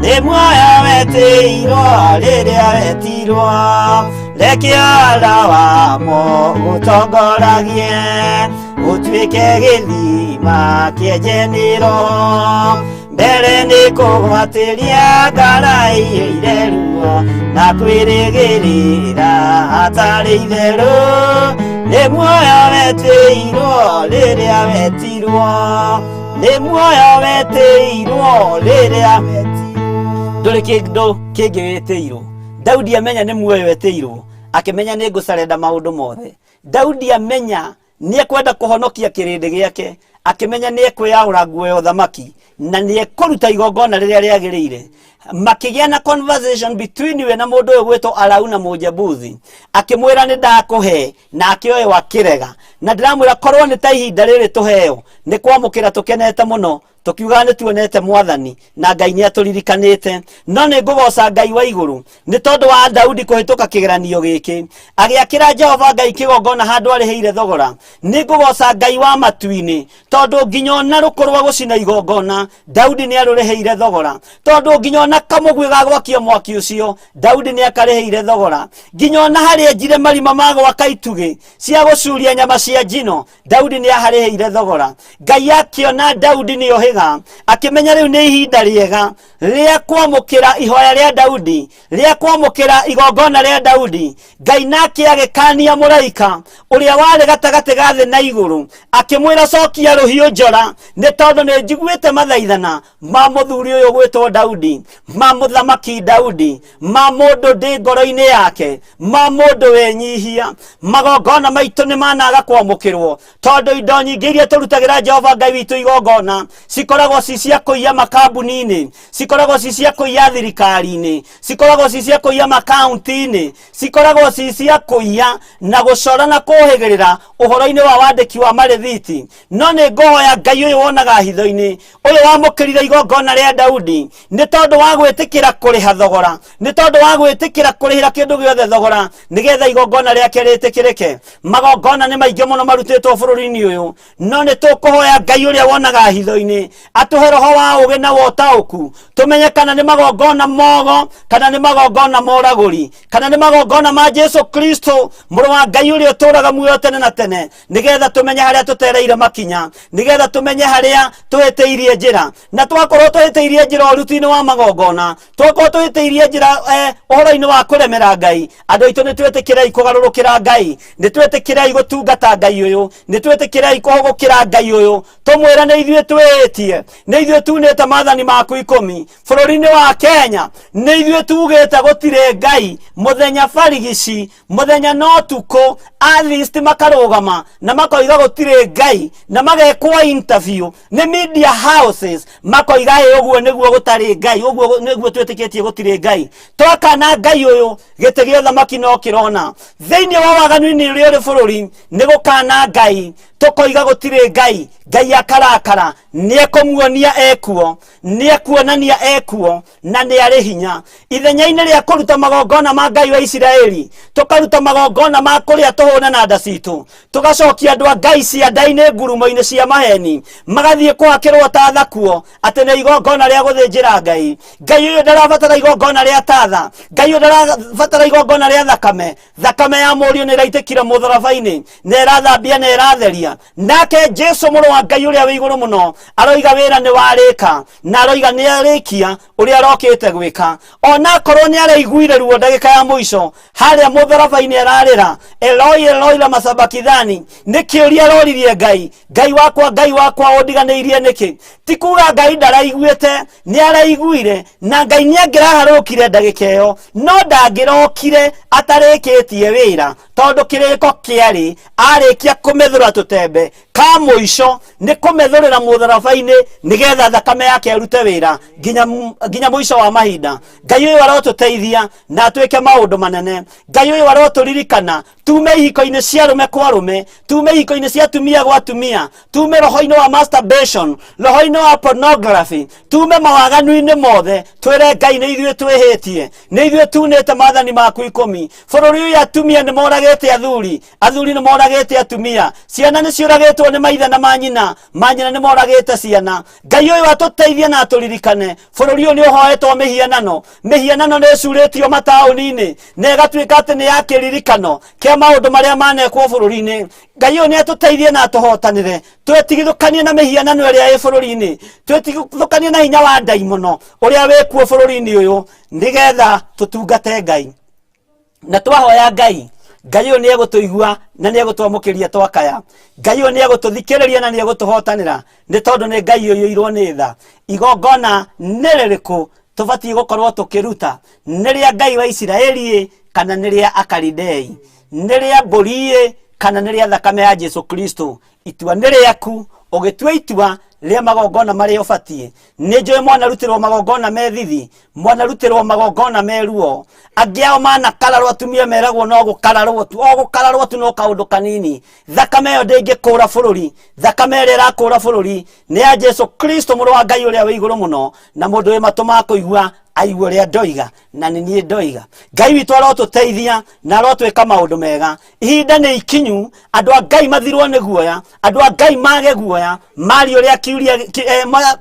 nĩ muoyo wetĩirwo rĩrĩa wetirwo reke ũhoro wamo ũtongoragie ũtuĩke gĩthima kĩenjenĩro mbere nĩ kũgwatĩria ngara iyũire ruo na kwĩrĩgĩrĩra atarĩ itherũ nĩ muoyo wetĩirwo rĩrĩa wetirwo nĩ muoyo wetĩirwo rĩrĩa wetirwo ndũrĩ kĩndũ kĩngĩ wĩtĩirwo Daudi amenya nĩ muoyo wetĩirwo akĩmenya nĩ ngũcarenda maũndũ mothe Daudi amenya nĩ ekwenda kũhonokia kĩrĩndĩ gĩake akĩmenya nĩ ekwĩyaũra nguo ya ũthamaki na nĩ ekũruta igongona rĩrĩa rĩagĩrĩire makĩgĩa na conversation between we na mũndũ ũyũ gwĩtwo Arauna Mũjebuthi akĩmwĩra nĩ ndakũhe nake ũyũ akĩrega na ndĩramwĩra korwo nĩ ta ihinda rĩrĩ tũheo nĩ kwamũkĩra tũkenete mũno tukiugaga nĩ tuonete mwathani na ngai nĩ atũririkanĩte no nĩ ngũgoca ngai wa igũrũ nĩ tondũ wa daudi kũhĩtũka kĩgeranio gĩkĩ agĩakĩra jehova ngai kĩgongona handũ arĩhĩire thogora nĩ ngũgoca ngai wa matu-inĩ tondũ nginya ona rũkũ rwa gũcina igongona daudi nĩ arũrĩhĩire thogora tondũ nginya ona kamũguĩ ga gwakia mwaki ũcio daudi nĩ akarĩhĩire thogora nginya ona harĩa enjire marima ma gwaka itugĩ cia gũcuria nyama cia njino daudi nĩ aharĩhĩire thogora ngai akĩona daudi nĩ ohĩga akĩmenya rĩu nĩ ihinda rĩega rĩa kwamũkĩra ihoya rĩa daudi rĩa kwamũkĩra igongona rĩa daudi ngai nake agĩkania mũraika ũrĩa warĩ gatagatĩ ga thĩ na igũrũ akĩmwĩra cokia rũhiũ njora nĩ tondũ nĩ njiguĩte mathaithana ma mũthuri ũyũ gwĩtwo daudi ma mũthamaki daudi ma mũndũ ndĩ ngoro-inĩ yake ma mũndũ wenyihia magongona maitũ nĩ managa kwamũkĩrwo tondũ indo nyingĩ iria tũrutagĩra jehova ngai witũ igongona cikoragwo ci cia kũiya makambuni-inĩ cikoragwo ci cia kũiya thirikari-inĩ cikoragwo ci cia kũiya makaunti-inĩ cikoragwo ci cia kũiya na gũcora na kũhĩgĩrĩra ũhoro-inĩ wa wandĩki wa marĩthiti no nĩ ngũhoya ngai ũyũ wonaga hitho-inĩ ũyũ wamũkĩrire igongona rĩa daudi nĩ tondũ wa gwĩtĩkĩra kũrĩha thogora nĩ tondũ wa gwĩtĩkĩra kũrĩhĩra kĩndũ gĩothe thogora nĩgetha igongona rĩake rĩtĩkĩrĩke magongona nĩ maingĩ mũno marutĩtwo bũrũri-inĩ ũyũ no nĩ tũkũhoya ngai ũrĩa wonaga hitho-inĩ atũhe roho wa ũgĩ na wa ũtaũku tũmenye kana nĩ magongona mogo kana nĩ magongona moragũri kana nĩ magongona ma jesu kristo mũrũ wa ngai ũrĩa ũtũũraga muoyo tene na tene nĩgetha tũmenye harĩa tũtereire makinya nĩgetha tũmenye harĩa tũhĩtĩirie njĩra na twakorwo tũhĩtĩirie njĩra ũruti-inĩ wa magongona twakorwo tũhĩtĩirie njĩra eh, ũhoro-inĩ wa kũremera ngai andũ aitũ nĩ twĩtĩkĩrei kũgarũrũkĩra ngai nĩ twĩtĩkĩrei gũtungata ngai ũyũ nĩ twĩtĩkĩrei kũhũgũkĩra ngai ũyũ tũmwĩre nĩ ithuĩ twĩĩtie nĩ ithuĩ tunĩte maathani maku ikũmi bũrũri-inĩ wa kenya nĩ ithuĩ tugĩte gũtirĩ ngai mũthenya barigici mũthenya na ũtukũ atheist makarũgama na makoiga gũtirĩ ngai na magekwo interview nĩ media houses makoiga ĩ ũguo nĩguo gũtarĩ ngai ũguo nĩguo twĩtĩkĩtie gũtirĩ ngai twakana ngai ũyũ gĩtĩ gĩa ũthamaki no kĩrona thĩinĩ wa waganu-inĩ ũrĩa ũrĩ bũrũri nĩ gũkana ngai tũkoiga gũtirĩ ngai ngai akarakara nĩ ekũmuonia ekuo nĩ ekuonania ekuo na nĩ arĩ hinya ithenya-inĩ rĩa kũruta magongona ma ngai wa isiraeli tũkaruta magongona ma kũrĩa tũhũne na nda citũ tũgacokia andũ a ngai cianda-inĩ ngurumo-inĩ cia Cia maheni magathiĩ kũhakĩrwo tatha kuo atĩ nĩ igongona rĩa gũthĩnjĩra Ngai. Ngai ũyũ ndarabatara igongona rĩa tatha. Ngai ũyũ ndarabatara igongona rĩa thakame. Thakame ya Mũriũ nĩ ĩraitĩkire mũtharaba-inĩ na ĩrathambia na ĩratheria. Nake Jesu, Mũrũ wa Ngai ũrĩa wĩ igũrũ mũno, aroiga wĩra nĩ warĩka, na aroiga nĩ arĩkia ũrĩa arokĩte gwĩka, ona akorwo nĩ araiguire ruo ndagĩka ya mũico harĩa mũtharaba-inĩ ararĩra, "Eloi, Eloi, lama sabakithani?" Nĩ kĩũria aroririe Ngai, "Ngai wakwa, Ngai wakwa, ũndiganĩirie nĩkĩ?" Ti kuga Ngai ndaraiguĩte, nĩ araiguire, na Ngai nĩ angĩraharũkire ndagĩka ĩyo, no ndangĩrokire atarĩkĩtie wĩra, tondũ kĩrĩko kĩarĩ arĩkia kũmethũra tũtembe ka mũico nĩ kũmethũrĩra mũtharaba-inĩ, nĩgetha thakame yake ĩrute wĩra nginya mũico wa mahinda. Ngai ũyũ arotũteithia na atwĩke maũndũ manene. Ngai ũyũ arotũririkana tume ihiko-inĩ cia arũme kwa arũme, tume ihiko-inĩ cia atumia gwa atumia, tume roho-inĩ wa masturbation, roho-inĩ wa pornography, tume mawaganu-inĩ mothe, twĩre Ngai nĩ ithuĩ twĩhĩtie, nĩ ithuĩ tunĩte maathani maku 10. Bũrũri ũyũ atumia nĩ moragĩte athuri, athuri nĩ moragĩte atumia, ciana nĩ ciũragĩtwo nĩ maithe na manyina, manyina nĩ moragĩte ciana. Ngai ũyũ atũteithie na atũririkane. Bũrũri ũyũ nĩ ũhoetwo mĩhianano, mĩhianano nĩ ĩcurĩtio mataũni-inĩ na ĩgatuĩka atĩ nĩ ya kĩririkano kĩa maũndũ marĩa manekwo bũrũri-inĩ. Ngai ũyũ nĩ atũteithie na atũhotanĩre, twĩtigithũkanie na mĩhianano ĩrĩa ĩ bũrũri-inĩ, twĩtigithũkanie na hinya wa ndaimono ũrĩa wĩkuo bũrũri-inĩ ũyũ, nĩgetha tũtungate Ngai. Na twahoya Ngai, Ngai ũyũ nĩ egũtũigua na nĩ egũtwamũkĩria twakaya. Ngai ũyũ nĩ egũtũthikĩrĩria na nĩ egũtũhotanĩra, nĩ tondũ nĩ Ngai ũiyũirwo nĩ tha. Igongona nĩ rĩrĩkũ tũbatiĩ gũkorwo tũkĩruta? Nĩ rĩa Ngai wa Isiraeli kana nĩ rĩa Akaridei? Nĩ rĩa mbũri kana nĩ rĩa thakame ya Jesu Kristo? Itua nĩ rĩaku. Ũgĩtua itua rĩa magongona marĩa ũbatiĩ, nĩ njũĩ mwanarutĩrwo magongona me thithi, mwanarutĩrwo magongona me ruo, angĩ ao manakararwo, atumia meragwo no gũkararwo tu, o gũkararwo tu, no kaũndũ kanini. Thakame ĩyo ndĩngĩkũra bũrũri. Thakame ĩrĩa ĩrakũra bũrũri nĩ ya Jesu Kristo, Mũrũ wa Ngai ũrĩa wĩ igũrũ mũno. Na mũndũ wĩ matũ ma kũigua aigue ũrĩa ndoiga, na nĩ niĩ ndoiga. Ngai witũ arotũteithia na arotwĩka maũndũ mega. Ihinda nĩ ikinyu andũ a Ngai mathirwo nĩ guoya, andũ a Ngai mage guoya, mari ũrĩa kiuria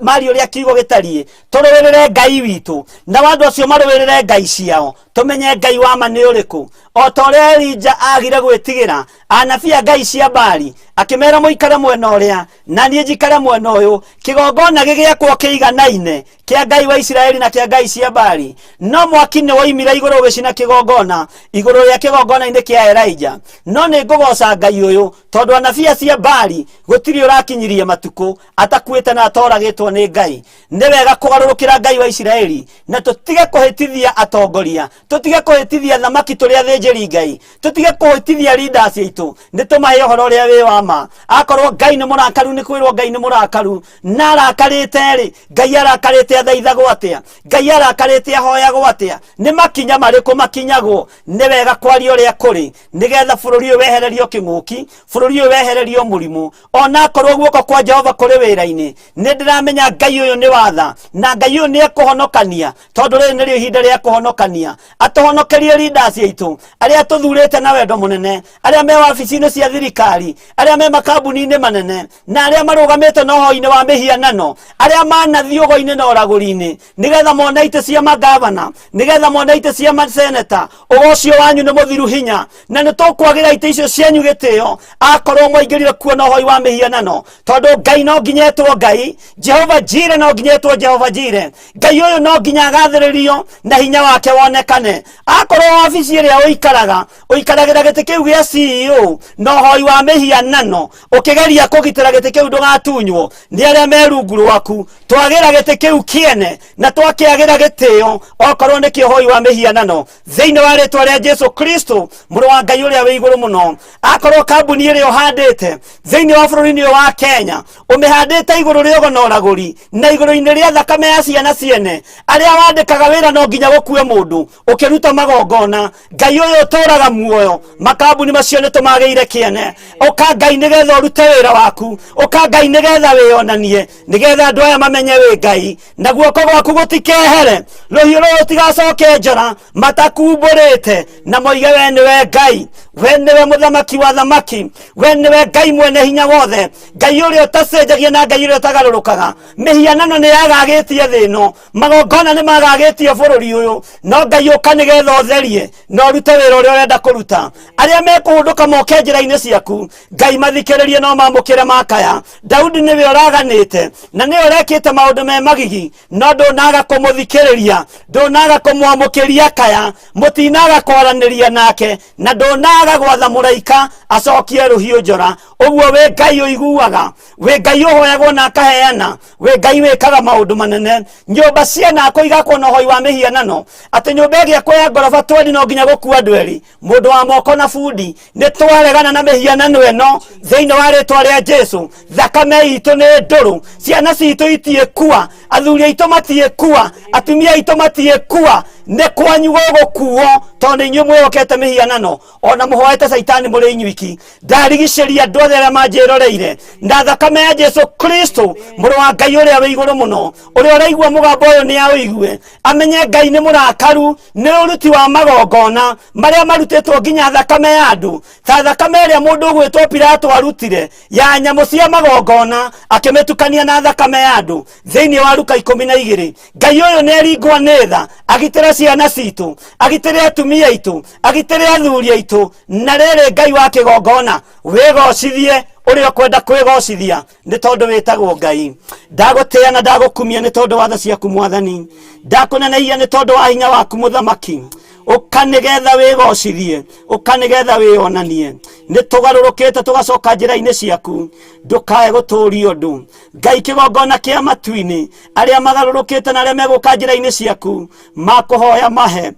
mari ũrĩa kiugo gĩtariĩ. Tũrũĩrĩre Ngai witũ, nao andũ acio marũĩrĩre ngai ciao, tũmenye Ngai wa ma nĩ ũrĩkũ. O ta ũrĩa Elija agire gwĩtigĩra anabii a ngai cia Bali, akĩmera, "Mũikare mwena ũrĩa na niĩ njikare mwena ũyũ, kĩgongona gĩgĩakwo kĩiganaine kĩa Ngai wa Isiraeli na kĩa ngai cia Bali." No mwaki nĩ woimire igũrũ ũgĩcina kĩgongona igũrũ rĩa kĩgongona-inĩ kĩa Elija. No nĩ ngũgoca Ngai ũyũ, tondũ anabii acia Bali gũtirĩ ũrakinyirie matukũ atakuĩte na atoragĩtwo nĩ Ngai. Nĩ wega kũgarũrũkĩra Ngai wa Isiraeli na tũtige kũhĩtithia atongoria, tũtige kũhĩtithia thamaki tũrĩ athĩnjĩri Ngai, tũtige kũhĩtithia leaders aitũ. Nĩ tũmahe ũhoro ũrĩa wĩ wa ma. Akorwo Ngai nĩ mũrakaru, nĩ kwĩrwo Ngai nĩ mũrakaru na arakarĩte rĩ, Ngai arakarĩte athaithagwo atĩa? Ngai arakarĩte ahoyagwo atĩa? Nĩ makinya marĩkũ makinyagwo? Nĩ wega kwaria ũrĩa kũrĩ, nĩgetha bũrũri ũyũ wehererio kĩng'ũki, bũrũri ũyũ wehererio mũrimũ. Ona akorwo guoko kwa Jehova kũrĩ wĩra-inĩ, nĩ ndĩramenya Ngai ũyũ nĩ watha, na Ngai ũyũ nĩ ekũhonokania, tondũ rĩrĩ nĩrĩo ihinda rĩa kũhonokania. Atũhonokerie leaders aitũ arĩa tũthurĩte na wendo mũnene, arĩa me wabici-inĩ cia thirikari, arĩa me makambuni-inĩ manene, na arĩa marũgamĩte na ũhoi-inĩ wa mĩhianano, arĩa manathiĩ ũgo-inĩ na ũragũri-inĩ nĩgetha mone itĩ cia magavana, nĩgetha mone itĩ cia maseneta. Ũgo ũcio wanyu nĩ mũthiru hinya, na nĩ tũkwagĩra itĩ icio cianyu gĩtĩo akorwo mwaingĩrire kuo na ũhoi wa mĩhianano, tondũ Ngai no nginya etwo Ngai, Jehova Jire no nginya etwo Jehova Jire. Ngai ũyũ no nginya agathĩrĩrio na hinya wake wonekane. Akorwo wabici ĩrĩa ũikaraga ũikaragĩra gĩtĩ kĩu gĩa CEO na ũhoi wa mĩhianano, ũkĩgeria kũgitĩra gĩtĩ kĩu ndũgatunywo nĩ arĩa me rungu rwaku, twagĩra gĩtĩ kĩu kĩene na twakĩagĩra gĩtĩo okorwo nĩ kĩũhoi wa mĩhianano, thĩinĩ wa rĩtwa rĩa Jesu Kristo, Mũrũ wa Ngai ũrĩa wĩ igũrũ mũno. Akorwo kambuni ĩrĩa ũhandĩte thĩinĩ wa bũrũri-inĩ ũyũ wa Kenya ũmĩhandĩte igũrũ rĩa ũgo na ũragũri na igũrũ-inĩ rĩa thakame ya ciana ciene, arĩa wandĩkaga wĩra no nginya gũkue mũndũ ũkĩruta magongona, Ngai ũyũ ũtũraga muoyo, makambuni macio nĩ tũmagĩire kĩene. Ũka Ngai nĩgetha ũrute wĩra waku, ũka Ngai nĩgetha wĩyonanie, nĩgetha andũ aya mamenye wĩ Ngai, na guoko gwaku gũtikehere, rũhiũ rũrũ rũtigacoke njora matakumbũrĩte na moige we nĩwe Ngai. We nĩwe mũthamaki wa thamaki, we nĩwe Ngai mwene hinya wothe, Ngai ũrĩa ũtacenjagia na Ngai ũrĩa ũtagarũrũkaga. Mĩhianano nĩ yagagĩtie thĩ ĩno, magongona nĩ magagĩtie bũrũri ũyũ, no Ngai ũka nĩgetha ũtherie na ũrute wĩra ũrĩa ũrenda kũruta. Arĩa mekũhũndũka moke njĩra-inĩ ciaku, Ngai mathikĩrĩrie no mamũkĩre makaya. Daudi nĩwe ũraganĩte na nĩwe ũrekĩte maũndũ me magigi, no ndũnaga kũmũthikĩrĩria, ndũnaga kũmwamũkĩria kaya, mũtinaga kwaranĩria nake, na ndũnaga gwatha mũraika acokie rũhiũ njora. Ũguo wĩ Ngai ũiguaga, wĩ Ngai ũhoyagwo na akaheana, wĩ Ngai wĩkaga maũndũ manene. Nyũmba cianakwo igakwo na ũhoi wa mĩhianano, atĩ nyũmba ĩgĩakwo ya ngoroba twendi no nginya gũkua andũ erĩ, mũndũ wa moko na bundi. Nĩ twaregana na mĩhianano ĩno thĩinĩ wa rĩtwa rĩa Jesu. Thakame itũ nĩ ndũrũ, ciana citũ itiĩkua, athuri aitũ matiĩkua, atumia aitũ matiĩkua. Nĩ kwanyu gũgũkuo, tondũ nĩ inyuĩ mwĩhokete mĩhianano ona mũhoete caitani mũrĩ inyuiki. Ndarigicĩria andũ othe arĩa manjĩroreire na thakame ya Jesu Kristo, mũrũ wa Ngai ũrĩa wĩ igũrũ mũno. Ũrĩa ũraigua mũgambo ũyũ nĩ aũigue, amenye Ngai nĩ mũrakaru nĩ ũruti wa magongona marĩa marutĩtwo nginya thakame ya andũ, ta thakame ĩrĩa mũndũ ũgwĩtwo Pilato arutire ya nyamũ cia magongona akĩmĩtukania na thakame ya andũ thĩinĩ wa Luka 12. Ngai ũyũ nĩ eringwo nĩ tha, agitĩre ciana citũ, agitĩre atumia aitũ, agitĩre athuri aitũ. Na rĩrĩ, Ngai wa kĩgongona, wĩgocithie ũrĩa ũkwenda kwĩgocithia, nĩ tondũ wĩtagwo Ngai. Ndagũtĩa na ndagũkumia nĩ tondũ wa tha ciaku, Mwathani. Ndakũneneia nĩ tondũ wa hinya waku, Mũthamaki. Ũka nĩgetha wĩgocithie, ũka nĩgetha wĩonanie. Nĩ tũgarũrũkĩte tũgacoka njĩra-inĩ ciaku, ndũkae gũtũũria ũndũ. Ngai kĩgongona kĩa matu-inĩ, arĩa magarũrũkĩte na arĩa megũka njĩra-inĩ ciaku makũhoya mahe,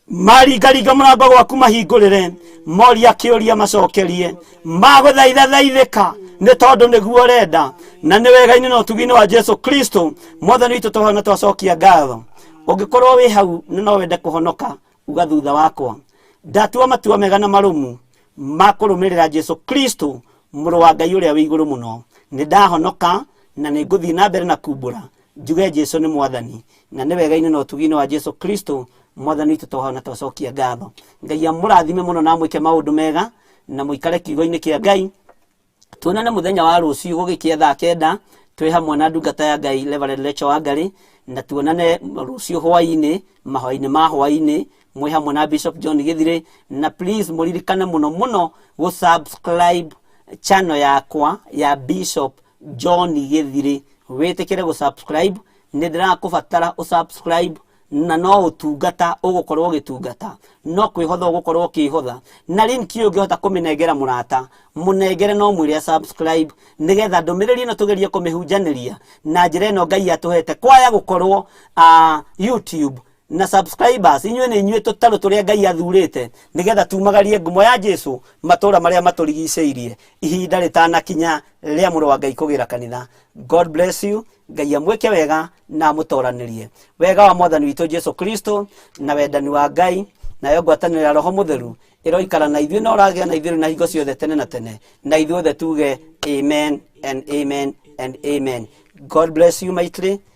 maringaringa mũrango gwaku mahingũrĩre, moria kĩũria macokerie, magũthaitha thaithĩka, nĩ tondũ nĩguo ũrenda. Na nĩ wega-inĩ na ũtugi-inĩ wa Jesu Kristo Mwathani witũ tũhoya na twacokia ngatho. Ũngĩkorwo wĩ hau na no wende kũhonoka, uga thutha wakwa: Ndatua matua mega na marũmu ma kũrũmĩrĩra Jesu Kristo, mũrũ wa Ngai ũrĩa wĩ igũrũ mũno. Nĩ ndahonoka na nĩ ngũthiĩ na mbere na kumbũra njuge Jesu nĩ Mwathani. Na nĩ wega-inĩ na ũtugi-inĩ wa Jesu Kristo Mwathani witũ tũhoya na twacokia ngatho. Ngai amũrathime mũno na amwĩke maũndũ mega, na mũikare kiugo-inĩ kĩa Ngai. Tuonane mũthenya wa rũciũ gũgĩkĩa thaa 9, twĩ hamwe na ndungata ya Ngai Reverend Rachel Wangari, na tuonane rũciũ hwaĩ-inĩ, mahoya-inĩ ma hwaĩ-inĩ, mwĩ hamwe na Bishop John Githire. Na please mũririkane mũno mũno gũ subscribe channel yakwa ya Bishop John Githire. Wĩtĩkĩre gũ subscribe, nĩ ndĩrakũbatara ũ subscribe, na no ũtungata ũgũkorwo ũgĩtungata, no kwĩhotha ũgũkorwo ũkĩhotha. Na link ĩyo ũngĩhota kũmĩnengera mũrata, mũnengere no mwĩre subscribe, nĩgetha ndũmĩrĩri ĩno tũgerie kũmĩhunjanĩria na njĩra ĩno Ngai atũhete. Kwaya gũkorwo YouTube na subscribers, inyuĩ nĩ inyuĩ tũtarũ tũrĩa Ngai athurĩte nĩgetha tumagarie ngumo ya Jesu matũra marĩa matũrigicĩirie, ihinda rĩtanakinya rĩa mũrũ wa Ngai kũgĩra kanitha. God bless you. Ngai amwĩke wega na amũtoranĩrie. Wega wa Mwathani witũ Jesu Kristo na wendani wa Ngai nayo ngwatanĩro ya Roho Mũtheru ĩroikara na ithuĩ na ũragĩa na ithuĩ na hingo ciothe tene na tene. Na ithuothe tuge amen and amen and amen. God bless you mightily.